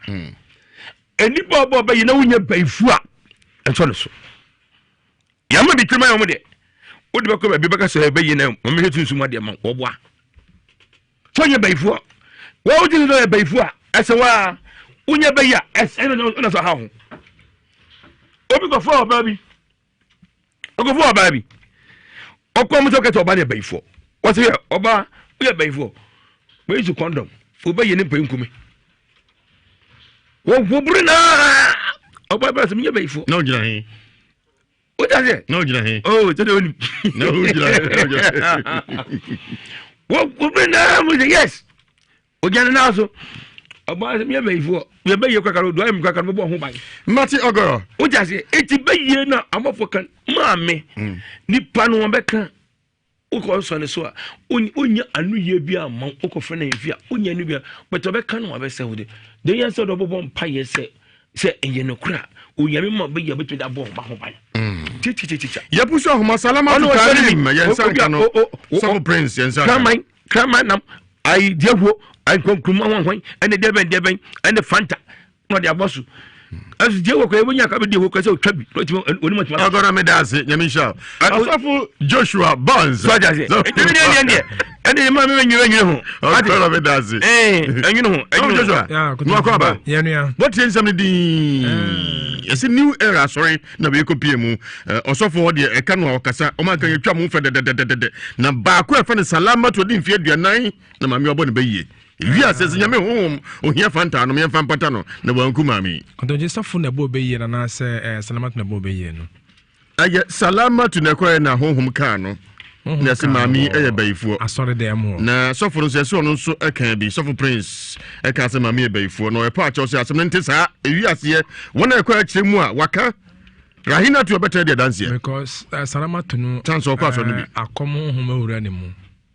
Nnipa ɔbɔ ɔbɛ yi na wonyɛ bayifu a ɛnsɔ ne so. Yɛma bi tirim ayɛ wɔn deɛ wode bɛkɔ baabi bɛka sɛ ɛbɛyi na wɔn hwɛ sunsum adeɛ ma wɔboa. Sɛ ɔnyɛ bayifu a wɔn wogye sɛ ɔyɛ bayifu a ɛsɛ wɔn a wonyɛ bayi a ɛsɛ ɛna ɛna sɛ ɔha ho. Obi kɔfɔ ɔbaa bi ɔkɔfɔ ɔbaa bi ɔkɔ mo sɛ ɔkɛsɛ ɔbaa no yɛ bayifoɔ wɔsɛ yɛ ɔbaa woyɛ bayifoɔ wɔyi so kɔndɔm wɔbɛyɛ ne mpɛ nkume wɔburu naa ɔbaa bɛrɛ sɛ menyɛ bayifoɔ na ɔgyina he wogya sɛ na ɔgyina he oh sɛdeɛ ɔnim na ɔgyina he wɔburu naa mo sɛ yes Ogya ne nan so. Ɔbaa sɛ meyɛ bɛyifoɔ. Yɛ bɛyie kakra do ayɛ mu kakra bɛbɔ ho ban. Mate ɔgɔrɔ. Wogya sɛ eti bɛyie na amɔfo kan maame mm. nipa no wɔn bɛka wokɔ nsɔ ne so a wonya ano yie bi ama wokɔ fɛ na efi a wonya ano bi a bɛtɛ ɔbɛka no abɛsɛ wo de de yɛn sɛ ɔbɛbɔ mpa yɛ sɛ sɛ ɛyɛ no kora onyame ma bɛyɛ bɛtumi de abɔ ɔba ho ban. Mm. Titititita. Yɛpu so ahoma salama to karim yɛn nsa nka no sɔfo prince yɛn nsa nka. Kraman kraman nam ayi diahuo ayi nkuruma hwanhwan ɛne deɛbɛn deɛbɛn ɛne fanta na ɔde abɔ so ɛso diahuo kɔ ebonya ka bɛ diahuo kɔ sɛ otwa bi na otumi onim otumi. Ɔgɔrɔ mi da ase nyame nhyira asafo Joshua Barnes. Sɔjà se ɛdi ni ɛni ɛni ɛni ɛni maa mi bɛ nyere nyere ho. Ɔgɔrɔ mi da ase. Ɛɛ ɛnyere ho ɛnyere ho. Joshua nua kɔ aba. Wɔtie nsɛm ni dii yɛsi new era asɔre na wei kɔ pie mu ɔsɔfo hɔ deɛ ɛka no a ɔkasa ɔma nka yɛtwa mo fɛ dɛdɛdɛdɛdɛ na baako a ɛfɛ no salamatu ɔde mfeɛ aduanan na maame ɔbɔ ne bɛyie ewi ase sɛ nyame honhom ohia fanta nom yɛmfa mpata no na wanku maame yi. Kɔntɔnkye sɔfo na ɛbɔ bɛyie no anaasɛ ɛɛ salamatu na ɛbɔ bɛyie no. Ɛyɛ salamatu na ɛkɔɛ na honhom kaa no na ɛsɛ maame yi yɛ bayifoɔ. Asɔre dɛm hɔ. Na sɔfo no nso ɛsɛ ɔno nso ɛka bi sɔfo prince ɛka sɛ maame yɛ bayifoɔ na ɔyɛ akyɛw sɛ asɛm no nte saa ewi aseɛ wɔn a ɛkɔ akyerɛ mu a waka rahina to ɛbɛtɛ deɛ danseɛ. Because uh, salamatu no. Chance ɔkɔ asɔre no bi. Uh, akɔm honhom awura ne mu.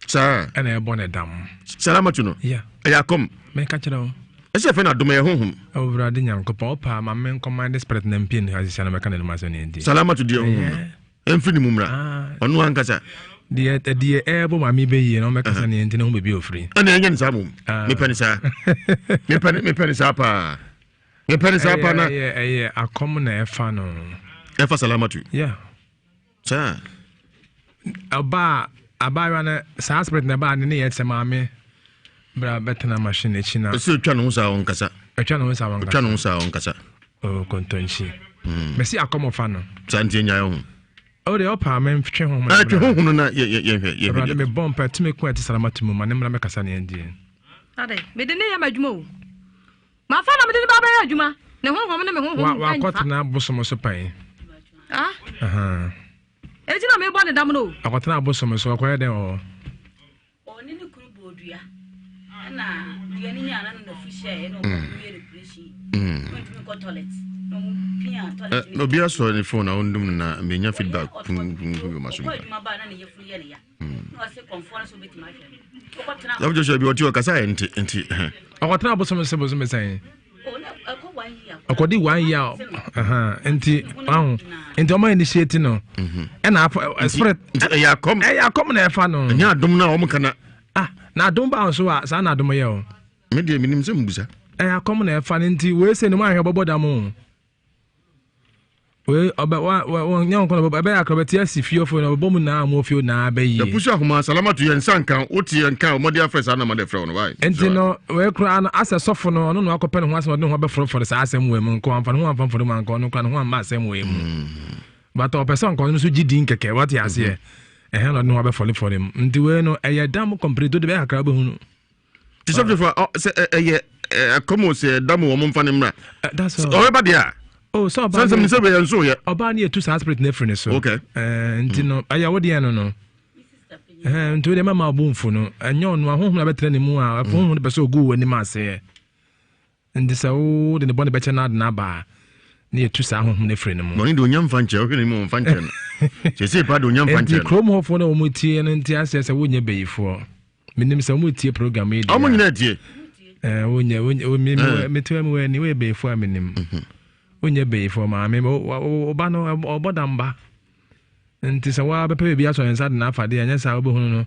Saa. Ɛna ɛbɔ ne dam. Salamatu no. Yeah. Ɛyɛ akɔm. Mɛka kyerɛ wo. Ɛsɛ fɛ na adom ɛyɛ honhom. Awurade Nyankopɔn ɔpa ma me nkɔma de spirit na mpie ne asisia na mɛka n'anim asɛm ne nti. Salamatu deɛ honhom no. Ɛmfiri ne mu mmra. Ɔno ankasa. Deɛ deɛ ɛɛbɔ maame bɛyie na ɔmɛkasa ne nti na ho baabi ofiri. Ɛna ɛnyɛ ne saa mom. Mepɛ ne saa. Mepɛ ne mepɛ ne saa paa. Mepɛ ne saa paa na. Ɛyɛ ɛyɛ akɔm na ɛfa no. Ɛfa salamatu. Yeah. Saa. Ɔbaa abaayewa no saa spirit na ɛbaa ne ne yɛ sɛ maame bra bɛtena machine akyi na. Ɛsɛ otwa ne ho saa ɔnkasa. Otwa ne ho saa ɔnkasa. Otwa ne ho saa ɔnkasa. Oh, kontonkyi. Mɛsi akɔmɔfa no. Saa nti enyae ho. O deɛ ɔpa me ntwe ho. Ɛtwe ho ho no na yɛ yɛ yɛhwɛ yɛhwɛ. Awurade mebɔ mpa tumi ko a ɛte salamatu mu ma ne mmra mɛkasa ne ɛndie. Adɛn, mede ne yɛ m'adwuma o. Mafa na mede ne ba bɛyɛ adwuma. Ne honhom ne me honhom mfa. Wakɔtena bosom so pan. Ah. Eti na mebɔ ne dam no o. Akɔtena bosom so ɔkɔyɛ dɛn wɔ hɔ? Ɔne ne kunu bɔɔ dua ɛna dua no nyaa no na fu hyɛɛ ɛna ɔmo yɛ no operation. Ɔntumi nkɔ toilet na ɔmo pia toilet. Ɛ obi asɔ ne phone na ɔndum no na menya feedback pum pum pum wɔ maso mu. Ɔkɔ adwuma baa na ne yafunu yɛ ne ya. Na ɔse kɔnfoɔ no so obetumi ahwɛ no. Ɔkɔtena. Sɔfo Joshua bi ɔte ɔkasa yɛ nti nti. Ɔkɔtena abosom se bosome sɛn? Ɔkɔdi one year nti ɔho nti ɔmo initiate no ɛna afɔ spirit ɛyɛ akɔm ɛyɛ akɔm na ɛfa no. Ɛnyɛ adom na ɔmo kana. Ah na adom ba nso a saa na adom yɛ o. Me deɛ menim sɛ mbusa. Ɛyɛ akɔm na ɛfa no nti wei sɛ ne mu ahwɛ bɔbɔ dam o. Wei ɔbɛ wa wa wa nyɛ nkɔla bɔbɔ ɛbɛyɛ akora bɛte asi fiefo na ɔbɛbɔ mu naa mo fie naa bɛyie. Yɛpusu ahoma salamatu yɛn nsa nka wote yɛn nka ɔmɔde afrɛ saa nama de frɛ wo no wae. Nti no wei koraa no asɛ sɔfo no ɔno na wakɔpɛ ne ho asɛm ɔde ne ho abɛforɔfɔre saa asɛm wei mu nko amfa ne ho amfa mfɔre mu anka ɔno koraa ne ho amma asɛm wei mu. But ɔpɛ sɛ nka ɔno nso gye din kɛkɛ wate aseɛ ɛhɛn na ɔde ne ho abɛfɔrefɔre mu nti wei no ɛyɛ dam complete wode bɛyɛ kakra wobɛhunu. Ti sɛ fífa sɛ ɛyɛ ɛkɔm o sɛ ɛda mu wɔn mfa ne mmra. Ɔbɛba deɛ a. Oh, sɛ ɔbaa sɛ sɛ bɛyɛ nso yɛ. Ɔbaa ne yɛtu saa spirit no afiri ne so. Okay. Nti no ɛyɛ wo deɛ no no. Nti wo deɛ mɛma ɔbo mfu no ɛnyɛ ɔno ahohom na bɛtena ne mu a ahohom no pɛ sɛ ɔgu w'anim aseɛ. Nti sɛ wode ne bɔne bɛkyɛ no ade no aba a, na yɛtu saa honhom no firi ne mu. Bɔne de onya mfa nkyɛ, wohwɛ ne mu ɔmfa nkyɛ no. Seesei paa de onya mfa nkyɛ no. Nti kurom hɔfoɔ no a wɔtie no nte aseɛ sɛ wonyɛ bayifoɔ. Menim sɛ wɔtie program yi deɛ. Wɔn nyinaa tie. Wonyɛ, wonyɛ, mete mu wɔ ani, woyɛ bayifoɔ a menim. Wonyɛ bayifoɔ maame, wo ba no ɔbɔ dam ba. Nti sɛ woa bɛpɛ baabi asɔ ne nsa de no afa deɛ, ɛnyɛ saa wobɛhunu no.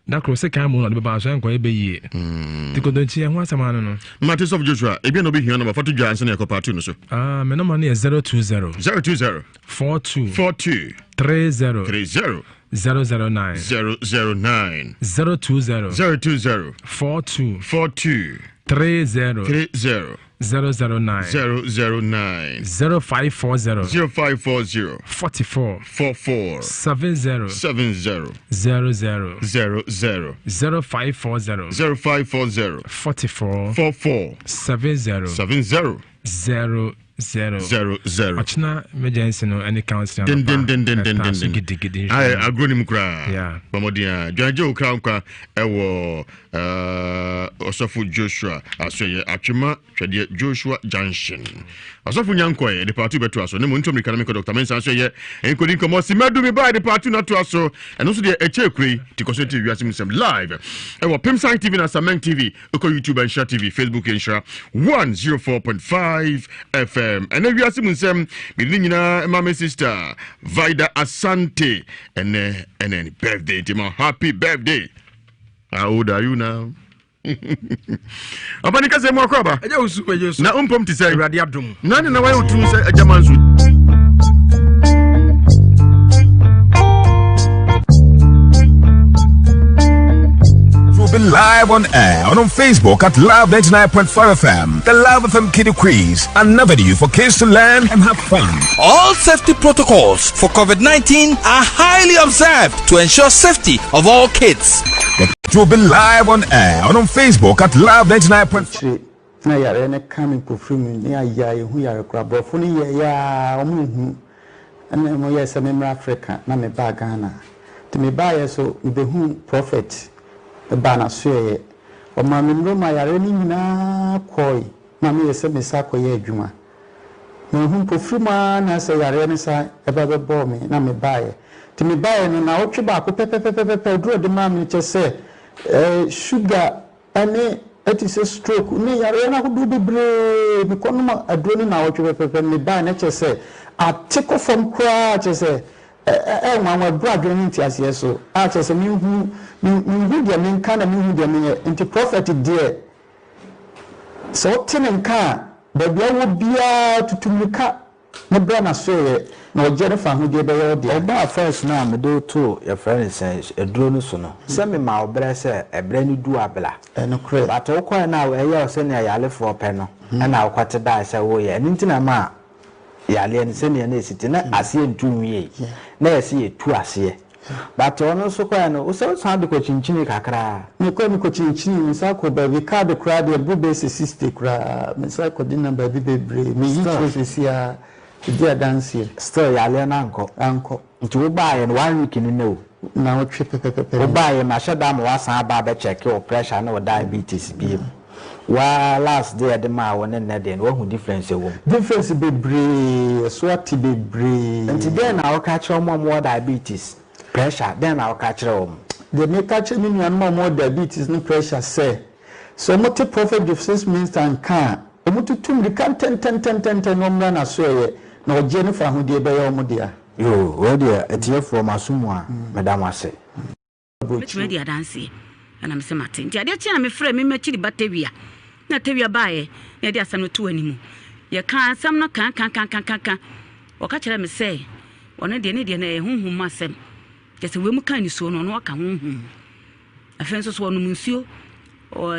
Da koro sekan mu na ɔde bɛba so ɛnkɔyɛ bɛ yie. Nti kontonkyi ɛho asɛm ano no. Mate Sɔfo Joshua, ebia na wobɛhia nɔma, fa to dwa ansa na yɛkɔ part 2 no so. Ah, me nɔma no yɛ 020. 020. 42. 42. 30. 30. 009. 009. 020. 020. 42. 42. 30. 30. 009. 009. 0540. 0540. 44. 44. 70. 70. 00. 00. 0540. 0540. 44. 44. 70. 70. 00. 00. Ɔkyena emergency no ɛne counseling anɔpa. Dendendendendenden. Ɛta so gidigidi. Ayɛ agorɔ ne mu koraa. Yeah. Bɔmmɔden a dwanagye wo kra nkwa ɛwɔ ɔsɔfo Joshua asoɛyɛ atwema twɛdeɛ Joshua Junction. Ɔsɔfo nyankɔɛ ɛde paatu bɛtoa so ne mu ntom mirika no mekɔ Dr. Mensah nso ɛyɛ nkɔdi nkɔmmɔ si madu me baa ɛde paatu no atoa so ɛno nso deɛ ɛkyɛ kure yi ti kɔ so tie wiase mu nsɛm live ɛwɔ Pimsan TV na Sameng TV ɛkɔ YouTube Nhyira TV Facebook Nhyira 104.5 FM ɛnɛ wiase mu nsɛm mede ne nyinaa ma me sister Vida Asante ɛnɛ ɛnɛ ne birthday nti ma happy birthday. How old are you now? Ɔba ne kasa mu akɔ aba. Ɛnyɛ osu ɛyɛ osu. Na mpom te sɛ. Awurade adum. Na ne na wayɛ otum sɛ agyama nso. We'll be live on air and on Facebook at Love 99.5 FM. The Love FM Kiddie Quiz, an avenue for kids to learn and have fun. All safety protocols for COVID 19 are highly observed to ensure safety of all kids. It will be live on air and on Facebook at Love 99.5. Akyire na yareɛ no ka me mpofirim ne ayɛ a ɛhu yare koraa. Aborɔfo no yɛeɛ ara wɔnhu. Ɛna wɔyɛɛ sɛ memmra Africa na mebaa Ghana. Nti mebaeɛ so mebɛhuu Prophet mebaa n'asoɛeɛ. Ɔmaa me nnuro maa yareɛ no nyinaa kɔɔe ma meyɛɛ sɛ mesan kɔyɛ adwuma. Manhu mpofirim ara na sɛ yareɛ no san ba bɛbɔɔ me na mebaeɛ. Nti mebaeɛ no naawɔtwe baako pɛpɛpɛpɛpɛ aduro a ɔde maa me no kyerɛ sɛ sugar ne ɛte sɛ stroke ne yareɛ no ahodoɔ bebree mekɔnom aduro no naawɔtwe pɛpɛpɛ mebaeɛ no kyerɛ sɛ ate kɔ fam koraa kyerɛ sɛ ɛyɛ nwanwa ɛboro adwene ne nteaseɛ so a kyerɛ sɛ menhu menhu deɛ menka na menhu deɛ menyɛ nti prɔfɛt deɛ Sɛ wote ne nka a, baabi a wowɔ biara tutu mmirika na bra n'asoɛeɛ, na ɔgyeɛ ne fawohodie bɛyɛ wo dea. Ɔbaa first no a mede wo too yɛfrɛ no sɛn aduro no so no sɛ mema wo berɛ sɛ ɛberɛ no du a bra. Ɛnokorɛ. But wokɔɛ no a ɛyɛ wo sɛnea yarefoɔ pɛ no ɛna wokɔte dae sɛ woyɛ ɛno nti na ɛmaa yareɛ no sɛnea na ɛsi te na aseɛ ntu nwiei na yɛse yɛtu aseɛ but ɔno nso kɔɛ no wosɛ wosan de kɔkyinkyinii kakra. Mekɔɛ mekɔkyinkyinii me san kɔɔ baabi card koraa deɛ ɛboro bɛyɛ sɛ 60 koraa me san kɔde nam baabi bebree meyi kyerɛ seesei ara ɛdi adanseɛ. Still yareɛ no ankɔ. Ankɔ. Nti wobaeɛ no one week ni nnɛ o. Nnawɔtwe pɛpɛpɛpɛ ni. Wobaeɛ mahyɛ da ama woasan aba abɛ check wo pressure ne wo diabetes biom. Woaa last deɛ yɛde maa wo ne nnɛ deɛ no woahu difference ɛwɔ mu? Difference bebree, ɛso ate bebree. Nti dɛn na woka kyerɛ wɔn a wɔwɔ diabetes, pressure, dɛn na woka kyerɛ wɔn? Deɛ meka kyerɛ me nuanom a wɔwɔ diabetes ne pressure sɛ, sɛ wɔte Prophet Joseph Mensah nka a, wɔtutu mmirika ntɛntɛntɛntɛntɛn na wɔmmra n'asoɛeɛ, na ɔgyeɛ ne fahodie bɛyɛ wɔn dea. Yoo wei deɛ atiefoɔ mo aso mu a meda mo ase. Mɛtumi adi adanseɛ. Ɛna mese mate. Nti adeɛ kyeeɛ na mefrɛɛ me m'akyiri ba Tawia. Na Tawia baeɛ na yɛde asɛm no too anim. Yɛkaa asɛm no ka-ka-ka-ka-ka. Ɔka kyerɛɛ me sɛ ɔno deɛ ne deɛ no ɛyɛ honhom mu asɛm. Kyerɛ sɛ wei mu ka nisuo no ɔno aka honhom mu. Afei nso so ɔnom nsuo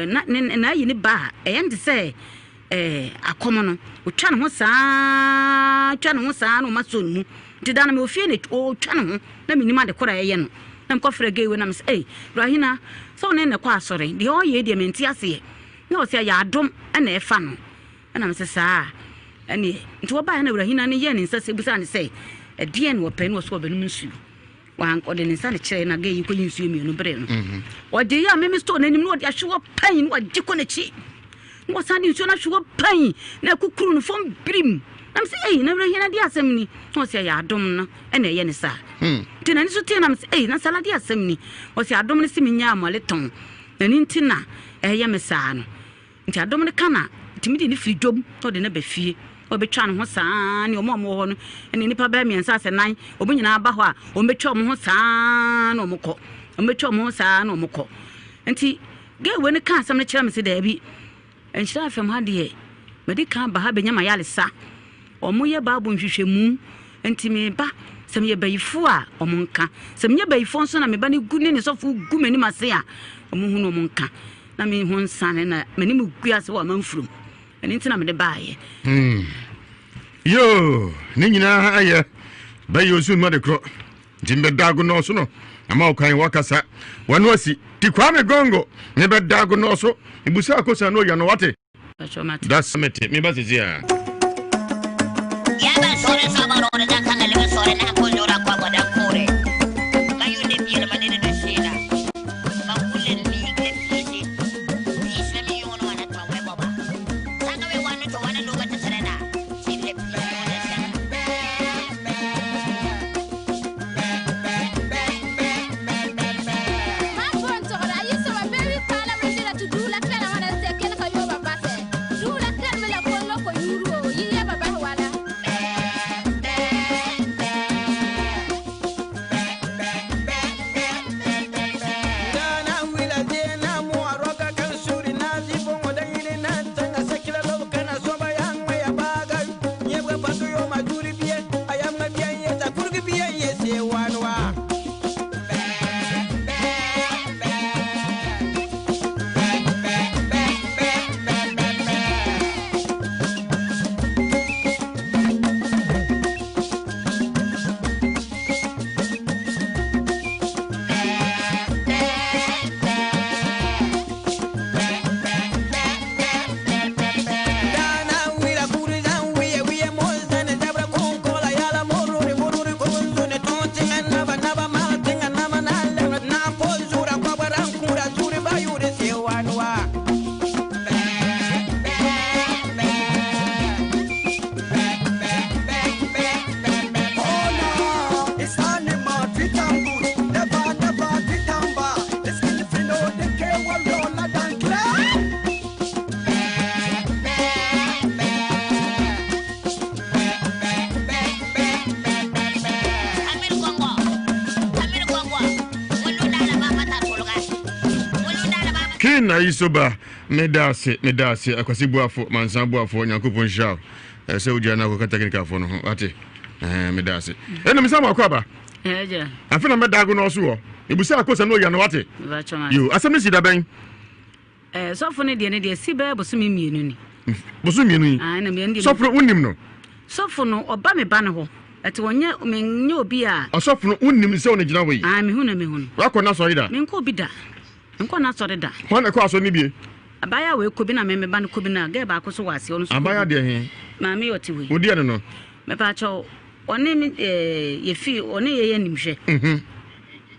na ne n'ayi ne ba a ɛyɛ no te sɛ ɛɛ akɔm no ɔtwa ne ho saa twa ne ho saa na ɔma so ne mu nti da no mewɔ fie na ɔtwa ne ho na menim ade korɔ a ɛyɛ no na mekɔfrɛ gay wei na mesɛ ei Rahina sɛ wo ne ne kɔ asɔre deɛ ɔyɛ deɛ mente aseɛ na ɔsɛ ɛyɛ adom na ɛfa no ɛna mesɛ saa ɛneɛ nti wɔbaeɛ na Rahina no yɛɛ ne nsa sɛ busaa ne sɛ ɛdeɛn na ɔpɛ na ɔsɛ ɔbɛnom nsuo Ɔde ne nsa na kyerɛɛ na gay yi kɔyi nsuo mmienu brɛɛ no. Ɔde yɛ a meme store n'anim na ɔde ahwe hɔ pan na wagye kɔ n'akyi. Na wɔsan de nsuo no ahwe hɔ pan na akukuru no fam birim. Na mesɛ ei na werɛ hia de asɛm ni. Na ɔsɛ ɛyɛ adom no ɛna ɛyɛ ne saa. Nti n'ani so tee na mesɛ ei na sala de asɛm ni. Ɔsɛ adom no se menyaa mmɔle tɔn. Na ne nti na ɛyɛ me saa no. Nti adom no ka na tumi de ne firi dwom na ɔde no ba fie. Ɔbɛtwa ne ho saa ne wɔn a wɔwɔ hɔ no ne nnipa bɛyɛ mmiɛnsa asɛ nan, wɔn nyinaa ba hɔ a, wɔbɛtwa wɔn ho saa na wɔkɔ. Wɔbɛtwa wɔn ho saa na wɔkɔ. Nti girl wei no kaa asɛm no kyerɛ me sɛ daabi, Nhyira FM ha deɛ, madi kan aba ha bɛnya m'ayaresa. Wɔyɛ Bible nhwehwɛmu, nti meba. Sɛ meyɛ bayifoɔ a, wɔnka. Sɛ menyɛ bayifoɔ nso na me ba no gu ne ne sɔfo gu m'anim ase a, wɔhunu wɔnka. Na me ho nsane na m'anim gu ase wɔ amanfurom. Ɛno nti na mede baeɛ. Hmm. Yoo, ne nyinaa ayɛ bɛyɛ osu nnua de korɔ. Nti mbɛda agonɔ so no, ama ɔkwan wakasa. Wano asi. Ti Kwame Gongo, mebɛda agonɔ so. Ebusa akosa no ya no wate. That's mete, meba sisi a. King Ayisoba, meda ase, meda ase, Akwasi Boafo, Mansa Boafo, Nyankopɔn nhyira wo. Eh, sɛ wogyina no akɔka technicalfoɔ no ho, wate? Eh, meda ase. Ɛna mesa mo akɔ aba. Afe na mɛda ago no ɔso wɔ. Ebusa akosa no ɔya no wate? Yo, asɛm no si da bɛn? Eh, sɔfo no deɛ no deɛ si bɛyɛ bosome mmienu ni. Bosome mmienu yi? Ah, na mmienu deɛ. Sɔfo no wonim no? Sɔfo no ɔba me ba no hɔ. Ɛte wɔnyɛ menyɛ obi a. Ɔsɔfo no wonim sɛ ɔno gyina hɔ yi? Ah, mehu no mehu no. Wakɔ n'asɔre da? Menkɔ obi da. Menkɔ n'asɔre da. Hwan na ɛkɔ asɔre no bie? Abaayewa wei kɔ bi na me me ba no kɔ bi na gɛɛ baako so wɔ aseɛ ɔno nso kɔ bi. Abaayewa deɛ he? Maame yi ɔte hɔ yi. Wo deɛ no no? Mepaakyɛw ɔne me ɛɛ yɛfi ɔne yɛyɛ nimhwɛ. Mhm.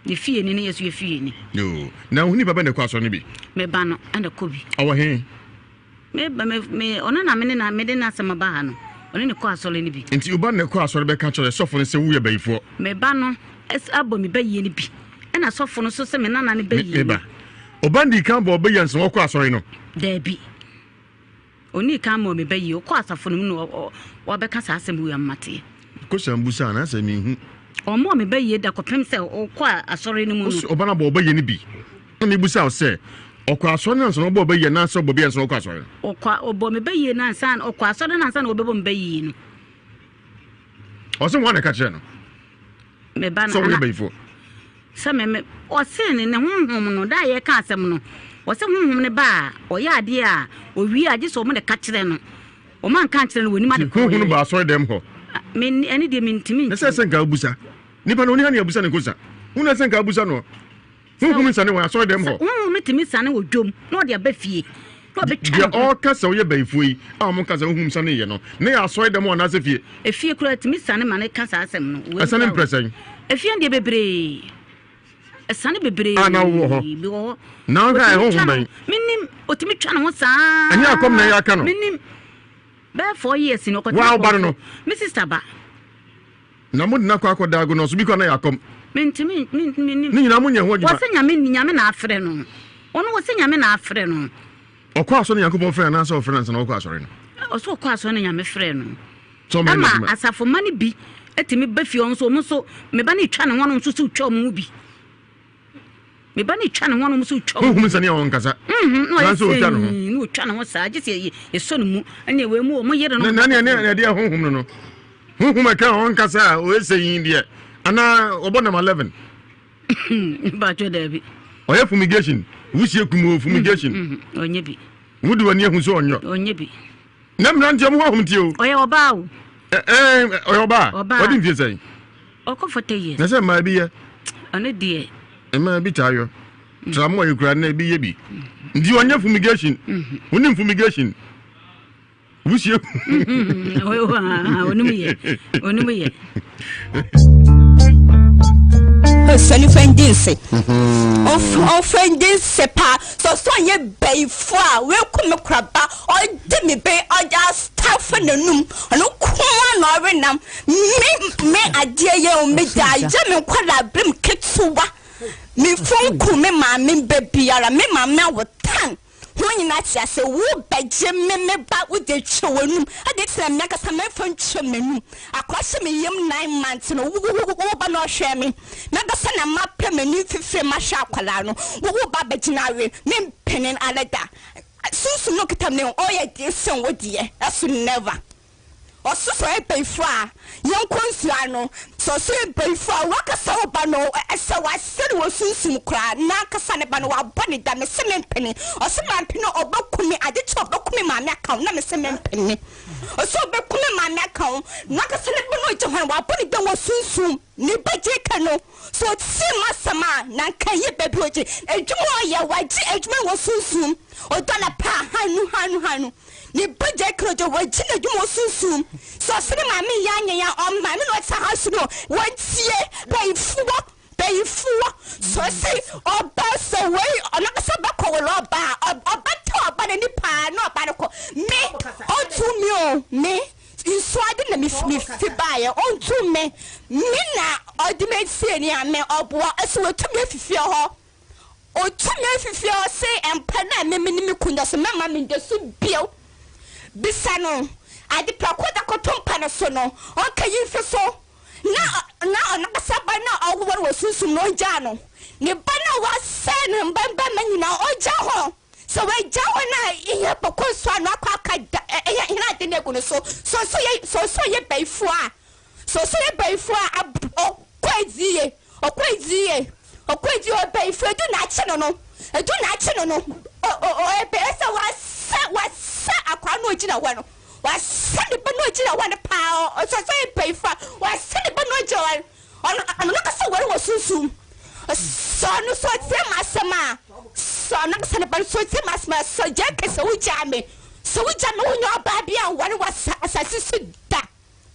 Ne fie ni ne yɛ so yɛ fie ni. Yoo, na wo nipa bɛ na ɛkɔ asɔre no bi? Me ba no ɛna kɔ bi. Ɔwɔ he? Me ba me me ɔno na me ne na me de n'asɛm aba ha no, ɔne ne kɔ asɔre no bi. Nti wo ba no na ɛkɔ asɔre bɛka kyerɛ sɔfo no sɛ woyɛ bayifoɔ? Me ba no abɔ me bayie no bi, ɛna sɔfo no nso sɛ me nana no bayie no. Me ba, ɔba no dii kan bɔɔ bayie ansa na ɔkɔ asɔre no? Daabi. Ɔnii kan mmɔɔ me ba yie. Ɔkɔɔ asafo no mu na wabɛka saa asɛm wei ama mateɛ. Kosan busaa no, asɛ menhu. Ɔmmɔɔ me ba yie da kɔpem sɛ ɔkɔɔ asɔre no mu no. Ɔse ɔba no abɔ ɔba yie no bi. Na mebusaa wo sɛ, ɔkɔɔ asɔre no ansa na ɔbɔɔ ɔba yie anaasɛ ɔbɔ bi ansa na ɔkɔɔ asɔre no? Ɔkɔ, ɔbɔɔ me ba yie no ansa, ɔkɔɔ asɔre no ansa na ɔbɛbɔ me ba yie no. Ɔse wɔn na ɛka kyerɛ no. Me ba no. Sɛ ɔyɛ bayifoɔ. Sɛ me me ɔse ne ne honhom no da a yɛka asɛm no ɔse honhom no ba a ɔyɛ adeɛ a ɔwie a gye sɛ ɔmo na ɛka kyerɛ no ɔmo anka ankyerɛ no wɔnim ade korɔ honhom no ba asɔre dɛm hɔ. Me ɛne deɛ mentumi nkyerɛ. Ɛsɛ sɛ nka abusa nipa no ɔni ha ne abusa ne nkosa wo na ɛsɛ nka abusa no honhom nsane wɔ asɔre dɛm hɔ. Honhom no tumi sane wɔ dwom na ɔde aba fie na ɔbɛtwa deɛ ɔreka sɛ ɔyɛ bayifoɔ yi a ɔmo ka sɛ honhom sane yɛ no ne yɛ asɔre dɛm hɔ anaasɛ fie. Efie koraa tumi sane ma ne ka saa asɛm no. Ɛsane mprɛ sɛn? Efie deɛ bebree. Ɛsane bebree. A na wowɔ hɔ. Bi wɔ hɔ. Na wohwɛ a ɛho bɛn? Menim otumi twa ne ho saa. Ɛnyɛ akɔm na ɛyɛ aka no. Menim bɛyɛ 4 years ni ɔkɔtena. Wa ɔba no no. Me sister ba. Na mo de no akɔ akɔda ago no so bi kɔ na yɛ akɔm. Mentumi menim. Ne nyinaa mo nyɛ ho adwuma. Wɔsɛ nyame nyame na afrɛ no. Ɔno wɔsɛ nyame na afrɛ no. Ɔkɔ asɔre Nyankopɔn frɛ anaasɛ ɔfrɛ no ansa na ɔkɔ asɔre no? Ɔsɛ ɔkɔ asɔre na Nyame frɛɛ no. Ɛma asafomma no bi tumi ba fie, ɔno nso, ɔmo nso, me ba no retwa ne ho, ɔno nso so retwa ɔmo mu bi. Me ba no retwa ne ho, ɔno nso retwa ɔmo. Honhom sɛ nea ɔnkasa. Mhm, na ɔyɛ Nanso ɔtwa ne ho. sɛn, na ɔtwa ne ho saa, gye sɛ yɛsɔ ne mu, ɛne wei mu ɔmo yere no. Na nea nea ɛdeɛ honhom no no, honhom ɛka ɔnkasa a ɔyɛ sɛ yi deɛ, anaa ɔbɔ number 11. Mpatsɔ daabi. Ɔyɛ fumigation, wusie kum o fumigation. Ɔnyɛ bi. Wode w'ani ahu sɛ ɔnyɔ. Ɔnyɛ bi. Na mmeranteɛ mo honhom tie o. Ɔyɛ ɔbaa o. Ɛɛ ɔyɛ ɔbaa. Ɔbaa. Ɔde mfie sɛn? Ɔkɔ 40 years. Na sɛ mmaa bi yɛ. Ɔno deɛ. Mmaa bi taa yɔ. Tramɔ yi kura na ebi yɛ bi. Nti ɔnyɛ fumigation. Wonim fumigation. Wusie. Onim yɛ. Onim yɛ. Sɔni fɛn di nse. Ɔfɛn di nse paa. Sɔsɔ yɛ bɛyifo a weku me koraba ɔdi me bɛ ɔde astafo n'anum ɔno nko ara na ɔrenam me me adeɛ yɛ o me da yɛ me nkwadaa birim ketewa me fon ku me maame bɛ biara me maame awotan ho nyinaa te ase wo bɛgye me me ba wo de twa w'anum ade nti na me ankasa mɛmfa ntwa m'anum akora hyɛ me yam nine months no wo wo wo ba na ɔhwɛ me me ankasa na mapɛ m'ani mfifire mahwɛ akwadaa no wo wo ba bɛgyina awe me mpene ara da sunsum no kita me ɔyɛ deɛ sen wo deɛ ɛso never. Ɔso sɛ ɔyɛ bayifo a, yɛnkɔ nsuo ano. Sɛ ɔso yɛ bayifo a, wankasa wo ba no, sɛ wasɛ no wɔ sunsum koraa, n'ankasa ne ba no, wabɔ ne da. Mese mempene. Ɔse mampene a, ɔbɛku me. Ade kye a, ɔbɛku me maame aka ho. Na mese mempene. Ɔse ɔbɛku me maame aka ho. N'ankasa ne ba no ɔgya hɔ no, wabɔ ne da wɔ sunsum. Ne ba JK no, sɛ ɔtie m'asɛm a, na anka ɛyɛ baabi a ɔgye. Adwuma a ɔyɛ, wagye adwuma no wɔ sunsum. Ɔdɔ anapa, hanu, hanu, hanu. Ne ba gyae kra gya wagye n'adwuma wɔ sunsum sɛ ɔse ne maame nyɛ anyɛ a ɔmaame na ɔte ha so no wɔntie bayifoɔ bayifoɔ sɛ ɔse ɔba sɛ wei ɔno ankasa bɛkɔ wɔ ɔba a ɔbɛtɔ ɔba n'ani paa na ɔba no kɔ me ɔntu me o me nsuo ade na me fi baeɛ ɔntu me me na ɔde me sie ni a me ɔboa ɛso wɔtu me afifie hɔ Otu me fi fie ɔse mpa no a me ne me kun da so mɛma me da so bio. Bisa no ade prɛko da kɔto mpa no so no ɔnka yi mfi so na na ɔnankasa ba no a ɔwowɔ no wɔ sunsum no ɔngyaa no. Ne ba no a wasɛe no mba mbarima nyinaa ɔngyaa hɔ. Sɛ wagyaa hɔ no a ihe bɔkɔ nsuo ano akɔ aka da ɛ hene ade no agu no so. Sɛ ɔsɛ ɔyɛ sɛ ɔsɛ ɔyɛ bayifoɔ a sɛ ɔsɛ ɔyɛ bayifoɔ a ab ɔkɔ adie yie. Ɔkɔ edzi yie, ɔkɔ edzi yie, ɔbayifo edu na akye no no, edu na akye no no, ɔ ɔ ɔyɛ bɛyɛ sɛ wasa wasa akwaa no ogyina hɔ no, wasa ne ba no ogyina hɔ no paa, ɔsɛ sɛ ɔyɛ bayifo a, wasa ne ba no ogyina hɔ no, ɔno ɔno nankasa ware wɔ sunsum, sɛ ɔno sɛ ɔtie m'asɛm a, sɛ ɔno ankasa ne ba no sɛ ɔtie m'asɛm a, sɛ gyaa kɛ sɛ wogyaa me, sɛ wogyaa me wonyɛ ɔbaa bi a nware wɔ asase so da.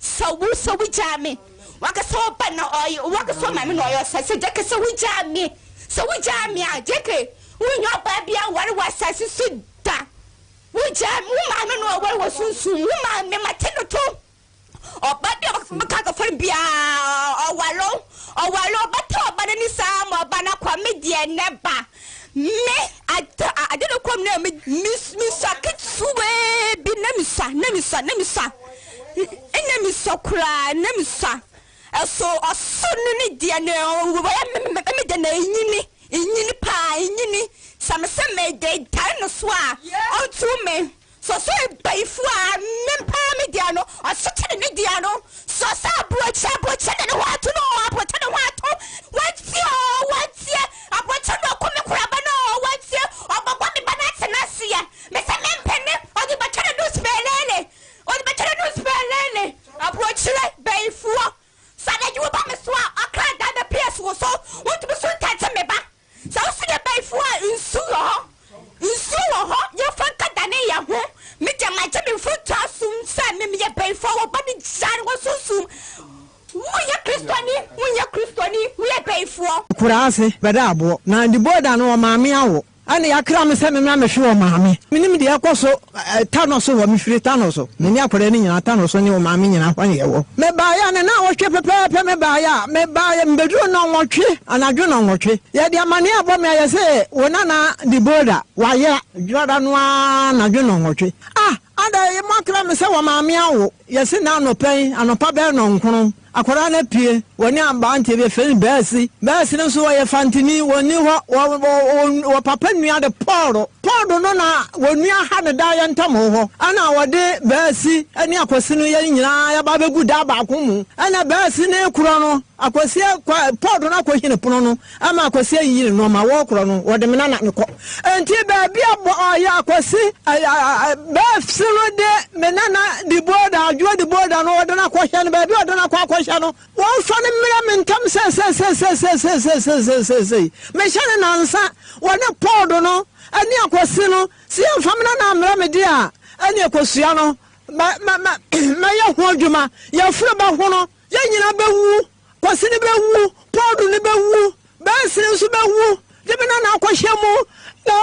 Sɛ wo sɛ wogyaa me Wankasa wo ba na ɔyɛ Wankasa wo maame na ɔyɛ ɔsa Sɛ JK sɛ wogyaa me Sɛ wogyaa me a JK Wonnya ɔbaa bi anware wɔ asase so da Wogyaa me Wo maame na ɔware wɔ sunsum Wo maame mate no to Ɔbaa bi a ɔbɛka akɔfa no biara Ɔware wo Ɔware wo Ɔbɛtɔ ɔba no ani saa ma ɔba no akɔ Me deɛ never Me ade ade no kɔm na me mesua ketewaa bi na mesua na mesua na mesua na mesua koraa na mesua ɛso ɔso no ne deɛ no wɔyɛ me me deɛ na enyini enyini paa enyini sɛ me sɛ mede dare no so a ɔntu me Sɛ ɔsɔ abayifo a, me paa me dea no, ɔso kyene ne dea no. Sɛ ɔsɔ aburokyi, aburokyi de ne ho ato no o, aburokyi de ne ho ato. Wantie o, wantie. Aburokyi na ɔku me koraba no o, wantie. Ɔbɛbɔ me ba no atena aseɛ. Me sɛ mempene, ɔde bɛtwa ne nose pɛɛlɛɛle. Ɔde bɛtwa ne nose pɛɛlɛɛle. Aburokyire, bayifoɔ. Sɛ anadwo woba me so a, ɔkra dan bɛpue wo so. Wontumi so ntɛnte me ba. Sɛ wo so yɛ bayifoɔ a, nsu wɔ hɔ, nsuo wɔ hɔ, yɛmfa nka dane yɛn ho. Me deɛ magye me mfuturo asom sɛ me meyɛ bayifoɔ, wo ba no gyaa ne hɔ sunsum. Wonyɛ Kristoni, wonyɛ Kristoni, woyɛ bayifoɔ. Akuraa ase bɛda aboɔ. Na Deboda no ɔmaame awo. Ɛna yakra me sɛ memmra mehwe ɔmaame. Menim deɛ ɛkɔ so Tano so hɔ. Mefiri Tano so. Me ne akwadaa no nyinaa Tano so ne ɔmaame nyinaa hɔ na yɛwɔ. Mebaeɛ a ne nnawɔtwe pɛpɛɛpɛ mebaeɛ a mebaeɛ mebɛduruu nnɔnwɔtwe anadwo nnɔnwɔtwe. Yɛde amaneɛ abɔ me a yɛse wo nana Deboda wayera. Dwoada no ara anadwo nnɔnwɔtwe. Ah! Adɛn, moakra me sɛ wɔ maame awo? Yɛse nnɛ anɔpa yi, anɔpa bɛyɛ nnɔnkron, akwadaa no apue, wɔne aberanteɛ bi, yɛfrɛ no Baasi. Baasi no nso ɔyɛ Fantini, wɔnni hɔ, wɔ, wɔ, wɔ papa nua de Paul. Paul no na wɔnua ha ne daa yɛn ntam hɔ, ɛna wɔde Baasi ne Akwasi no yɛn nyinaa yɛba abɛgu daa baako mu. Ɛna Baasi no rekorɔ no, Akwasi akɔ, Paul no akɔhini pono no, Ama Akwasi ayiyi ne nnoɔma, wɔrekorɔ no, wɔde me nana no kɔ. Enti baabi a bɔ ɔyɛ Akwasi bɛɛfse no de me nana Dibooda, Adwoa Dibooda no, wɔde no akɔhyɛ no, baabi a wɔde no akɔ akɔhyɛ no, wɔmfa no mmrɛ me ntɛm seiseiseiseiseiseiseisei. Mehyɛ no nansa, wɔne Pɔɔdo no ne Akwasi no, se yɛmfa me nana ammrɛ me deɛ a, ɛneɛ kosua no, mɛ, mɛ, mɛ, mɛyɛ ho adwuma. Yafunu bɛhono, yɛn nyinaa bɛwu. Kwasi no bɛwu, Paul no bɛwu, Benson nso bɛwu, de me nana akɔhyɛ mu na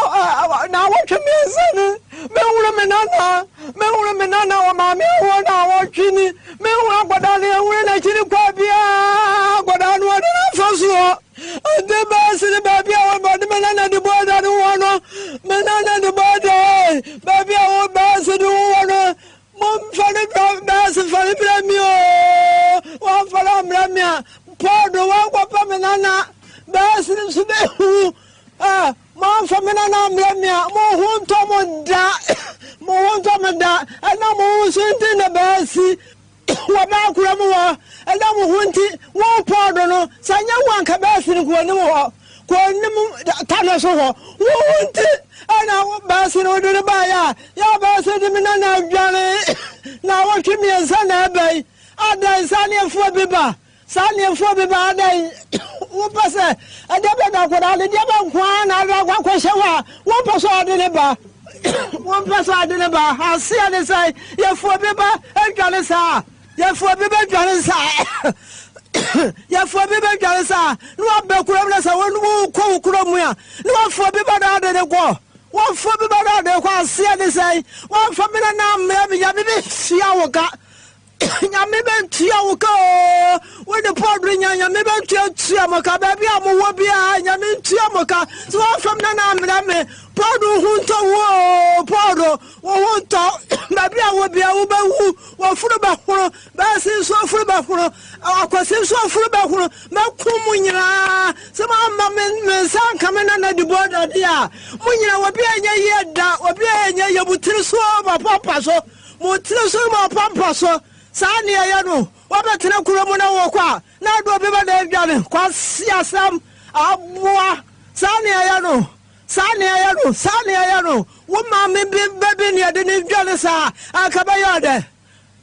naawɔtwe mmiɛnsa ni, menhunu me nana, menhunu me nana wɔ maame awoɔ naawɔtwe ni, menhunu akwadaa no, yɛnhunu n'akyi ne kɔ biara, akwadaa no wɔde no afa soɔ, ɔde Benson no baabi a wɔde me nana de bɔɔda no wɔ no, me nana de bɔɔda, baabi a wɔ Benson no wɔ no, Momfa no bra bɛɛse fa no brɛ me oo Wamfa no ammrɛ me a Paul do wankɔpɛ me nana Bɛɛse no nso bɛhu eh, Moamfa me nana ammrɛ me a Mo ho ntɔ mo da Mo ho ntɔ mo da Ɛnam mo ho so nti na bɛɛse wɔ bɛakora mu hɔ Ɛnam mo ho nti wo Paul do no Sɛ nyɛ wo anka bɛɛse no kɔ anim hɔ Kɔ anim ta no so hɔ Wo ho nti ɛna bɛɛse no wode no baeɛ a Yɛ ɔbaa sɛ de me nana adwane naawɔtwe mmiɛnsa na ɛba yi, adɛn saa neɛfoɔ bi ba, saa neɛfoɔ bi ba adɛn wopɛ sɛ ɛdeɛ bɛ na akwadaa no deɛ bɛ nko ara na ade akɔ akɔhyɛ hɔ a wompɛ sɛ ɔde ne ba wompɛ sɛ ɔde ne ba aseɛ ne sɛ yɛfoɔ bi ba adwane saa yɛfoɔ bi bɛdwane saa yɛfoɔ bi bɛdwane saa na wabɛ kurom na sɛ wokɔ wo kurom mu a na wafoɔ bi ba na ade ne kɔ Wɔmfa me ma no ade kɔ aseɛ ne sɛn? Wɔmfa me na na mmea me Nyame bɛtua wo ka Nyame bɛtua wo ka oo Wo ne Paul no nya Nyame bɛtua tua mo ka Baabi a mowɔ biara Nyame ntua mo ka Sɛ wɔmfa me na na mmea me Paul no ho ntɔ wo oo Paul no wo ho ntɔ Baabi a wɔ biara wobɛwu Wɔforo bɛhoro Bɛsi nso aforo bɛhoro Akwasi nso aforo bɛhoro Mɛkum mo nyinaa sɛ moamma me me nsa anka me nana dibɔ dade a. Mo nyinaa obi a ɛnyɛ yie da, obi a ɛnyɛ yie, mo tiri so mo apampa so, mo tiri so mo apampa so. Saa ne ɛyɛ no, wɔbɛtena kuro mu na wɔkɔ a, na ade obi bɛda adwane. Kwasi asɛm, aboa, saa ne ɛyɛ no, saa ne ɛyɛ no, saa ne ɛyɛ no. Wo maame bi bɛbi ne ɛde ne dwane saa, anka bɛyɛ ɔdɛ.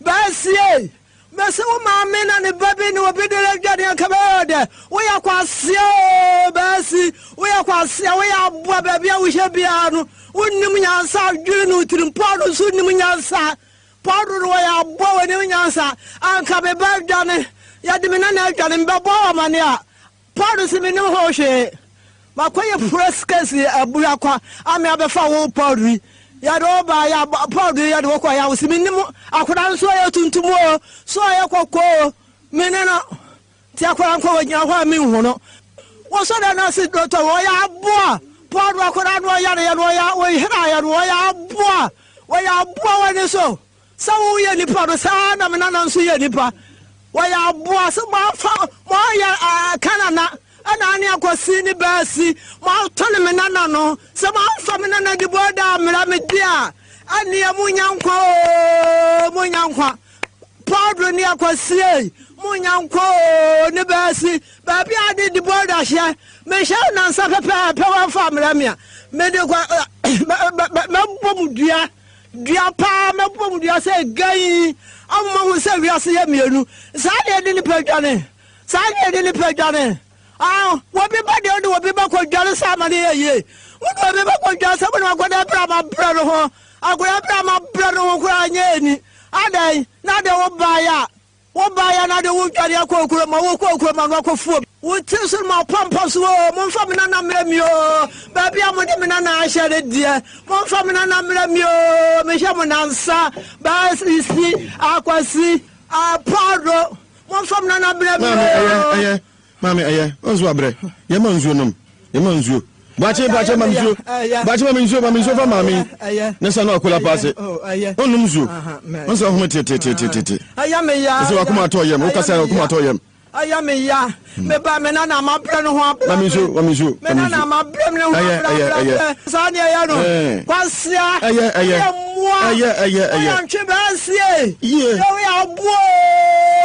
Bɛsie. Mese wo maame na ne ba bi ne obi de adwane anka bɛyɛ wo dɛ. Woyɛ kwasea oo Baasi, woyɛ kwasea, woyɛ aboa baabi a wohyɛ biara no wonnim nyansa adwene ne wo tirim. Paul nso nnim nyansa. Paul no wɔyɛ aboa wɔnim nyansa. Anka me ba adwane, yɛde me nana adwane, mebɛbɔ wo amane a. Paul se mennim ho hwee. Makɔyɛ press case abura kwa ame abɛfa wo Paul yi. Yɛde wo baa yɛ Paul yi yɛde wo kɔ yɛ wo se mennim akwadaa no so ɔyɛ tuntum o so ɔyɛ kɔkɔɔ o mene no nti akwadaa nkɔ wɔgyina hɔ a menhu no. Wɔsɔ dɛ no ase dɔtɔ wɔyɛ aboa Paul akwadaa no ɔyareɛ no ɔyɛ ɔyeraeɛ no ɔyɛ aboa wɔyɛ aboa wɔ ne so. Sɛ wo yɛ nipa no, saa ara na me nana nso yɛ nipa. Wɔyɛ aboa sɛ moafa moayɛ Kanana ɛna ane akwasi ne baasi moatɔne me nana no. Sɛ moamfa me nana di bɔda ammra me de a, ɛneɛ monya nkwa oo, monya nkwa. Paudro ne akwasi ei, monya nkwa oo ne baasi. Baabi a de di bɔda hyɛ, mehyɛ nansa pɛpɛɛpɛ wɔamfa ammrɛ me a, mede kwa mɛbɔ mo dua. Dua paa mɛbɔ mu dua sɛ gann ama moahu sɛ wiase yɛ mmienu. Saa na yɛde nnipa dwane. Saa na yɛde nnipa dwane. Ah, obi ba deɛ wode obi ba kɔdwane saa ma no yɛ yie. Wode obi ba kɔdwane sɛ wode akɔda berɛ a mabrɛ no ho. Akɔda berɛ a mabrɛ no ho koraa nyɛ ani. Adɛn na deɛ wobaeɛ a Wobaeɛ na de wo dwane akɔ okuro ma wokɔ okuro ma no akɔ fuom. Wo tiri so no ma ɔpampa so oo, momfa me nana mmerɛ me oo, baabi a mode me nana ahyɛ no deɛ, momfa me nana mmerɛ me oo, mehyɛ mo nansa, Baasisi, Akwasi, Apaado, momfa me nana mmerɛ me Maame, ɛyɛ, oo. ɛyɛ, maame, ɛyɛ, ɔnso abrɛ, yɛma nsuo nom, yɛma nsuo. Bakye bakye ma nsuo. Bakye ma nsuo ma nsuo fa maame. Ne sa na ɔkola paase. Ɔnum nsuo. Ɔnsɛ ɔhome tetetetete. Ɛyɛ me ya. Ɛsɛ wakoma atɔ yam. Wokasa wakoma atɔ yam. Ɛyɛ me ya. Me ba me nana ma brɛ no ho abrɛ. Ma me nsuo ma me nsuo. Me nana ma brɛ me ho abrɛ abrɛ. Saa ni ɛyɛ no. Kwasia. Ɛyɛ ɛyɛ. Woyɛ mmoa. Ɛyɛ ɛyɛ ɛyɛ. Woyɛ ntwe bɛnsie. Yie. Woyɛ aboa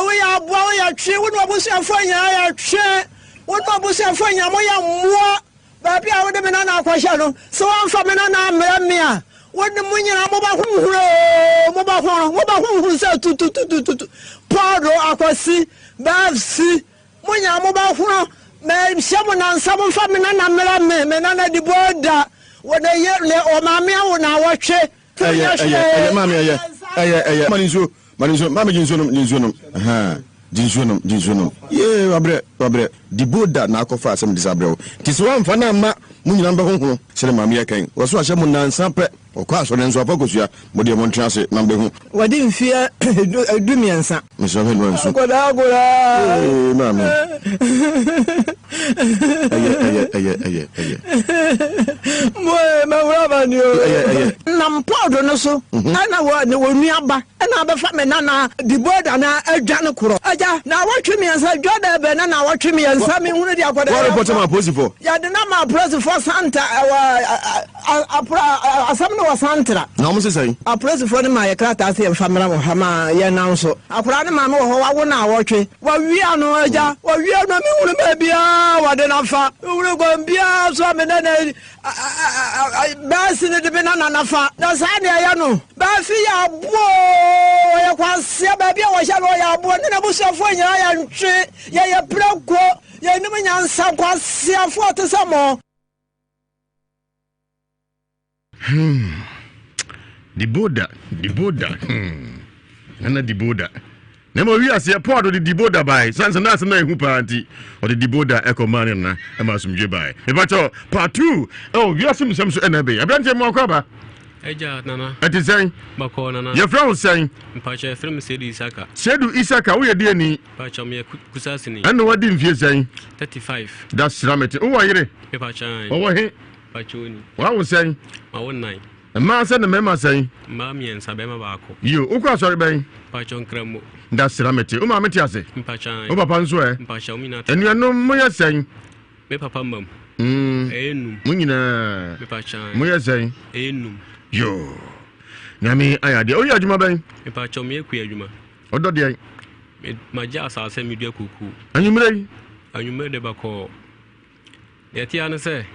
woyɛ aboa woyɛ twe wo ne wabusuafoɔ nyinaa yɛ twe. Wo ne w'abusuafoɔ nyinaa moyɛ mmoa. Baabi a wode me nana akɔhyɛ no, sɛ woamfa me nana ammrɛ me a, wo ne mo nyinaa mobɛhohoro oo, mobɛhohoro, mobɛhohoro sɛ tututututu. Paul Akwasi, Bafsi, mo nyinaa mobɛhono. Mehyɛ mo nansa momfa me nana mmrɛ me, me nana di bɔɔda. Wɔ ne yere, ne ɔmaame awo naawɔtwe. Ɛyɛ, ɛyɛ, ɛyɛ, maame, ɛyɛ, ɛyɛ, ɛyɛ. Ma ne nsuo, ma ne nsuo, maame gye nsuo nom, gye nsuo nom. Ahaa, gye nsuo nom, gye nsuo nom. Yee, wabrɛ, wabrɛ. Diboda na akɔfa asɛm de saa abrɛ wo. Nti sɛ woamfa no amma, mo nyinaa mobɛhohono. Sɛdeɛ maame yi aka yi, wɔso ahyɛ mo nnansa pɛ. Ɔkɔ asɔre nanso wafa kosua. Mo deɛ montena ase na mobɛhu. Wadi mfeɛ du mmiɛnsa. Mesrɛ hwɛ noa nsu. Akwadaa akwadaa. Ee maame. Ɛyɛ ɛyɛ ɛyɛ ɛyɛ ɛyɛ. Mo ee mɛwura ma ni o. Ɛyɛ ɛyɛ. Nam pɔɔdo no so ɛna wɔ ne wɔ nua ba ɛna abɛfa me nana diboda na adwa no korɔ. Agya na awɔtwe mmiɛnsa dwa dɛ bɛ na na awɔtwe mmiɛnsa mi hunu di akwadaa. Wɔn report ma apolisifoɔ. Yɛde na ma apolisifoɔ santa ɛwɔ apra asɛm no wɔ santra. Na wɔn sesɛn. Apolisifoɔ no maa yɛ krataa sɛ yɛmfa mmra wɔ ha ma yɛn nan so. Akwadaa no maame wɔ hɔ wawo no awɔtwe. Wɔawia no agya, wɔawia no mehunu baabiara wɔde no afa. Mehunu kwan biara so a me nana baasi no de me nana no afa. Na saa deɛ ɛyɛ no, baasi yɛ aboɔ o, ɔyɛ kwaseɛ, baabi a wɔhyɛ no ɔyɛ aboɔ, ne n'abusuafoɔ nyinaa yɛ ntwe, yɛyɛ prako, yɛnnim nyansa, nkwaseafoɔ te sɛ mo. Hmm. Diboda, Diboda, hmm. Nana Diboda. Na ma owi aseɛ Paul de Diboda bae. Sansa na asɛm na ehu paa nti ɔde Diboda ɛkɔ maa ne nana ɛma asomdwe bae. Mepakyɛ part 2 ɛwɔ wiase mu nsɛm so ɛna ɛbɛyi. Aberanteɛ mu akɔ aba. Ɛgya nana. Ɛte sɛn? Bakɔ nana. Yɛfrɛ wo sɛn? Mpakyɛ yɛfrɛ me Sedu Isaka. Sedu Isaka woyɛ deɛ ni? Mpakyɛ meyɛ Kusasini. Ɛna wadi mfie sɛn? 35. Da sra mete. Wowɔ yere? Mepakyɛ. Ɔwɔ he? Mpakyɛ oni. Wawo sɛn? Mawo nnan. Mmaa sɛn na mmarima sɛn? Mmaa mmiɛnsa, bɛrima baako. Yo, wokɔ asɔre bɛn? Mpakyɛ Nkramo. Da sra mete. Wo maame te ase? Mpakyɛ. Wo papa nso ɛ? Mpakyɛ wɔn nyinaa te. Anuanom moyɛ sɛn? Me papa mma mu. Mm. Ɛyɛ num. Mo nyinaa. Mepakyɛ. Moyɛ sɛn? Ɛyɛ num. Yo. Nyame ayɛ adeɛ. Woyɛ adwuma bɛn? Mepakyɛ meyɛ kua adwuma. Ɔdɔ deɛn? Magye asase medua kuku. Anwummerɛ yi? Anwummerɛ de bakɔɔ. Deɛ ɛteɛ ara ne sɛ,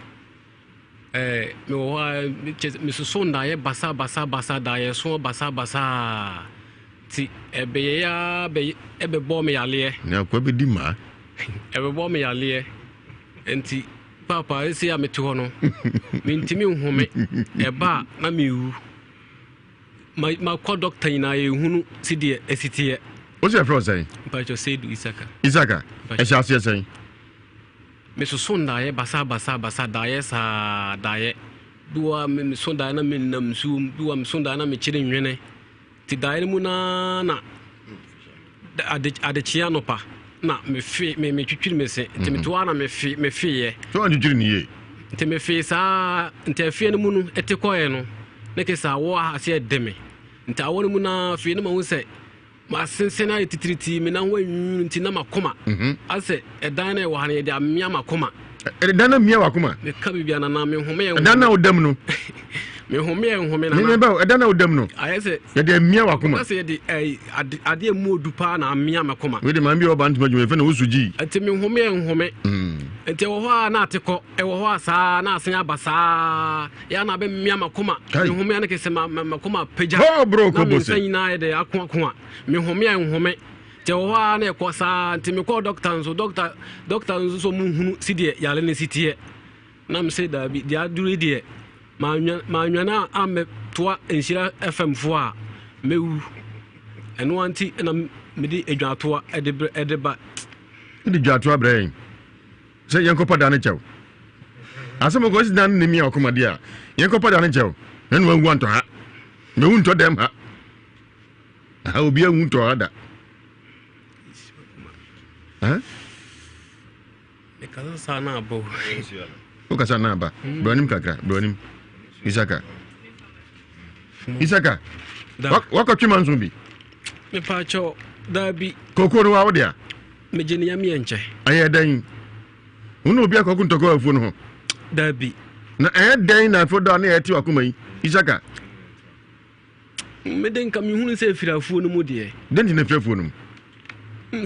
ɛɛ mewɔ hɔ a kyɛ mesoso ndaeɛ basabasabasa daeɛso basabasaa nti ɛbɛyɛ ara bɛ ɛbɛbɔ me yareɛ. Na akoa bɛdi mmaa. Ɛbɛbɔ me yareɛ nti paapa esi a mete hɔ no mentumi nhome ɛba a na mewu ma makɔ dɔkta nyinaa yɛhunu sɛdeɛ ɛsi teɛ. Wo sɛ yɛfrɛ wo sɛn? Mpakyɛ Seidu Isaka. Isaka ɛhyɛ aseɛ sɛn? Mesoso ndaeɛ basabasabasa daeɛ saa daeɛ. Bi wɔ hɔ a meso daeɛ na menam nsuo mu, bi wɔ hɔ a meso daeɛ na mekyere nwene. Nti daeɛ no mu no ara na ade adekyeɛ anɔpa na mefe me metwitwiri me se. Nti mete hɔ ara na mefe mefeeɛ. So wantwitwiri ne yie? Nti mefee saa nti afie no mu no ɛte kɔɛ no ne ke sɛ awɔ aseɛ de me. Nti awɔ no mu no ara afei na mahu sɛ M'asensɛn ayɛ titiritii, me nan ho anwunwunu nti na m'akoma mhm. asɛ ɛdan na ɛwɔ ha no yɛde amia m'akoma. Ɛdan na mia w'akoma. Meka biribi anana me nhome yɛ nhome. Ɛdan na ɔdam no. Me nhome yɛ nhome nana. Me ba ɛdan na ɔdam no. Ayɛ sɛ. Yɛde amia w'akoma. Asɛ yɛde ɛɛ ade adeɛ mu odu paa na amia m'akoma. Wei de maa mi ɔba ntoma dwuma efe na wosu gyi. Nti me nhome yɛ nhome. Mm. Nti ɛwɔ hɔ a na ate kɔ ɛwɔ hɔ a saa na asen aba saa. Yɛ na abɛmia m'akoma. Mehome a na kɛsɛ m'akoma apagya. Na me nsa nyinaa yɛ dɛ akoakoa. Mehome a nhome. Nti ɛwɔ hɔ ara na ɛkɔ saa. Nti mekɔɔ dɔkta nso, dɔkta dɔkta nso sɛ ɔmo hunu sideɛ yare no si teɛ. Na mese daabi, deɛ aduru yi deɛ, manwane a ammɛtoa Nhyira FM foɔ a, mɛwu. Ɛno ara nti na mede adwatoa ɛde ba. Wode dwatoa brɛ yɛn? Sɛ yɛnkɔpa da no kyɛw. Asɛm ɔkɔ si dan ne mia ɔkoma deɛ a yɛnkɔpa da no kyɛw. Na ne wawu antɔ ha. Mewu ntɔ dɛm ha. Ha obi awu ntɔ ha da. Mekasa saa na abɔ. Wokasa na aba. Mm. Brɛ anim kakra, brɛ anim. Isaka. Isaka. Wakɔtwe manso bi. Mepaakyɛw, daabi. Koko no wa wo dea? Megye ne yam yɛ nkyɛ. Ɛyɛ dɛn? Wo ne obi akɔko ntɔkwa afuo no ho? Daabi. Na ɛyɛ dɛn na afo da ne ɛte wakoma yi? Isaka. Mede nka mehunu sɛ ɛfiri afuo no mu deɛ. Dɛn nti na ɛfiri afuo no mu?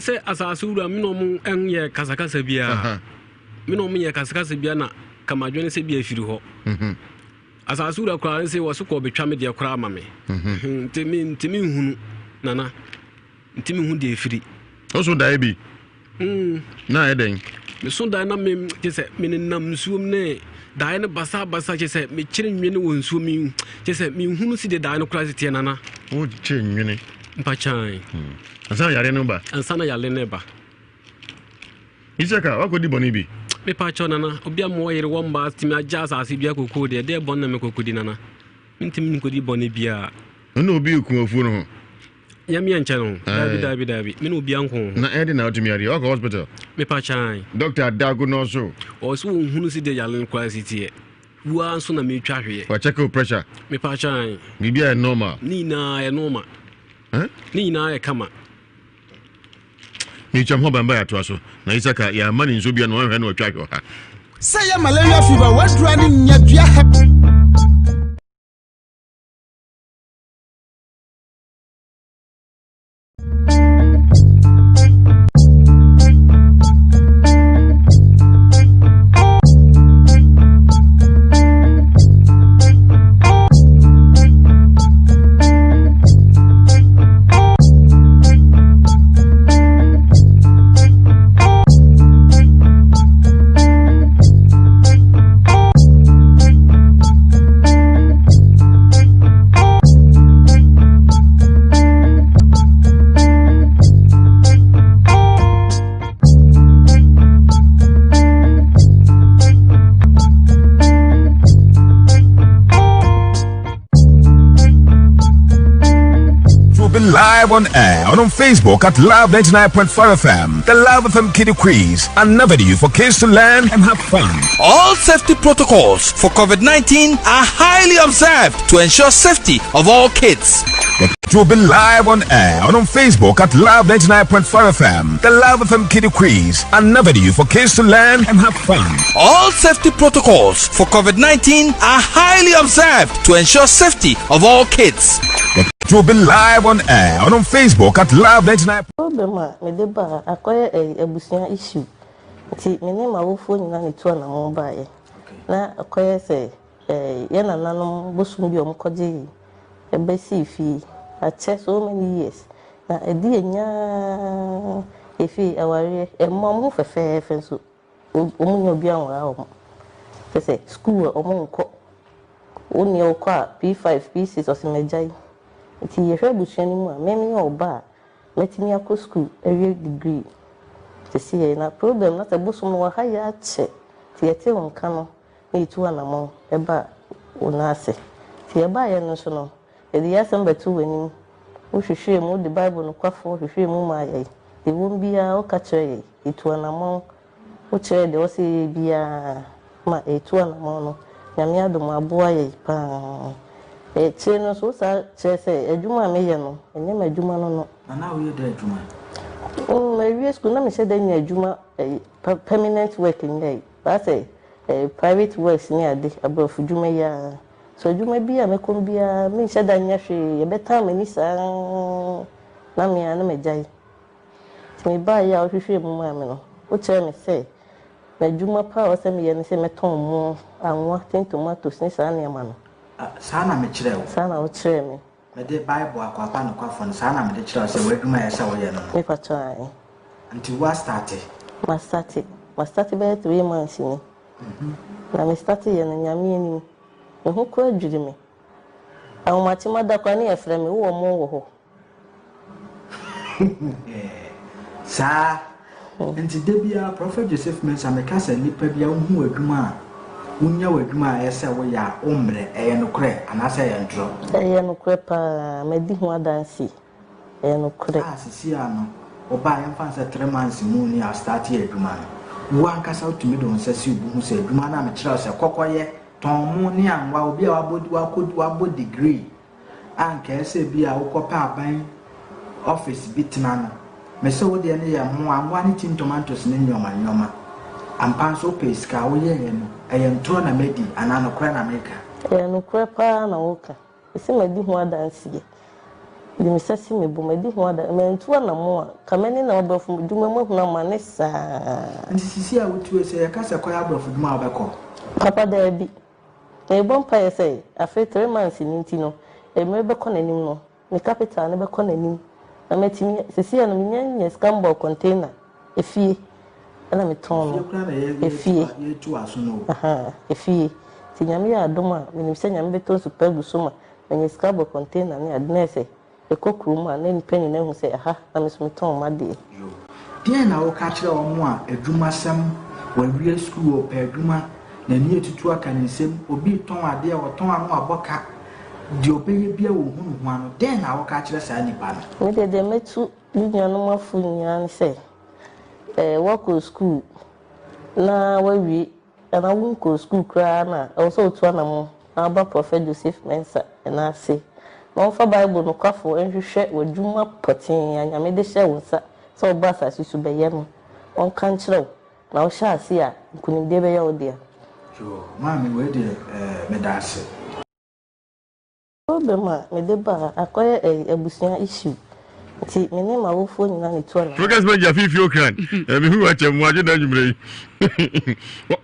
Sɛ asase wura me na ɔmo nyɛ kasakasa biara. Me na ɔmo nyɛ kasakasa biara na kamadwene sɛ bi afiri hɔ. Mhm. Asase wura koraa ne sɛ wɔ so kɔ ɔbɛtwa me deɛ koraa ma me. Mhm. Nti me ntumi nhunu nana. Ntumi hu deɛ ɛfiri. Woso daeɛ bi? Mm. Na ayɛ dɛn? Meso daeɛ na me kyɛ sɛ menenam nsuom ne daeɛ no basabasa kyɛ sɛ mekyere nwene wɔ nsuo mi kyɛ sɛ menhunu si deɛ daeɛ no koraa si teɛ nana. Wokyere nwene? Mpakyan. Hmm. Ansa na yare no ba? Ansa na yare no ba. Isaka, wakɔdi bɔne bi? Mepakyɛw nana, obi a mewɔ yere wɔ mma tumi agya asase bi akɔkuo deɛ, deɛ bɔne na mekɔkɔdi nana? Mentumi nkɔdi bɔne biara. Ɛna obi reku afuo no ho? Nyame nkyɛ no. Daabi daabi daabi. Me ne obiara nko ho. Na ɛde na wotumi adeɛ. Wakɔ hospital? Mepa kyan. Doctor adago no so. Ɔsɛ wɔn hunu si deɛ yale no koraa si teɛ. Wua nso na metwa hweɛ. Wa check your pressure. Mepa kyan. Biribi ayɛ normal. Ne nyinaa yɛ normal. Ne nyinaa yɛ kama. Metwa ho bamba yɛatoa so. Na Isaka yɛama ne nsuo bia na wanhwɛ na watwa ahwɛ ɔha. Sɛ yɛ malaria fever wadura ne nyadua hɛ. Live on air and on Facebook at Love 99.5 FM. The Love FM Kiddie Quiz, an avenue for kids to learn and have fun. All safety protocols for COVID 19 are highly observed to ensure safety of all kids. It will be live on air and on Facebook at Love 99.5 FM. The Love FM Kiddie Quiz, an avenue for kids to learn and have fun. All safety protocols for COVID 19 are highly observed to ensure safety of all kids. It will be live on air and on Facebook at Love 99. Problem a mede baa akɔyɛ ɛyi abusua issue nti me ne m'awofoɔ nyinaa na etu anamɔn baeɛ na akɔyɛ sɛ ɛɛ yɛn nananom bosom bi a wɔkɔgye bɛsii fie akyɛ so many years na ɛdi yɛn nyaa yɛfii awareɛ ɛmma wɔn ho fɛfɛɛfɛ nso wɔn nyɛ obi anwaa wɔn kyɛ sɛ school a wɔn nkɔ wo nea wokɔ a P5 P6 ɔsɛ magyae nti yɛhwɛ abusua no mu a me meyɛ ɔba a mɛtumi akɔ school awie degree sɛsei na problem na sɛ bosom no wɔ ha yɛ akyɛ nti yɛte wo nka no na yɛtu anamɔn ba wo nan ase. Nti yɛbaeɛ no nso no, yɛde yɛn asɛm bɛtoo w'anim. Wohwehwɛɛ mu, wode Bible nokwafoɔ hwehwɛɛ mu maa yɛn. Deɛ ɛwom biara woka kyerɛɛ yɛn. Yɛtuu anamɔn, wokyerɛɛ deɛ ɛwɔ sɛ yɛyɛ biara ma yɛtuu anamɔn no. Nyame adom aboa yɛn pa ara. Akyire no nso, wosan kyerɛɛ sɛ adwuma a meyɛ no, ɛnyɛ m'adwuma no no. Na na woyɛ dɛn adwuma? Mawie sukuu, na menhyɛ da nnya adwuma, permanent work nyɛe. Baasɛ Eh private works ne ade, abrɔfo dwuma yi ara. So adwuma bi a mɛkɔ mu biara menhyɛ da nyɛ hwee, yɛbɛtan m'ani saa na me ara na magyae. Nti mebaeɛ a wohwehwɛɛ mu maa me no, wokyerɛɛ me sɛ m'adwuma pa a ɛwɔ sɛ meyɛ ne sɛ mɛtɔn mo, anwa, tin tomatoes ne saa nneɛma no. Ah, saa na mekyerɛɛ wo? Saa na wokyerɛɛ me. Mede Bible akwapa nokwafo no, saa na mede kyerɛɛ wo sɛ w'adwuma a ɛsɛ sɛ woyɛ no no. Mepakyɛw ae. Nti woastarte? Mastarte. Mastarte bɛyɛ 3 months ni. Na me starte yɛ no Nyame anim. Me ho koraa dwiri me. Ahomakye mada koraa ne yɛfrɛ me, wowɔ mo wɔ hɔ. Saa. Nti da biara Prophet Joseph Mensah meka sɛ nipa biara wohu w'adwuma a wonya w'adwuma a ɛyɛ sɛ woyɛ a wommerɛ, ɛyɛ nokorɛ anaasɛ ɛyɛ ntorɔ? Ɛyɛ nokorɛ paa, madi ho adanseɛ, ɛyɛ nokorɛ. A sisi a no wobaa yɛmfa no sɛ 3 months mu ni a starte adwuma no, Wo ankasa wotumi de wo nsa si wo bo hu sɛ adwuma no a mekyerɛ wo sɛ kɔkɔyɛ, tɔn mo ne anwa, obi a wabɔ wakɔ wabɔ degree a nka ɛsɛ sɛ bi a wokɔpɛ aban office bi tena no. Mese wo deɛ no yɛ mo, anwa ne tin tomatoes ne nneɛma nneɛma. Ampa nso wopɛɛ sika a woyɛeɛ no, ɛyɛ ntorɔ na madi anaa nokorɛ na meka? Ɛyɛ nokorɛ paa na woka. Mese madi ho adanseɛ. Mede me nsa si me bo, madi ho adanseɛ. Mantu anamɔn a, ka m'ani nam aborɔfo dwuma mu ahunu amane saa. Nti sisi a wotue sɛ yɛka sɛ kɔyɛ aborɔfo dwuma a wobɛkɔ? Papa daabi. Merebɔ mpaeɛ sɛ afei 3 months no nti no, mmerɛ bɛkɔ n'anim no, me capital no bɛkɔ n'anim na matumi, seesei no mennya nnya sika mbɔɔ container, efie na metɔn Efie no, koraa na yɛ efie, yɛtu aso no o. ahaa, efie. Nti Nyame yɛ adom a, menim sɛ Nyame bɛtɔ nsu pa agu so ma manya sika abɔ container ne ade na ayɛ sɛ mekɔ kurom a na nnipa nyinaa ahu sɛ ɛha na me nso metɔn m'adeɛ. Yoo. Deɛn na woka kyerɛ wɔn a adwumasɛm, wɔawie sukuu, wɔpɛ adwuma, n'ani atutu aka ne nsam, obi retɔn adeɛ, ɔtɔn ano abɔ ka, deɛ ɔbɛyɛ biara ɔnhu ne ho ano, dɛn na woka kyerɛ saa nipa no? Me deɛ, deɛ mɛtu me nuanom afo nyinaa ne sɛ, eh, woakɔ sukuu na woawie anaa wonkɔɔ sukuu koraa no a, ɛwɔ sɛ wotu anammɔn na woba Prɔfɛt Joseph Mensah nan ase na wɔmfa Bible nokwafo nhwehwɛ w'adwuma pɔtee a Nyame de hyɛɛ wo nsa sɛ woba asase so bɛyɛ no, wɔnka nkyerɛ wo, na wohyɛ ase a, nkonimdie bɛyɛ wo dea. Yoo maame wei deɛ eh meda ase. Problem a mede ba ha akɔyɛ ɛyi abusua issue nti me ne m'awofoɔ nyinaa na etu anamɔn. Focus manager fifi okran mehu wakyɛ mu adwe na anwummerɛ yi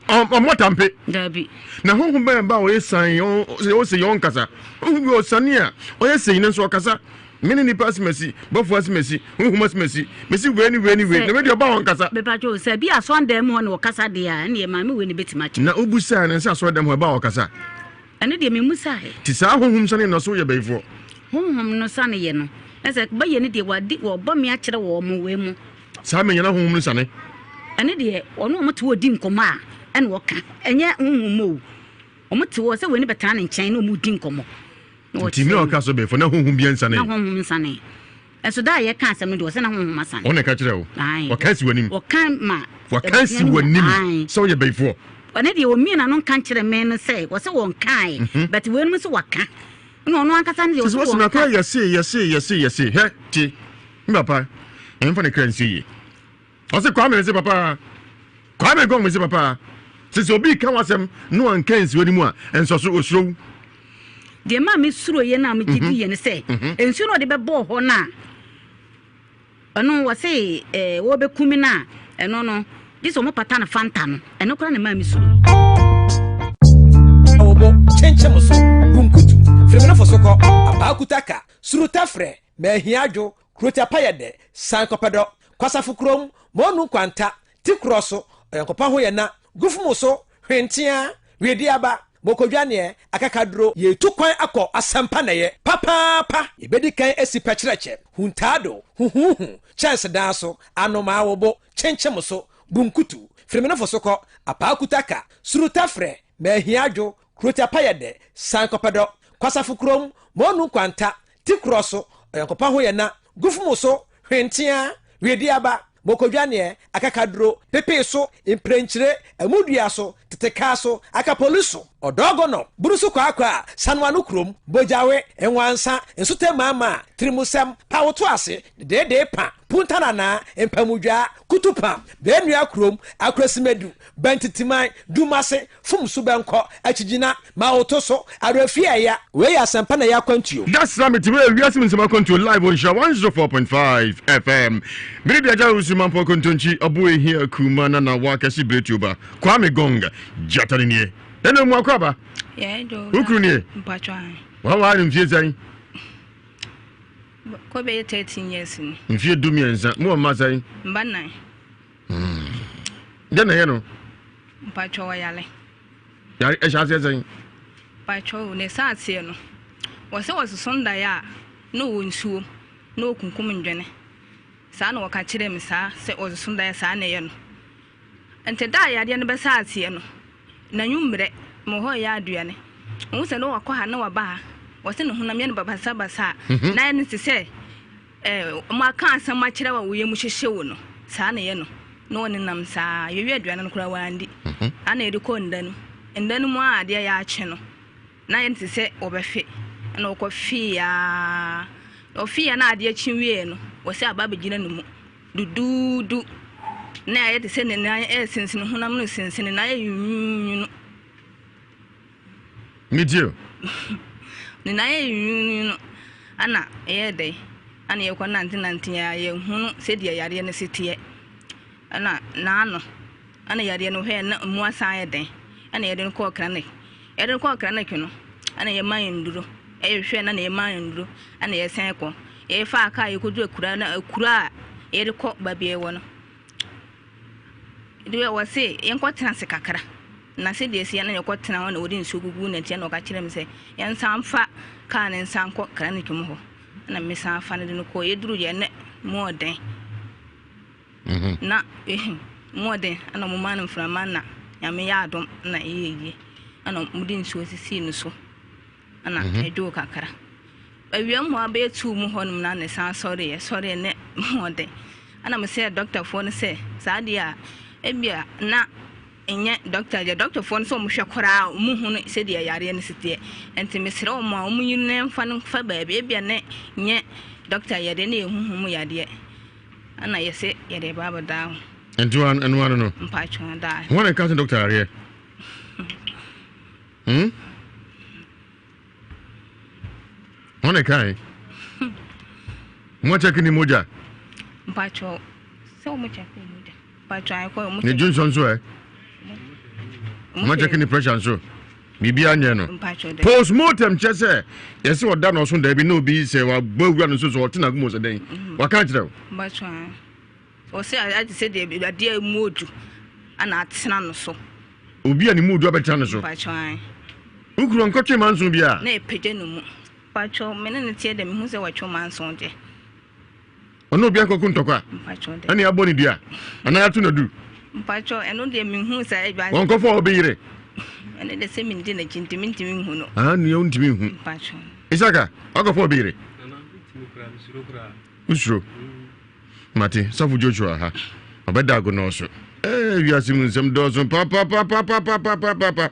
ɔmmɔ tampe Dabi. Na honhom bɛn ba a ɔyɛ san ɔsɛ yɛ ɔnkasa honhom bi ɔsane a ɔyɛ sɛn nanso ɔkasa me ne nipa asemasi bɔfo asemasi honhom asemasi mesi wei ne wei ne wei na wei deɛ ɔba a ɔnkasa. Mepatwo sɛ bi asɔndan mu hɔ na ɔkasa deɛ a ɛneɛ maame wei na ɛbɛtumi akyɛ. Na wobusaa no sɛ asɔredan mu hɔ ɛba a ɔkasa. Ɛno deɛ memmusaeɛ. Nti saa honhom sane no so yɛ bayifoɔ. Honhom no sane yɛ no. Na sɛ bɛyɛ no deɛ wadi wɔbɔ me akyerɛ wɔn mo wei mu. Saa menya na honhom no sane. Ɛno deɛ ɔne wɔn te hɔ di nkɔmmɔ a ɛna ɔka ɛnyɛ honhom mu o. Wɔn te hɔ sɛ wei no bɛtena ne nkyɛn na wɔn di nkɔmmɔ. Na Nti mmerɛ a ɔka so bayifoɔ na honhom biara nsane. Na honhom nsane. Ɛso da a yɛka asɛm no deɛ ɔsɛ na honhom asane. Ɔna ɛka kyerɛ wo. Ɔka si w'anim. Ɔka ma. Waka si w'anim sɛ woyɛ bayifoɔ. Ɔno deɛ ɔmie n'ano nka nkyerɛ me no sɛ wɔsɛ wɔnkae mhm. but weinom nso waka na ɔno ankasa no deɛ ɔsɛ wɔnka. Sɛ yɛse yɛse yɛse yɛse hɛ tie me papa ɛmfa ne kra nsie yie ɔse Kwame mese papa Kwame Gong mese papa sɛ sɛ obi ka w'asɛm na wanka nsi w'anim a ɛnsɔ so osuro wo. Deɛ maa me suro yɛ no a megye di yɛ ne sɛ nsuo no ɔde bɛbɔɔ hɔ no a ɛno wɔse ɛɛ wɔbɛku me no a ɛno no gye sɛ wɔpata no fanta no ɛno koraa na maa me suro. Awobo, kyenkyen so, bunkutu, firimenofo so kɔ, abaakutaka, surutafrɛ, mahiadwo, kurotia payɛdɛ, san kɔpɛdɔ, kwasafo kurom, mɔnu nkwanta, ti korɔ so, ɔyɔnkopa ho yɛ na, gufumu so, hwenteaa, wedeaba, mokodwaneɛ, akakaduro. Yɛretu kwan akɔ asɛmpa nnɛyɛ papaapa. Yɛbɛdi kan asi pɛkyerɛkyɛ, huntaado, huhuuhu, kyɛnsedan so, anomaa wobo, kyenkyem so, bunkutu, firimenofo so kɔ, apaakutaka, surutafrɛ, mahiadwo, kurotia payɛdɛ, san kɔpɛdɔ, kwasafo kurom, mɔnu nkwanta, Ti korɔ so, ɔyɔnkopa ho yɛ na, gufumu so, hwenteaa, wedeaba, mokodwaneɛ, akakaduro, pepee so, mprɛnkyire, amudua so, tetekaa so, akapoli so, ɔdɔɔgɔnɔ, bunu so kwaakwa, sanoano kurom, bogyawe, nwansa, nsotɛ maamaa, tirimusɛm, pawoto ase, dedeedee pa, puntananaa, mpamudwaa, kutupa, bɛɛnua kurom, akurasimedu, Bɛntitiman, Dumase, fom so bɛnkɔ, akyigyina, ma woto so, awerɛfie a ɛya. Wei yɛ asɛmpa na ɛyɛ akwantuo. That's Summit wei yɛ wiase mu nsɛm akwantuo live wɔ Nhyira 104.5 FM. Mene de agya Owusu Mampɔn Kontonkyi Ɔbo Ehia Kuma Nana Wakɛse Biretuo Ba Kwame Gong Gyata no nie. Ɛna mu akɔ aba. Wo kunu nie. Wawaa no mfie sɛn? Kɔ bɛyɛ 13 years ni. Mfie 13. Mo wɔ mma sɛn? Mba nan. Hmm. Dɛn na ɛyɛ no? Mpatsɔ ɔyare. Yare ɛhyɛ aseɛ sɛn? Mpatsɔ ne sa aseɛ no, wɔsɛ wɔsoso ndaeɛ a na ɔwɔ nsuo na ɔkunkum ndwene. Saa na wɔka kyerɛɛ me saa sɛ ɔsoso ndaeɛ saa na ɛyɛ no. Nti da a yadeɛ no bɛsa aseɛ no, n'anwummerɛ mewɔ hɔ reyɛ aduane. Mehu sɛ na wakɔ ha na waba ha. Wɔsɛ ne honam yɛ no basabasa a mhm. na ayɛ no te sɛ Eh, wɔaka asɛm akyerɛ wo a wo yam hyehye wo no, saa na ɛyɛ no. Na ɔnenam saa. Yɛwie aduane no koraa wandi. Ana yɛde kɔɔ nda no mu. Nda no mu a adeɛ yɛ akye no, na ayɛ no te sɛ ɔbɛfe. Ɛna ɔkɔfee ara. Ɔfeeɛ na adeɛ kye wieeɛ no, wɔsɛ aba abɛgyina ne mu duduudu. Na ayɛ te sɛ ne nan ɛresensene, honam no resensene, na ayɛ nwununwunu. Metie o. Ne nan yɛ nwununwunu ɛna ɛyɛɛ dɛn ɛna yɛkɔ nante nante a yɛhunu sɛdeɛ yareɛ no si teɛ ɛna n'ano ɛna yareɛ no hwɛ na mu asan ayɛ dɛn ɛna yɛde no kɔɔ clinic yɛde no kɔɔ clinic no ɛna yɛma yɛn nnuro ɛhwɛ na na yɛma yɛn nnuro ɛna yɛsan kɔ yɛfaa kaa yɛkɔduru akura na akura a yɛde kɔ baabi a yɛwɔ no Deɛ wɔse yɛnkɔtena ase kakra, na sɛdeɛ ɛsi na yɛkɔtena hɔ na wɔde nsuo guguu n'akyi na ɔka kyerɛɛ me sɛ yɛnsan mfa kaa no nsan nkɔ clinic mu hɔ na mesan fa no de no kɔɔ yɛduru yɛ ne mu ɔden mhm. na eh, mu ɔden ɛna wɔn maa no mframa na nyame yɛ adom na ɛyɛ yie ɛna wɔde nsuo sisii no so ɛna mhm. ɛdwoo kakra Awia mu abɛyɛ tuu mu hɔnom na ne san sɔreeɛ, sɔreeɛ ne hoɔden. Ɛna mesrɛɛ dɔktafoɔ no sɛ saa deɛ a ebia na nyɛ dɔkta deɛ dɔktafoɔ no sɛ wɔhwɛ koraa a wɔhunu sɛdeɛ yareɛ no si teɛ. Nti mesrɛ wɔn a wɔnyi no mfa no mfa baabi ebia ne nyɛ dɔkta yareɛ ne yɛ huhu mu yadeɛ. Ɛna yɛse yɛde ba abɛdaa ho. Nti ɛno ano no? Mpaatwɔ daa. Wɔn na ɛka sɛ dɔkta yareɛ? Hmm? Wɔn na ɛkae. Mo kyɛke ne mogya. Mpatsɔ sɛ wɔn kyɛke ne mogya. Mpatsɔ ayɛ kɔ wɔn. Ne dwonsɔ nso ɛ. Mo kyɛke ne pressure nso. Biribi anyɛ no. Postmortem kyɛ sɛ yɛsɛ ɔda na ɔso daabi na obi sɛ wabɔ awura no nso sɛ ɔte n'agumu sɛ dɛn. Mhm. Waka akyerɛ wo. Mpatsɔ ayɛ. Ɔsɛ ayɛ te sɛ deɛ adeɛ mu odu ana atena no so. Obi a ne mu odu abɛtena no so. Mpatsɔ ae. Wo kunu ɔnkɔtwe manson bi a. Na epagya ne mu. Mpatsɔ me ne no teɛ dɛ mehu sɛ watwe manson deɛ. Ɔne obi akɔko ntɔkwa. Mpatsɔ dɛ. Ɛne abɔ ne dua anaa ato no adu. Mpatsɔ ɛno deɛ mehu saa adwa. Wɔnkɔfa obi yere. Ɛno deɛ sɛ mendi n'akyi nti mentumi nhu no. Ah nua wontumi nhu. Mpatsɔ. Isaka wakɔfa obi yere. Nana mentumi koraa mesuro koraa. Wosuro. Mate, Sɔfo Joshua ha. Ɔbɛda agonɔ so. Ee, wiase mu nsɛm dɔɔso papapapapapapapa.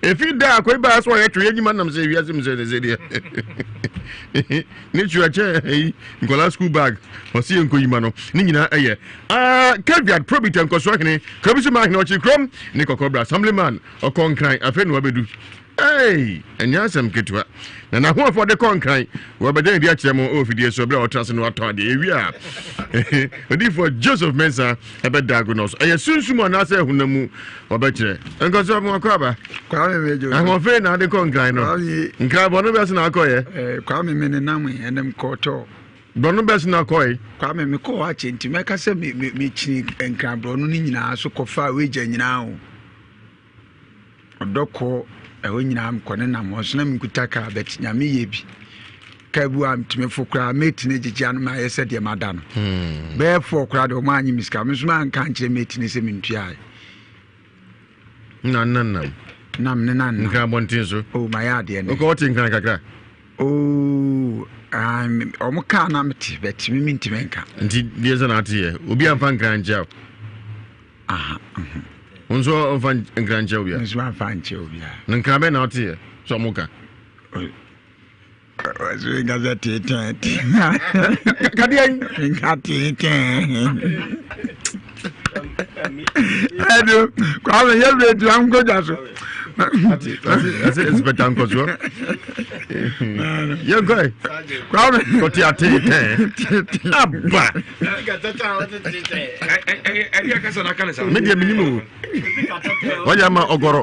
Efi da akɔyi baa so ɔyɛ twe yɛ nyima nam sɛ wiase mu sɛ ne sɛ deɛ. Ne twe akyɛ ɛyi nkɔla school bag ɔsi yɛ nkɔyima no ne nyinaa ɛyɛ. Ah, Caveat probita nkɔsoɔ hene kurabi so maa hene ɔkye kurom ne kɔkɔbra assemblyman ɔkɔ nkran afei na wabedu. Ei! Ɛnyɛ asɛm ketewa. Na n'ahoɔfɛ ɔde kɔ nkran. Wɔbɛda ne di akyerɛ mo wɔ fidie so berɛ a ɔtra ase no atɔ adeɛ. Ewie a, odiyifoɔ Joseph Mensah ɛbɛda ago no so. Ɛyɛ sunsum anaasɛ ɛhonam mu wɔbɛkyerɛ. Nkɔso mo akɔ aba. Kwame Mejo. Ahoɔfɛ na ade kɔ nkran no. Nkran bɔno bɛs na akɔyɛ. Eh, Kwame me nenam ɛnam kɔtɔ. Borɔno bɛs na akɔe. Kwame mekɔɔ hɔ akyɛ nti mɛka sɛ me me mekyini nkran borɔno no nyinaa so kɔfaa wagya nyinaa o. Ɔdɔ kɔ ɛhɔ nyinaa mekɔ ne nam hɔ nso na menkuta kaa but nyame yɛ bi kaa bi wɔ a metumi fo koraa mate no gyegye ano ma ayɛ sɛ deɛ mada no hmm. bɛyɛ fɔɔ koraa deɛ ɔmo anye me sika me nso manka nkyerɛ mate no sɛ mentuae na nanam nam ne nanam nkran abɔnten so o oh, mayɛ adeɛ no wokɔ wote nkran kakra oh, ɔmo kaa na mete but me mentumi nka nti deɛ sɛ na ateɛ obi amfa nkran nkyɛ Aha, mhm. Wo nso ɔmfa nkra nkyɛ obiara? Nso amfa nkyɛ obiara. Na nkra bɛn na woteɛ sɛ ɔmo ka? Ɔsɛ nka sɛ teetɛn Kadeɛ nka teetɛn. Ɛdu Kwame yɛ bɛ tu an ko ja so. Ɛsɛ inspector nkɔsoɔ. Yɛn kɔ yi. Kwame. Kɔte ateetɛn. Aba. Me deɛ menim o wayɛ ama ɔgɔrɔ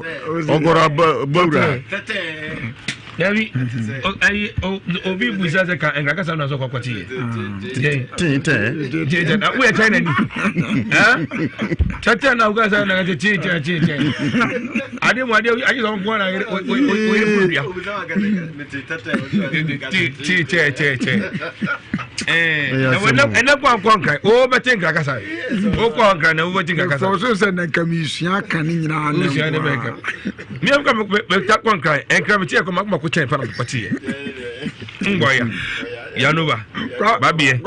ɔgɔrɔ abawura dabi ayi obi busa sɛ ka nkra kasa na so kɔkɔ te yɛ tee tɛɛ tee tɛɛ na woyɛ china ni tɛtɛ na woka sɛ na tee tɛɛ tee tɛɛ ade mu ade agye sɛ ɔnko na oyɛ furu dua tee tɛɛ tɛɛ tɛɛ ɛnɛ kɔ ankɔ nkran o bɛte nkra kasa o kɔ nkran na o bɛte nkra kasa. fɔso sɛ na nka mesua ka ne nyinaa ne nkoa ne bɛnka mi ka mɛ ta kɔ nkran nkran mi ti yɛ kɔ mako mako kyɛn fana kɔ ti yɛ ngɔ ya yanuba babiɛ.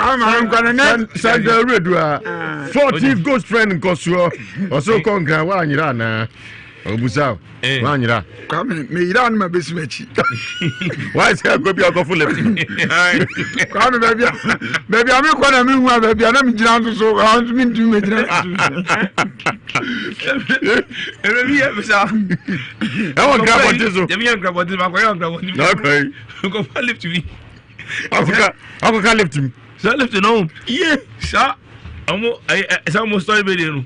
santa awuradua ah. 14 ghost friend nkɔsoɔ ɔsɛ wokɔ nkra woanyera anaa ɔbusa eh. woanyera kwame meyera no ma bɛsi m'akyi wayɛ sɛ akɔ bi akɔfo left kwame baabi a baabi a mekɔ na mehu a baabi a na megyina nso so nso mentumi mɛgyina ɛbɛbi yɛ bisa ɛwɔ nkrabɔnte so yɛbi yɛ nkrabɔnte so akɔyɛ nkrabɔnte so nkɔfa lift bi akɔka akɔka lift mu saa lift no yie saa ɔmo ɛyɛ ɛ saa ɔmo story bɛ de no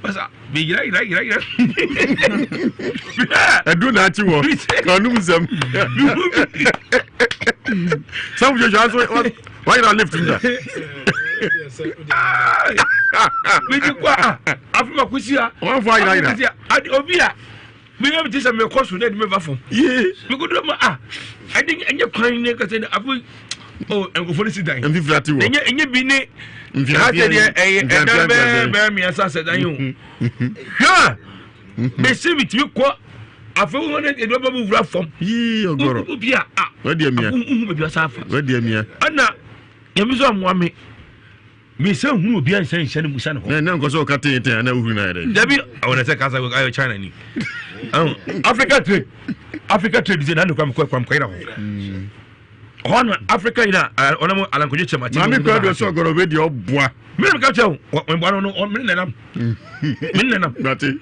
basa bɛ yira yira yira yira ɛdu na akyi wɔ kanum nsɛm sáwù joshua nso wayira lift mu da. medi kɔ a afei ma ko si a wɔn fɔ ayira yira obi a mi yɛ mi ti sɛ mi kɔ so na ɛdi mi ba fam mi ko duro ma a ɛdi ɛnyɛ kwan ne kɛse ne afei o nkurɔfoɔ ne si dan nfifiri ati wɔ ɛnyɛ ɛnyɛ bi ne ha sɛ deɛ ɛyɛ ɛdan bɛɛ bɛɛ mmiɛnsa sɛ dan yi o hwɛ mesi mi tumi kɔ afei wɔn ne ɛdi bɛ wura fam yii ɔgɔrɔ obi a a wadi amia afo nhu baabi asa afa wadi amia ɛna yɛmi sɛ ɔmoa mi. Me sɛ hunu obi ansa nhyɛ no musa ne hɔ. Na na nkɔ sɛ ɔka tenten ana wohuru no ayɛ dɛ. Dabi ɔwɔ na sɛ kasa ayɛ China ni. Africa trade Africa trade sɛ na ne kwam kwam kɔyera hɔ. Ɔhɔ no Africa yi na ɔnam alankodwe kyɛm ati. Maame kura do sɛ ɔgɔrɔ bɛ deɛ ɔboa. Me na meka kyerɛ wo mboa no no me nenam. Me nenam. Nate.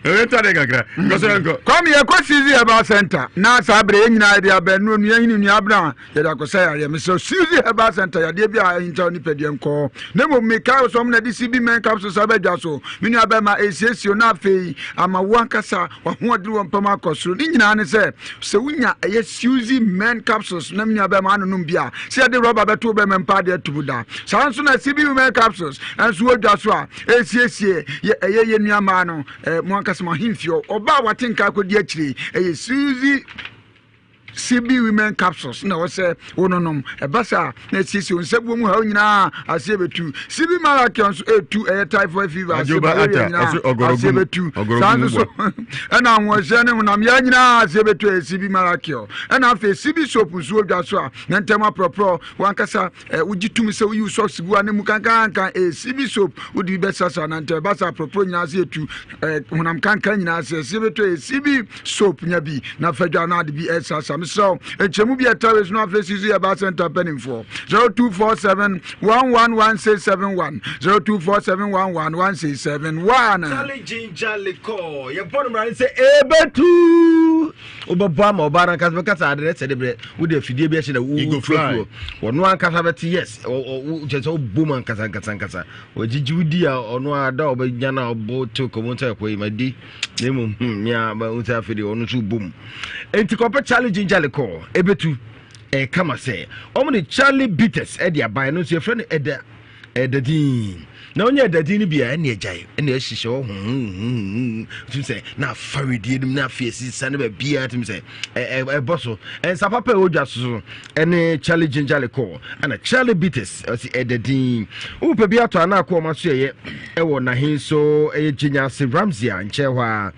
Ɛyɛ ta de kakra. Nkɔ so yɛnkɔ. Kwame yɛkɔ Suzy Herbal Center na saa berɛ yɛn nyinaa yɛde abɛn no onua hene nua abena Yɛde akɔsa yareɛ. Mesrɛ Suzy Herbal Center yadeɛ bi a ahintaw nipadua nkɔ. Na mmom mekae wo sɛ ɔmo na de CB Men capsules aba dwa so. Me nua bɛrima ɛresiesie wo na afei ama wo ankasa w'ahoɔden wɔ mpa mu akɔ soro. Ne nyinaa ne sɛ sɛ wonya ɛyɛ Suzy Men capsules na me nua bɛrima anonom bi a sɛ yɛde rɔba bɛto wo bɛrima mpa adeɛ to mu da. Saa nso na CB Women capsules nso wɔ dwa so a ɛresiesie yɛ ɛyɛ yɛ nua mmaa no eh, mo ankasa mo ahemfie. Ɔbaa wate nka akɔdi akyire ɛyɛ Suzy CB Women Capsules na ɛwɔ sɛ wononom. Ɛba saa na ɛsiesie wo nsabuo mu haw nyinaa aseɛ bɛtu. CB Malachion nso ɛtu ɛyɛ typhoid fever ase malaria nyinaa aseɛ bɛtu. Saa nso so ɛna ahoɔhyɛ ne honam yɛ nyinaa aseɛ bɛtu ɛyɛ CB Malachion. Ɛna afei CB soap nso wɔ dwa so a na ntɛm aporɔporɔ wankasa wogye tumi sɛ woyi wo socks gu a ne mu kankankan ɛyɛ CB soap wode bi bɛsrasra na ntɛm ɛba saa aporɔporɔ nyinaa ase ɛtu honam kankan nyinaa ase aseɛ bɛtu ɛyɛ CB soap nya bi na fa dwa na ade bi ɛsasa mesrɛ wo nkyɛmu bi ɛta wei so no afei si so yɛ ba center mpanimfoɔ 0247 111671 0247 111671 Charlie Ginger Liquor yɛbɔ no mmara ne sɛ ɛbɛtu wobɛbɔ ama ɔbaa no ankasa bɛka sɛ ade ne sɛ de berɛ wode afidie bi ahyɛ na wotuatuo ɔno ankasa bɛte yes kyɛ sɛ wobom ankasa ankasa ankasa ɔgyegye wodi a ɔno ada ɔbɛnya no a ɔbɔ te kɔmu sɛ ɛkɔ yi madi na mmom hmm, mea mahu sɛ afei deɛ ɔno nso bɔ mu enti kɔpɛ charlie ginger liquor ɛbɛtu ɛkama sɛ ɔmo de charlie bitters ɛde aban no nso yɛfrɛ no ɛda ɛda din na ɔnyɛ ɛda din no bi a ɛne agyae ɛne ahyehyɛ hɔ huhuhuhu tumi sɛ na afa wedie no mu na afei asisa ne baabiara tumi sɛ ɛbɔ so nsa papa ɛwɔ dwa so so ɛne charlie ginger liquor ɛna charlie bitters ɔsi ɛda din wopɛ bi atɔ anaa kɔ ɔma so ɛyɛ ɛwɔ nahen so ɛyɛ gyenya ase ramsey a nkyɛn hɔ a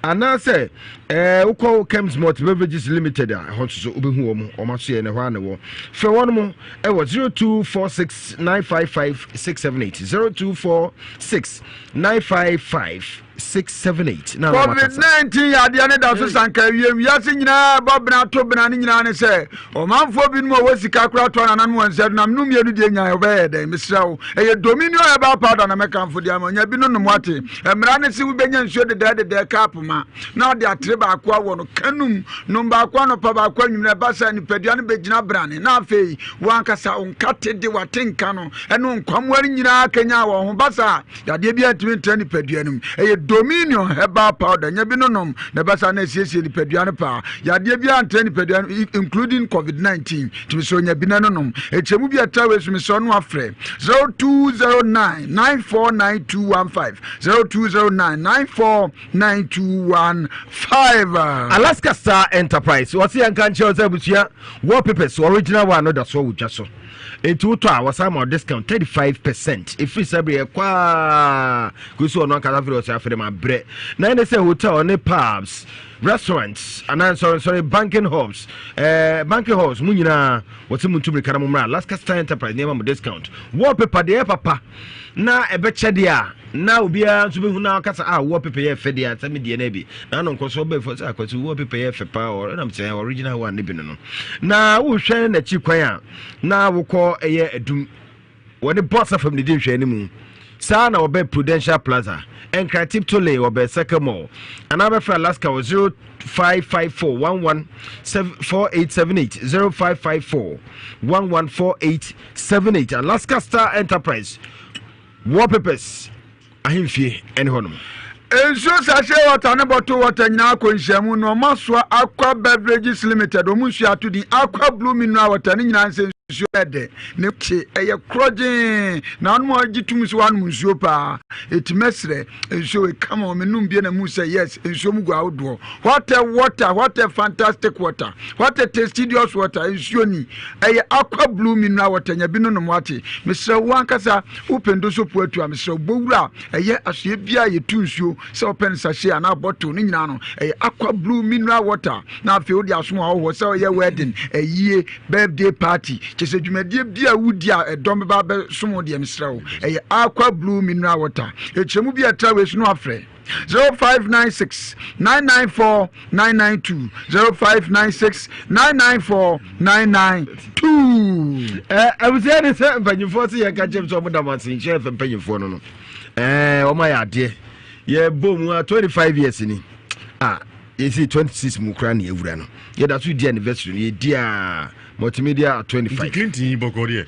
anaasɛ ɛɛ wokɔ kems malt beverages limited a ɛhɔ nso so wobɛhu wɔn ɔma so yɛ na ɛhɔ a na ɛwɔ frɛ wɔn mo ɛwɔ 0246 955 678 0246 955 678 na Covid 19 yadeɛ no da so sanka awie wiase nyinaa bɔ bena to bena ne nyinaa ne sɛ ɔmanfoɔ binom a ɔwɔ sika koraa tɔ nananom wɔn nsa dunam no mmienu deɛ nyae wobɛyɛ dɛn mesrɛ wo ɛyɛ Dominion herbal powder na mɛkamfo deɛ ama nya bi no nom wate mmara ne se wobɛnya nsuo dedɛɛ dedɛɛ cup ma na ɔde atere baako awɔ no kanum nom baako anɔpa baako anwummerɛ ɛba saa nipadua no bɛgyina brane na afei wankasa wo nkate de wate nka no ɛne nkwamoa no nyinaa kanya wɔn ho ba saa Yadeɛ biara ntumi ntra nipadua no mu. Ɛyɛ Dominion herbal powder. Nya bi no nom na ɛba saa na ɛsiesie nipadua no paa. Yadeɛ biara ntra nipadua no including COVID-19. Tumi sɛ onya bi na no nom. Ɛkyerɛmu bi a ɛtra wei so mesrɛ no afrɛ 0209 949215 0209 949215. Alaska Star Enterprise wɔse yɛnka nkyerɛ wo sɛ abusua wallpapers original one no da soɔ wɔ dwa so. Enti wotɔ a wɔsan ma wo discount 35 percent. Ɛfiri saa bere ɛkɔ a kɔsi ɔno ankasa afei ɔsɛ afei afei de mabrɛ. Na ɛne sɛ hotel ne pubs, restaurants, anaa nsɔrensɔre banking halls, eh, banking halls mu nyinaa wɔte mu ntu mirika na mo mmra Alaska Star Enterprise nneɛma mo discount. Wallpaper deɛ ɛyɛ papa na ɛbɛkyɛ deɛ a na obiara nso bɛhu na ɔkasa a ah, wallpaper yɛ fɛ deɛ a sɛ me deɛ no bi na ano nkɔsoɔ bɛfo sɛ akwasi wallpaper yɛ fɛ paa ɛnam sɛ original one ne bi no no na wohwɛ n'akyi kwan a na wokɔ ɛyɛ adum Wɔne Boss FM na edi nhwɛanimu. Saa ara na wɔbɛn Prudential Plaza, Nkran Tiptoe Lane, wɔbɛn Circle Mall. Anaa bɛfrɛ Alaska wɔ 0554 11 4878, 0554 11 4878. Alaska Star Enterprise, Wallpapers. ahemfie ne hɔnom. Nsuo sachet water ne bottle water nyinaa akɔ nhyiamu na wɔn asoa Aqua Beverages Limited wɔn nsuo ato din Aqua Blue Mineral Water ne nyinaa nsɛ nsuo yɛ dɛ ne kye ɛyɛ korɔgyee na wɔn a wɔgye tum sɛ wɔanom nsuo paa eti mɛsrɛ nsuo wei kama wɔn menum bie na mu sɛ yes nsuo mu gu ahodoɔ what a water what a fantastic water what a tastidious water nsuo ni ɛyɛ Aqua Blue Mineral Water nya bi no nom wate mesrɛ wo ankasa Wopɛ ndoso puatu a, mesrɛ wo bɔ wura a ɛyɛ asoɛ biara a yɛtu nsuo, sɛ wopɛ no sachet anaa bottle, ne nyinaa no, ɛyɛ Aqua Blue Mineral Water. Na afei wode asom ahɔhoɔ sɛ ɔyɛ wedding, ayie, birthday party, kyerɛ sɛ dwumadie biara a wodi a ɛdɔm bɛba abɛsom wo deɛ, mesrɛ wo, ɛyɛ Aqua Blue Mineral Water. Ɛkyerɛmu bi a ɛtra wei so no afrɛ. 0596 994 992 0596 994 992. Abusua ne sɛ mpanyinfoɔ sɛ yɛn ka kyɛm sɛ ɔmo da mo ase nhyɛ fɛ mpanyinfoɔ no no ɛɛ ɔmo ayɛ adeɛ yɛbɔ mu a 25 years ni a yɛsi 26 mu koraa ne yɛwura no yɛda so di anniversary no yɛdi a multimedia 25. Nti Clinton yi bɔkɔ deɛ.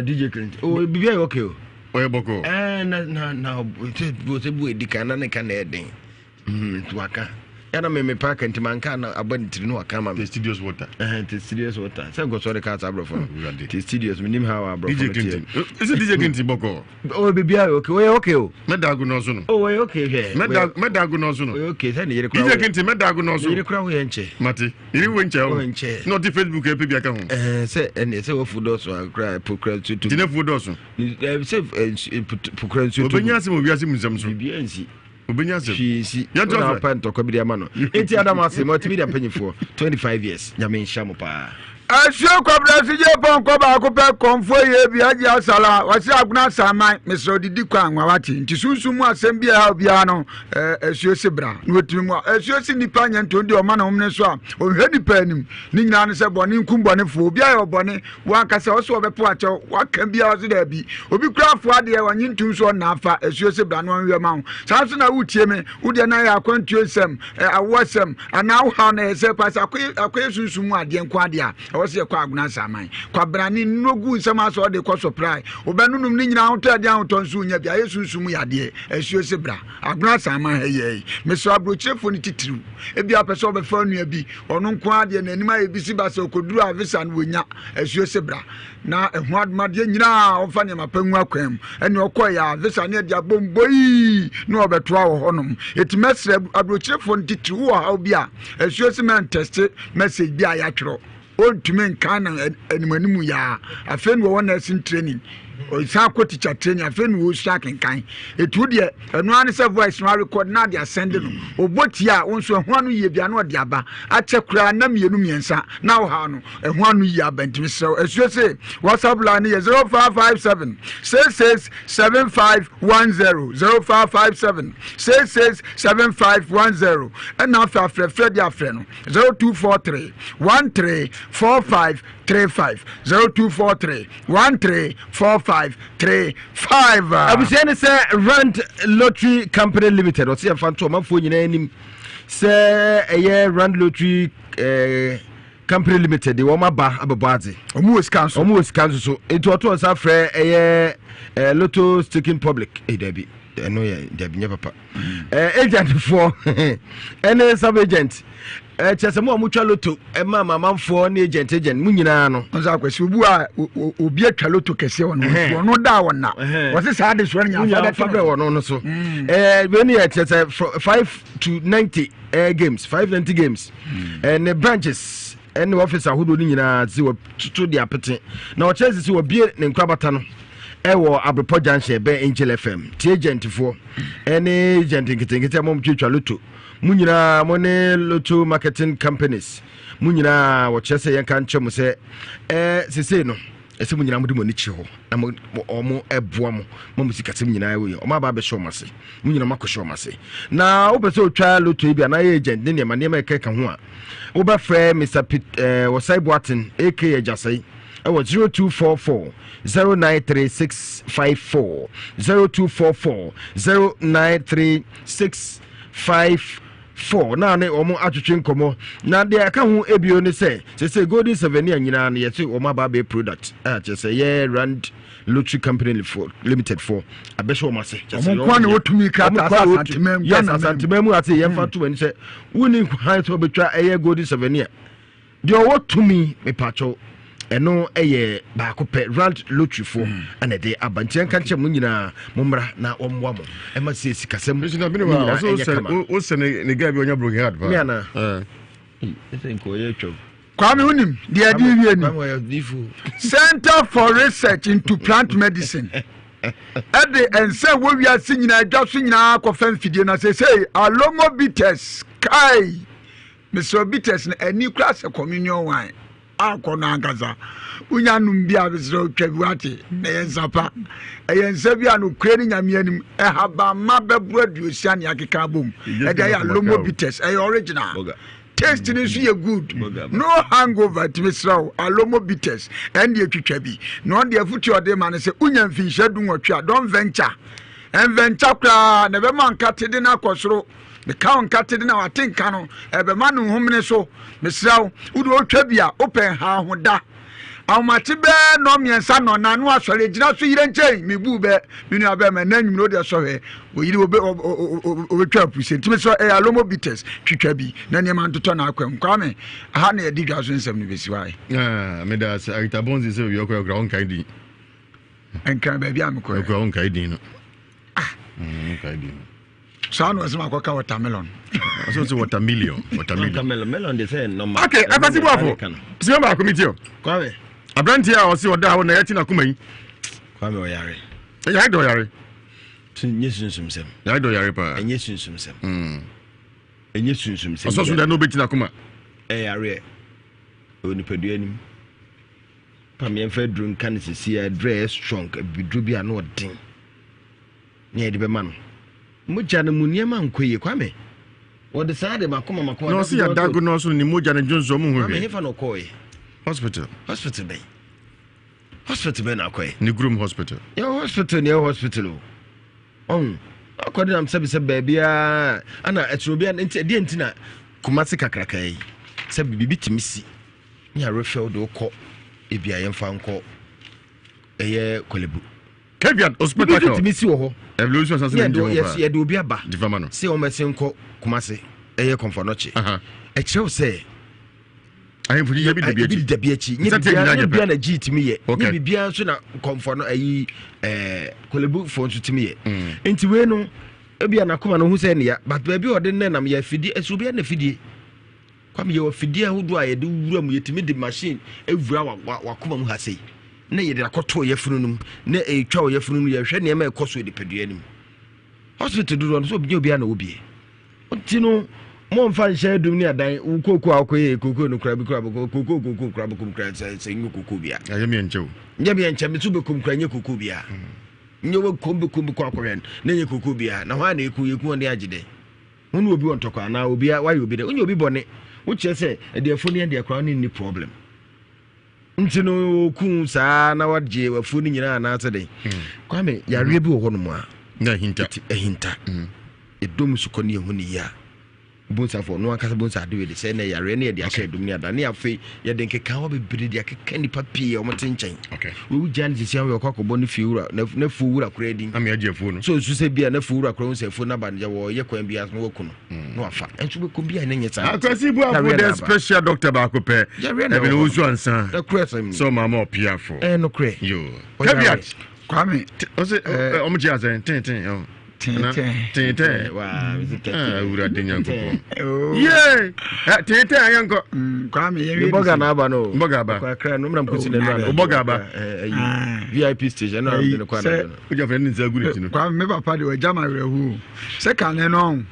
DJ Clinton oh biribi ayɛ okay o. ɔyɛ bɔkɔɔ. Ɛɛ na na na sɛ sɛ bu edi kan na ne ka na ɛyɛ den mm, nti waka yana me me paaka nti manka na aba ne tiri no waka ma me. Testidious water. Ɛhɛn testidious water sɛ nkɔsɔ de kaa saa aborɔfo no. Testidious menim how aborɔfo no teɛ. Ɛsɛ DJ Clinton bɔkɔɔ. Oh bibi ayɛ okay ɔyɛ okay o. Mɛda ago nɔɔso no. Oh ɔyɛ okay hwɛ. Mɛda mɛda ago nɔɔso no. Ɔyɛ okay sɛ ne yere kura. DJ Clinton mɛda ago nɔɔso. Ne yere kura ho yɛ nkyɛ. Mate yere wo nkyɛ o. Nkyɛ. Na ɔte Facebook ɛpɛ bi aka ho. Ɛɛ sɛ ɛnɛ sɛ wafu dɔɔso akora ɛpo kura nsuo to. Gyinafuo dɔɔso. Sɛ po kura nsuo to. Obenya asɛm wɔ wiase mu nsɛm so. Biribiara nsi. Obenya asɛm. Hwee nsi. Yɛntoa Wona so. wopɛ ntɔkwa bi de ama no. Enti Adam ase multimedia mpanyinfoɔ 25 years Nyame nhyira mo paa. Asuo Kwabena so gye pɔnkɔ baako pɛ kɔmfoɔ yɛ bi agye asala wɔse agona asaman mesrɛ odidi kwan nwa wate nti sunsum mu asɛm bi a ɛha obiara no asuo se bra na wɔtumi mu a asuo se nnipa nyɛ ntom deɛ ɔma ne homene so a ɔnhwɛ nnipa anim ne nyinaa no sɛ bɔne nkum bɔnefoɔ obi ayɛ ɔbɔne Wankasa ɔsɛ ɔbɛpo akyɛw waka biara ɔse daabi obi kura afoa deɛ ɔnye ntum so ɔnna afa asuo se bra na ɔnwɛ ma wo saa nso na wotie me wo deɛ na yɛ akwantuo nsɛm awoɔ asɛm anaa wo haw na ɛyɛ sɛ pa sɛ akɔyɛ akɔyɛ sunsum mu adeɛ nko adeɛ a ɛwɔ sɛ yɛkɔ agona nsaman kwabrane nnuro gu nsɛm asɛ ɔde kɔ sɔprae wobɛnonom ne nyinaa ahotɔ ɛde ahotɔ nso wonya bi ayɛ sunsum mu yadeɛ asuo se bra agona nsaman ha yɛ mesrɛ aburokyerefoɔ no titiriw ebi apɛ sɛ ɔbɛfa onua bi Ɔno nko ara deɛ n'anim ayɛ bisi ba sɛ ɔkɔduru a visa no wɔnya asuo se bra na ɛho adomadeɛ nyinaa ɔmfa nneɛma pa ngu akwan mu ɛne ɔkɔeɛ a visa ne ɛde abom boii na ɔbɛtoa wɔ hɔnom ɛti mɛsrɛ aburokyerefoɔ no titiri wowɔ haw bi a asuo se mɛntɛste message bi a yɛatwerɛ ɔntumi nka na anim anim yaa afei na wɔwɔ nursing training ɔsan kɔ teacher training afei na wɔsua akenkan ɛtu deɛ ɛno ara ne sɛ voice no arekɔd na ade asɛnde no ɔbɔ tie a wo nso ɛho ano yie bia na ɔde aba akyɛ koraa na mmienu mmiɛnsa na wohaw no ɛho ano yie aba ntumi serɛ asuo se whatsapp line no yɛ 0557 66 7510 0557 66 7510 ɛna afei afrɛfrɛ de afrɛ no 0243 13 45 35 0243 13 45 35. Abusua ne sɛ Rand Lottery Company Limited ɔsɛ yɛmfa nto ɔmanfoɔ nyinaa anim sɛ ɛyɛ Rand Lottery eh, Company Limited de wɔn aba abɛbɔ adze. Wɔn wɔ sika nso. Wɔn wɔ sika nso so nti ɔto nsa frɛ ɛyɛ eh, Lotto Staking Public. Eh, dabi ɛno yɛ dabi nyɛ papa. Eh, agent foɔ ɛne sub agent eh, kyerɛ sɛ mo a motwa loto ɛma amamanfoɔ ne agent agent mo nyinaa no. nso akwasi obi a obi atwa loto kɛseɛ wɔ no ɔno da wɔ na wɔse saa de soɔ no nyafa bɛto brɛ wɔ no no so mm. eh, wei ne yɛ kyerɛ sɛ 5 to 90 eh, games 590 games mm. eh, ne branches ɛne office ahodoɔ no nyinaa sɛ wɔtoto de apete na ɔkyerɛ sɛ sɛ wɔbie ne nkorabata no Ɛwɔ Abrepɔ Junction ɛbɛn Angel FM. Ti agent foɔ ɛne agent nketenkete a mo twitwa loto. Mo nyinaa mo ne loto marketing companies. Mo nyinaa wɔkyerɛ sɛ yɛnka nkyerɛ mo sɛ ɛɛ sesei no ɛsɛ mo nyinaa mo de mo ani kyerɛ hɔ na mo wɔn ɛboa mo ma mo sikasɛm nyinaa ɛwɔ yɛ wɔn aba abɛhyɛ wɔn ase mo nyinaa mo akɔhyɛ wɔn ase na wopɛ sɛ otwa loto yi bi anaa yɛ agent ne nneɛma nneɛma ɛkɛ ka ho a wobɛfrɛ Mr. Pete ɛɛ Wɔsai Boaten aka Agyasɛe ɛwɔ 0244 093654 0244 093654 na ne wɔn atwetwe nkɔmɔ na deɛ ɛka ho ebio ne sɛ sese golden souvenir nyinaa no yɛte wɔn aba abɛyɛ product a kyerɛ sɛ yɛ rand lottery company limited for abɛhyɛ wɔn ase. Wɔn nkoa na wɔtumi krataa sɛ asanteman mu. Yes asanteman mu ase yɛn fa to wɔn ani sɛ wonni kwan sɛ wɔbɛtwa ɛyɛ golden souvenir. Deɛ ɔwɔ tumi mepakyɛw ɛno yɛ baako pɛ rand lottery foɔ hmm. ɛna ɛde aba nti ɛnka nkyɛn mo nyinaa mo mmra na wɔmmoa mo ɛma sɛ sikasɛm ne nyinaa ɛnyɛ kama. wosɛ ne guy bi ɔnya broken heart paa. mi ana ɛsɛ nka ɔyɛ atwam. Kwame wonim deɛ ɛde wie ni Center for Research into Plant Medicine ɛde nsa ɛwɔ wiase nyinaa adwa so nyinaa kɔfa mfidie na sesei alomo bitters kai Mesrɛ bitters no ani kura sɛ communion wine akɔ no ankasa. Wonya nom bi a mesrɛ twa bi wate na ɛyɛ nsa pa. Ɛyɛ nsa bi a nokorɛ ne nyame anim ɛhabamma bɛboro aduosia ne akeka abom. Ɛde ayɛ alomo bitters ɛyɛ original. Taste no nso yɛ good. No hangover nti mesrɛ wo alomo bitters ɛnde atwitwa bi. Na ɔde afutuo ɔde ma no sɛ wonya mfinhyia du nwɔtwe a don't venture. Ɛnventure koraa na ɛbɛma nkatede no akɔ soro. Meka wo nkate de na wate nka no ɛbɛma no nhomene so. Mesrɛ wo, wode otwa bi a wopɛ nha ho da. Ahomakye bɛɛ nnɔn mmiɛnsa nnɔn nan no asɔre gyina so yerɛ nkyɛn mebu bɛ me nua bɛrima na anwummerɛ wode sɔhwɛ oyere obɛtwa apuse nti mesrɛ ɛyɛ alomo bitters twitwa bi na nneɛma ntotɔ na akwam. Kwame, aha na yɛde dwa so nsɛm no bɛsi hɔ ae. Ah, meda ase Arita Bonzi sɛ baabi ɔkɔ ɔkura ɔnkae din. Nkran baabi a mekɔ. Ɔkura ɔnkae din no. Ah. Ɔnkae din no. saa na ɔsɛ makɔka watermelon ɔsɛ ɔsɛ watermillion watermelon melon de sɛ nɔma ok akwasi buafo sima baako mi ti o kwame aberanteɛ a ɔsɛ ɔda hɔ na yɛte n'akoma yi kwame ɔyare yare dɛ ɔyare nyɛ sunsumsɛm yare dɛ ɔyare paa ɛnyɛ sunsumsɛm ɛnyɛ sunsumsɛm ɔsɔ so dɛ na ɔbɛti n'akoma ɛyareɛ ɛwɔ nipadua nim pam yɛmfa aduro nka no sisi aduro a ɛyɛ strong abibiduro bi a na ɔden Nea yɛde bɛma no. Mogya no mu nneɛma nkɔ yie. Kwame, wɔde saa de makoma makoma. Na ɔsi yɛ dago na ɔso ne mogya no dwonso ɔmo hu hwee. Kwame hefa na ɔkɔɔɛ? Hospital. Hospital bɛn? Hospital bɛn na akɔɛ? Ne kurom hospital. Yɛ hospital ne yɛ hospital o. Ɔn akɔde nam sɛbi sɛ baabiara ana ɛsoro bi nti ɛdeɛ nti na Kumasi kakraka yi sɛ biribi tumi si ne arefɛw de wokɔ ebi a yɛmfa nkɔ ɛyɛ Korle Bu. Caveat o spectacle. Bibi tumi si wɔ hɔ. Evolution asase na ngye ho paa. Yɛde obi aba. Difama no. Sɛ wɔn bɛsen kɔ Kumase ɛyɛ kɔnfɔnɔkye. Ɛkyerɛw sɛ. Ahemfo yiye bi dabi akyi. Bi dabi akyi. Nye bibia nye bibia na gyi tumi yɛ. Nye bibia nso na kɔnfɔ no ayi ɛɛ Korle Bu fo nso tumi yɛ. Mm. Nti wei no ebi a n'akoma no ho sɛ nea but baabi a ɔde ne nam yɛ afidie ɛsɛ obi a na afidie. Kwame, yɛwɔ afidie ahodoɔ a yɛde wura mu, yɛtumi de machine wura wakoma mu ha sei na yɛde akɔto yɛfunu no mu na ɛretwa wɔ yɛfunu no yɛhwɛ nneɛma ɛkɔ so nipadua no mu. Hospital dodoɔ no so obi obiara na ɔwɔ bie. Nti no momfa nhyɛ adum ne adan wo kooko a wokɔyɛ kooko no kora bi kora bɛkɔ kooko kooko kora bɛkɔm kora sɛ sɛ nyɛ kooko bia. Ɛyɛ meɛ nkyɛ o. Nyɛ meɛ nkyɛ me so bɛkɔm kora nyɛ kooko bia. Nyɛ wɔkɔm bɛkɔm bɛkɔ akɔhwɛ no na nyɛ kooko bia na hɔ a na ɛku yɛku wɔn de agye dɛ. Wo ne obi wɔ ntɔkwa anaa obi wayɛ obi dɛ wonyɛ obi bɔne wokyerɛ sɛ ɛdeɛfo ne ɛdeɛ koraa ne nni problem nti no oku saa na wagye wafuo no nyinaa anaasɛ dɛn hmm. Kwame yareɛ bi wɔ hɔ nom a na ahinta ahinta hmm. ɛdɔm sukɔ ne ɛhu ne yie a bonsafo ɔno ankasa bonsa ade wei de sɛ na yareɛ ne yɛde ahyɛ ɛdom ne ada ne afei yɛde nkekawa bebree de akeka nnipa pii a wɔte nkyɛn wewu gya no sisi ahɔ yɛkɔ akɔbɔ ne fie wura n'afuo wura koraa din ama agye afuo no so nsu sɛ bia n'afuo wura koraa ho sɛ afuo no aba no yɛ wɔyɛ kwan bi na waku no hmm. na wafa nso bɛkɔ bi a ne nyɛ saa akwasi bu afo dɛ special doctor baako pɛ ɛbi ne wosu ansa sɛ ɔma ma ɔpiafo ɛyɛ nokorɛ yo caveat kwame ɔsɛ ɔmo gye asɛn tenten. Teetɛɛ. Awurade Nyankopɔn. Yee! Teetɛɛ yɛnkɔ. Kwame yɛn wie. Bɔga na aba no. Bɔga aba. Kwakra no mra mkosi na nura. Bɔga aba. VIP station na ɔde no kɔ anadwo no. Ogya fɛ ne nsa agu ne ti no. Kwame me papa de wagya ma awerɛhoɔ. Sɛ kane no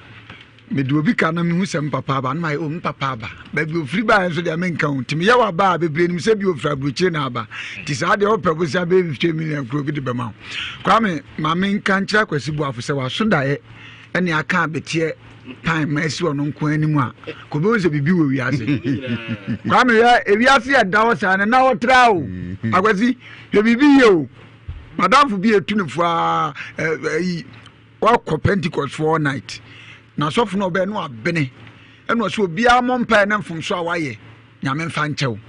Mede obi ka na mehu sɛ me papa aba na mayɛ o me papa aba baabi ofiri baeɛ nso deɛ menka ho nti meyɛ waba a bebree nim sɛ bi ofiri aburokyire na aba nti saa deɛ wopɛ bosea bɛyɛ 50 million kuro bi de bɛma wo Kwame ma menka nkyerɛ Akwasi Boafo sɛ waso daeɛ ɛne aka abeteɛ pan ma asi ɔno nko anim a kɔbɛhu sɛ biribi wɔ wiase Kwame yɛ ewiase yɛ da hɔ saa no na wɔtra o Akwasi hwɛ biribi yie o madamfo bi etu ne fo a ɛyi Wakɔ Pentecost for all night. Na sɔfo no ɔbɛn no abene. Ɛna ɔsɛ obiara mmɔ mpae na mfomso a wayɛ Nyame mfa nkyɛw.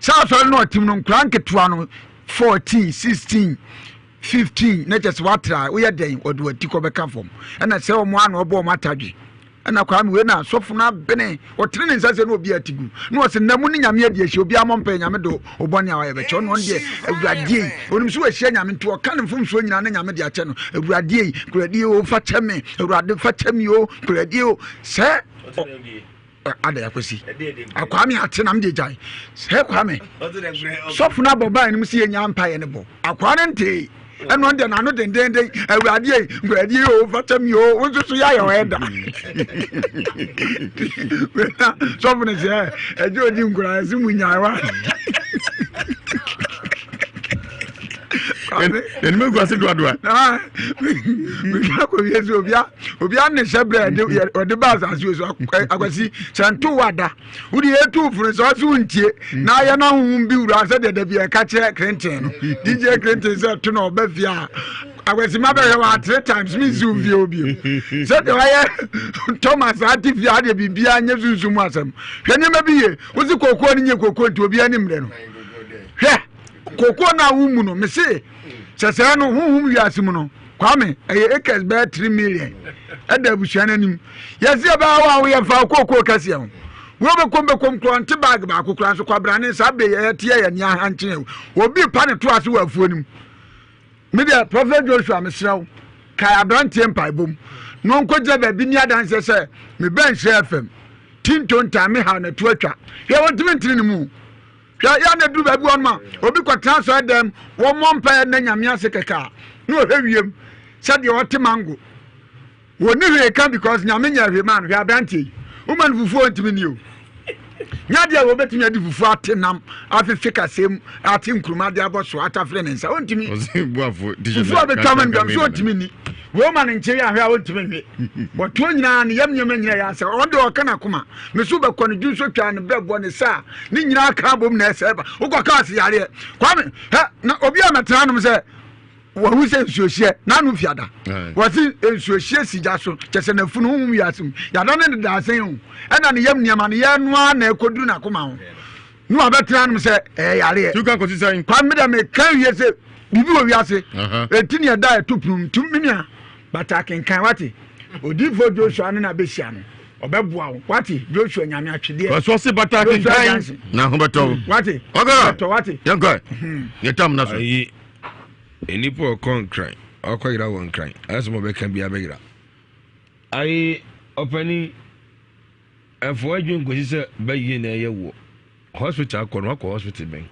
Sɛ asɔre no ɔtem no nkora nketewa no 14, 16, 15 na kyɛ sɛ watra woyɛ dɛn ɔde wati kɔ bɛka fam. Ɛna sɛ wɔn ano ɔbɔ wɔn atadwe. Ɛna Kwame wei na sɔfo no abene ɔtene ne nsa sɛ na obi ati gu na ɔsɛ nna mu ne nyame adi ahyia obi amɔ mpae nyame do ɔbɔne a wayɛ bɛkyɛ ɔno ɔno deɛ awuradeɛ yi onim so wahyia nyame nti ɔka ne mfomsoɔ nyinaa ne nyame de akyɛ no awuradeɛ yi kuradeɛ o fa kyɛ me awurade fa kyɛ me o kuradeɛ o sɛ ada akwasi akwame ate nam de gyae sɛ kwame sɔfo no abɔ ban no mu sɛ yɛnya mpaeɛ no bɔ akwaa no ntee ɛna ɔno deɛ n'ano dendenden awurade yi awurade yi o fata mi o wo nso so yɛ ayɛ ɔyɛ da sɔfo no sɛ ɛgye odi nkura ɛsɛ mu nyae wa. ɛnum egu ase doadoa. meka kɔ wie sɛ obia obia ne hyɛ berɛ ɔde ba asase so akwasi sɛ nto wa da wode yɛtu funu sɛ ɔse wontie na ayɛ no ahohom bi wura sɛ deɛ da bi ɛka kyerɛ Clinton no DJ Clinton sɛ to na ɔba fie a akwasima bɛhwɛ wɔ three times mensi wo fie bio sɛdeɛ wayɛ Thomas ate fie adeɛ biribiaa nyɛ sunsum mu asɛm hwɛ nneɛma bi ye wo se kookoo no nyɛ kookoo nti obiaa ne mmerɛ no hwɛ kookoo no a womu no mese sɛ sɛɛ no honhom wiase mu no Kwame, ɛyɛ acres bɛyɛ 3 million ɛda abusua no anim. Yɛsi ɛbɛyɛ wɔ a woyɛ fa kookoo kɛseɛ ho. Wo bɛkom bɛkom korɔ nte baage baako koraa nso kwabrane saa bere yɛ teɛ yɛ nea ahankye obi pa ne to ase wɔ afuo no mu. Me deɛ Prophet Joshua mesrɛ wo kae aberanteɛ mpaebom na ɔnkɔgyina baabi ni adanseɛ sɛ mebɛn Nhyira FM tintontan me haw na to atwa. Hwɛ wɔntumi ntene ne mu. Hwɛ, yɛ a na ɛduru baabi hɔ nom a, obi kɔtena asɔre dɛm, wɔmmɔ mpaeɛ nna Nyame ase kɛkɛ a, na ɔhwɛ wiem sɛdeɛ ɔte mango. Wɔnni hwee ka because Nyame nyɛɛ hwee maa no. Hwɛ aberanteɛ yi, woma no fufuo a ɔntumi nni o. Nyɛ adeɛ a wɔbɛtumi adi fufuo ate nam, afefe kasɛm, ate nkuruma de abɔ so, atafere ne nsa, ɔntumi. Fufuo a bɛtwa ma no dam so ɔntumi nni. Wɔma no nkyere ahwɛ a ɔntumi nwe. Wɔtoɔ nyinaa ne yam nneɛma nyinaa yɛ asɛ. Ɔno deɛ ɔka n'akoma. Me so bɛkɔ no dwonso twaa ne brɛboɔ ne saa ne nyinaa ka abom na ɛsɛ ba wokɔ kaa se yareɛ Kwame hɛ na obi a mɛtena anom sɛ wahu sɛ nsuohyeɛ n'ano fiada wɔse nsuohyeɛ si gya so kyɛ sɛ n'afunu honhom wiase mu yada ne dedaasɛn o ɛna ne yam nneɛma no yɛ noa na ɛkɔduru n'akoma ho ne wabɛtena anom sɛ ɛyɛ yareɛ tuka kɔsi sɛn Kwame dɛ meka wie sɛ biribi wɔ wiase ɛti ne ɛda ɛto pono mu nti me nua bata akenkan wate odiyifoɔ Joshua ne na bɛhyia no ɔbɛboa wo wate joshua nyame atwedeɛ ɔsɔ se bata kenkan na ho bɛtɔ wo wate ɔkara bɛtɔ wate yɛnkɔ hmm. yɛtam na so ayi nnipa ɔkɔ nkran ɔkɔ yera wɔ nkran ayɛ sɛ ɔbɛka bia bɛyera ayi ɔpani ɛfo adwene nkɔsi sɛ bɛyie na ɛyɛ woɔ hospital akɔ no wakɔ hospital bɛn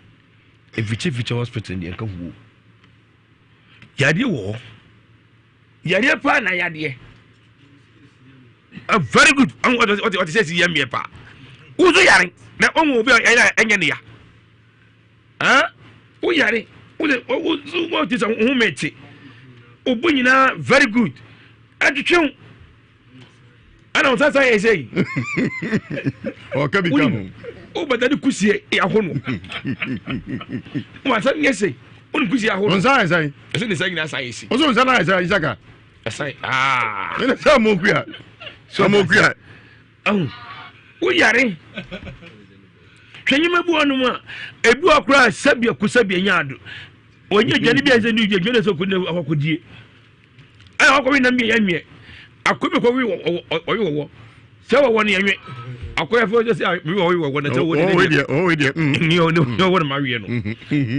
mfikyifikyi hospital deɛ nka huo yadeɛ wɔ hɔ Yadeɛ paa na yadeɛ. Ah, very good. Ɔte ɔte sɛ si yɛ mmiɛ paa. Woso yare na ɔhu obi a ɛyɛ ɛnyɛ ne ya. Ah, wo yare wo de wo wo te sɛ ho mɛte. Obu nyinaa very good. Ɛtwetwe wo. Ɛna wo sasa yɛ sɛ yi. Ɔka bi ka ho. Wo bata de kusie aho no. Wo asa nyɛ sɛ. Wo ne kusie aho no. Nsa yɛ sɛn. Ɛsɛ ne nsa nyinaa san yɛ si. Ɔsɛ nsa na yɛ sɛn Isaka. Ɛsan aa. Ɛna sɛ amokua. Amokua. Ahu. Wo yare. Hwɛ nyɛma bi wɔ nom a ebi wɔ koraa sɛbea ko sɛbea nya ado. Wɔnyɛ aduane bi a ɛsɛ ne aduane sɛ ɔkɔ ne akɔkɔdie. Ɛna wakɔwe nam bi a yɛnweɛ. Akɔ bi kɔwe ɔwe wɔwɔ. Sɛ wɔwɔ no yɛnwe. Akɔ yɛ fɛ sɛ mi wɔwe wɔwɔ na sɛ wɔwɔ deɛ ɔwɔ deɛ. Ni ɔwɔ no ma weɛ no.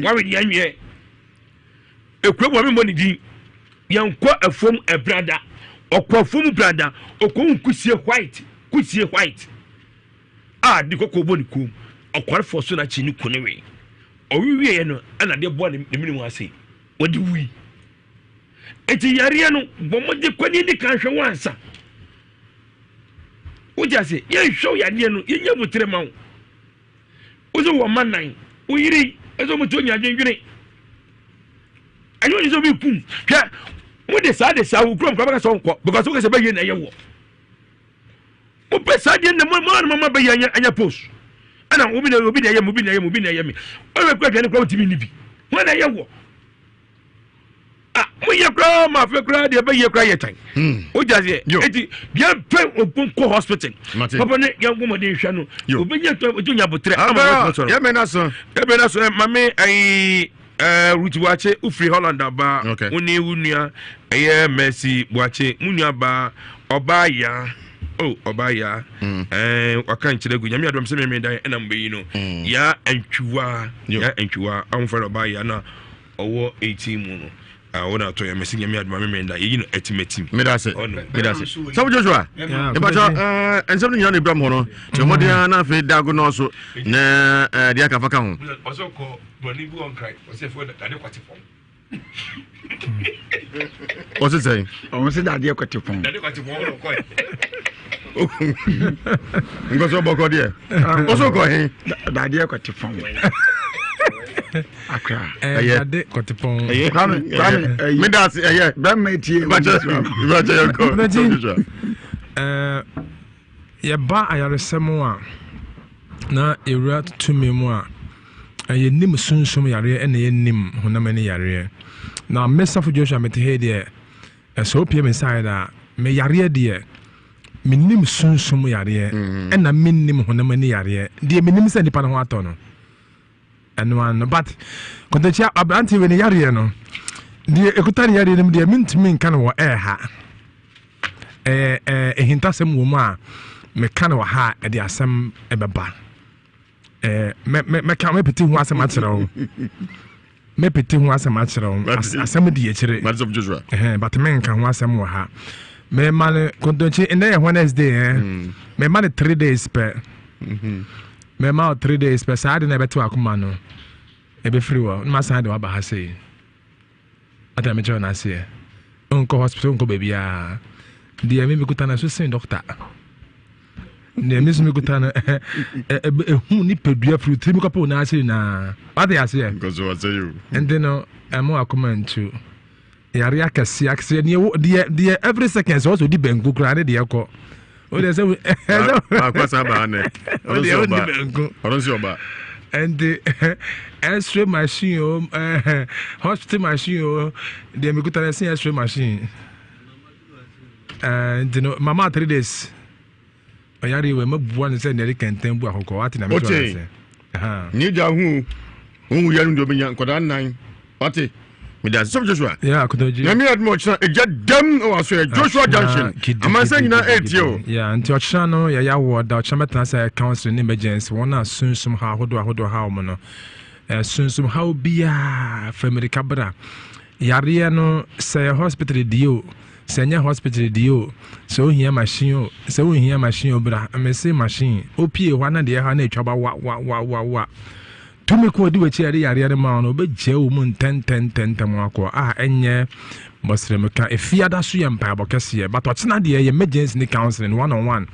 Wawe deɛ yɛnweɛ. Ekura bu a mi mmɔ ne din. Yɛnkɔ afuom ɛbrada. Ɔkɔ afuom brada. Ɔkɔhu kusie white. Kusie white. A de kɔkɔɔ bɔ ne kɔn mu. Ɔkwarefoɔ so na akyi ne ku ne wee. Ɔwe wieɛ no ɛna adeɛ bɔ ne mene mu ase. Wɔde wui. Eti yareɛ no bɔ mmɔden kɔ ne di kan hwɛ wo ansa. Wogye ase yɛnhwɛ wo yadeɛ no yɛnya butere ma wo. Wosɛ wɔ mma nan wo yere ɛsɛ wɔn ti onya adwendwene. Ɛnyɛ onye sɛ obi kum hwɛ mo de saa de saa wo kurom kora bɛka sɛ ɔnkɔ because wokɛ sɛ bɛyɛ na ɛyɛ wɔ. Mopɛ saa deɛ na mo mo na mo bɛyɛ anya anya post ɛna obi na obi na ɛyɛ mi obi na ɛyɛ mi obi na ɛyɛ mi ɔyɛ kura aduane kura ntumi ni bi wɔn na ɛyɛ wɔ ah mo yɛ kura ma afɛ kura deɛ bɛyɛ kura yɛ tan o gya seɛ eti deɛ pɛ ogun kɔ hospital papa ne yɛn nkɔmɔ de nhwɛ no obi nye tɔ otu nya butere ama wɔn sɔrɔ yɛ mɛ na so yɛ mɛ na so ɛ maame ayi. Eh, Ruth Boakye wofiri Holland aba okay. wo ne wo nua ɛyɛ Mercy Boakye mo nua baa ɔbaa yaa oh ɔbaa yaa mm. eh, waka nkyerɛ gu nyame adom sɛ meme dan ɛna mbɛyi no mm. yaa antwiwa yaa antwiwa ahofɛ no ɔbaa yaa na ɔwɔ 18 mu no ah, wo na atɔ yɛ mɛsi nyame adom meme dan yɛyi no atimatim medase medase sɛbo Joshua mepakyɛ eh, nsɛm no nyina ne bram hɔ no nti mmɔden a na afei dago nɔɔso na eh, deɛ aka fa ka ho Brɔni bi wɔ nkran ɔsɛ fo dade kwate pɔn. Ɔsɛ sɛn? Ɔmo sɛ dadeɛ kwate pɔn. Dade kwate pɔn ɔno kɔɛ. Nkɔsɔ bɔkɔ deɛ. Ɔsɛ kɔ he? Dadeɛ kwate pɔn. Akra. Ɛyɛ. Dade kwate pɔn. Ɛyɛ. Kwame Kwame ɛyi. Meda ase ɛyɛ. Bɛrima etie. Bàjɛ bàjɛ yɛ kɔ. Ɛɛ yɛba ayaresɛm a na yɛwura tumi mu a. Yɛnnim sunsum yareɛ ɛna yɛnnim honam ani yareɛ. Na me sɔfo Joshua mete ha yi deɛ, sɛ wopie me side a, me yareɛ deɛ, mennim sunsum yareɛ mm. ɛna mennim honam ani yareɛ. Deɛ menim sɛ nipa no ho atɔ no, ɛno ano. But kɔntɔkyi aberante wei ne yareɛ no, deɛ ɛkuta ne yareɛ no mu deɛ mentumi nka no wɔ ɛɛha. Ɛɛ ɛɛ ehintasɛm wɔ mu a meka no wɔ ha a ɛde asɛm ɛbɛba. Eh, mɛka mɛpete ho asɛm akyerɛ wo mɛpete ho asɛm akyerɛ wo asɛm di akyire but menka ho asɛm wɔ ha mɛma no kontonkye nnɛ yɛ Wednesday eh? Mm. mɛma no 3 days pɛ mm-hmm. mɛma wo 3 days pɛ saa de na ɛbɛte wakoma no ɛbɛfiri wɔ na masan de waba ha sei Ata me kyerɛ no aseɛ. Nkɔ hospital nkɔ baabiara. Deɛ me mekuta no ɛso sen doctor. Deɛ me nso mekuta no ɛhu nipadua firi tirim kɔpɛ wo nan ase nyinaa. Wate aseɛ? Nti no ɛmo akoma ntu. Yare akɛseɛ akɛseɛ deɛ deɛ every second sɛ ɔsɛ odi banku koraa ne deɛ kɔ. O deɛ sɛ baako asan ba anɛ. Ɔno nso ɔba. Ɔno nso ɔba. Ɛnti x-ray machine o hospital machine o deɛ mekuta no ɛsen x-ray machine. Nti no mama 3 days. Ɔyare wɔ mabua no sɛ nea ɛde kɛntɛn bu akɔkɔ wate na meto ase. Nye gya hu o hu yɛ no deɛ ɔbɛnya nkwadaa nnan wate mede ase sɔfo Joshua yeah, akotoji. Nyame adom ɔkyena ɛgya dam wɔ aso yɛ Joshua Junction amansa nyinaa ɛretie o yeah, nti ɔkyena no yɛyɛ awoɔ da ɔkyena bɛtena sɛ council ne emergency wɔn a sunsum ha ahodoɔ ahodoɔ ha wɔn no eh, sunsum haw biara fa mmirika bra yareɛ no sɛ yɛ hospital die o Sɛ ɛnyɛ hospital deɛ o, sɛ wohia machine o, sɛ wonhia machine o, bra mese machine. Wopie hɔ a na deɛ ɛha na atwa ba wa wa wa wa wa. Tumi ko odi w'akyi a ɛde yareɛ no ma wo no, wobɛgyaa wo mu ntɛntɛntɛntɛm akɔ a ɛnyɛ bɔsrɛmka. Efiada so yɛ mpaebɔ kɛseɛ, but ɔkyena deɛ ɛyɛ emergency ne counseling one on one.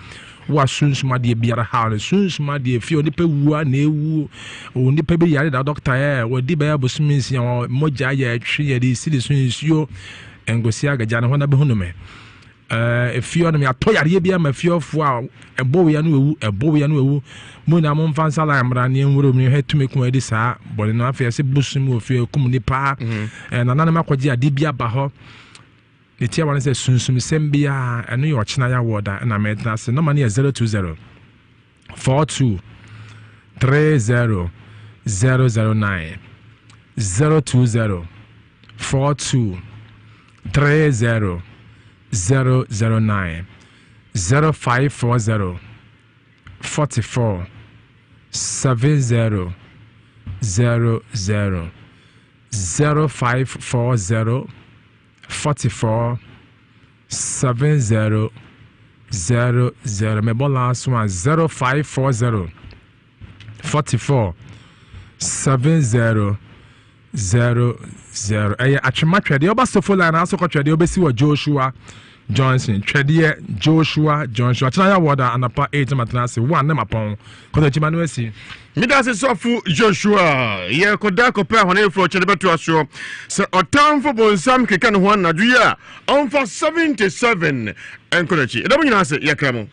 Wo a sunsum adeɛ biara haw no, sunsum adeɛ fie onipa wu a na ewu, onipa bi yare da dɔkta ɛ, wɔdi bɛyɛ bosome nsia, mogya yɛ ɛtwe yɛde si ne so nsuo. Nkosi agagya no hɔ na bɛhunu me. Ɛɛ efie hɔ nom yɛatɔ yareɛ bi ama fiefoɔ a ɛbɔ wei ano ewu ɛbɔ wei ano ewu mo nyinaa mo nfa nsa line mmra ne nwura mu hwɛ tumi kuma adi saa bɔne no afei ɛsɛ bosom wɔ fie kum nipa mhm. ɛɛ nananom akɔgye adeɛ bi aba hɔ ne tiawa no sɛ sunsumsɛm biara ɛno yɛ ɔkyena yɛ awɔ da ɛna mɛtena ase nɔma no yɛ 020 42 30 009 020 42 30 009 0540 44 70 00 0540. 44 70 00. Mebɔ last one 0540 44 70 00. Ɛyɛ atwema twɛdeɛ. Ɔba sofo line aso kɔ twɛdeɛ wobɛsi wɔ Joshua Johnson. Twɛdeɛ Joshua Johnson. Akyena yɛ wɔda anapa 8 na matena ase 1 na mapɔn. Kɔtɔ akyima no asi. Meda ase sɔfo Joshua. Yɛkɔda kɔpɛ ahɔnefo ɔkyɛ de bɛtoa soɔ. Sɛ ɔtamfo bonsam keka ne ho anadwo yi a, ɔmfa 77 nkɔ n'akyi. Ɛda mo nyinaa ase, yɛkra mo.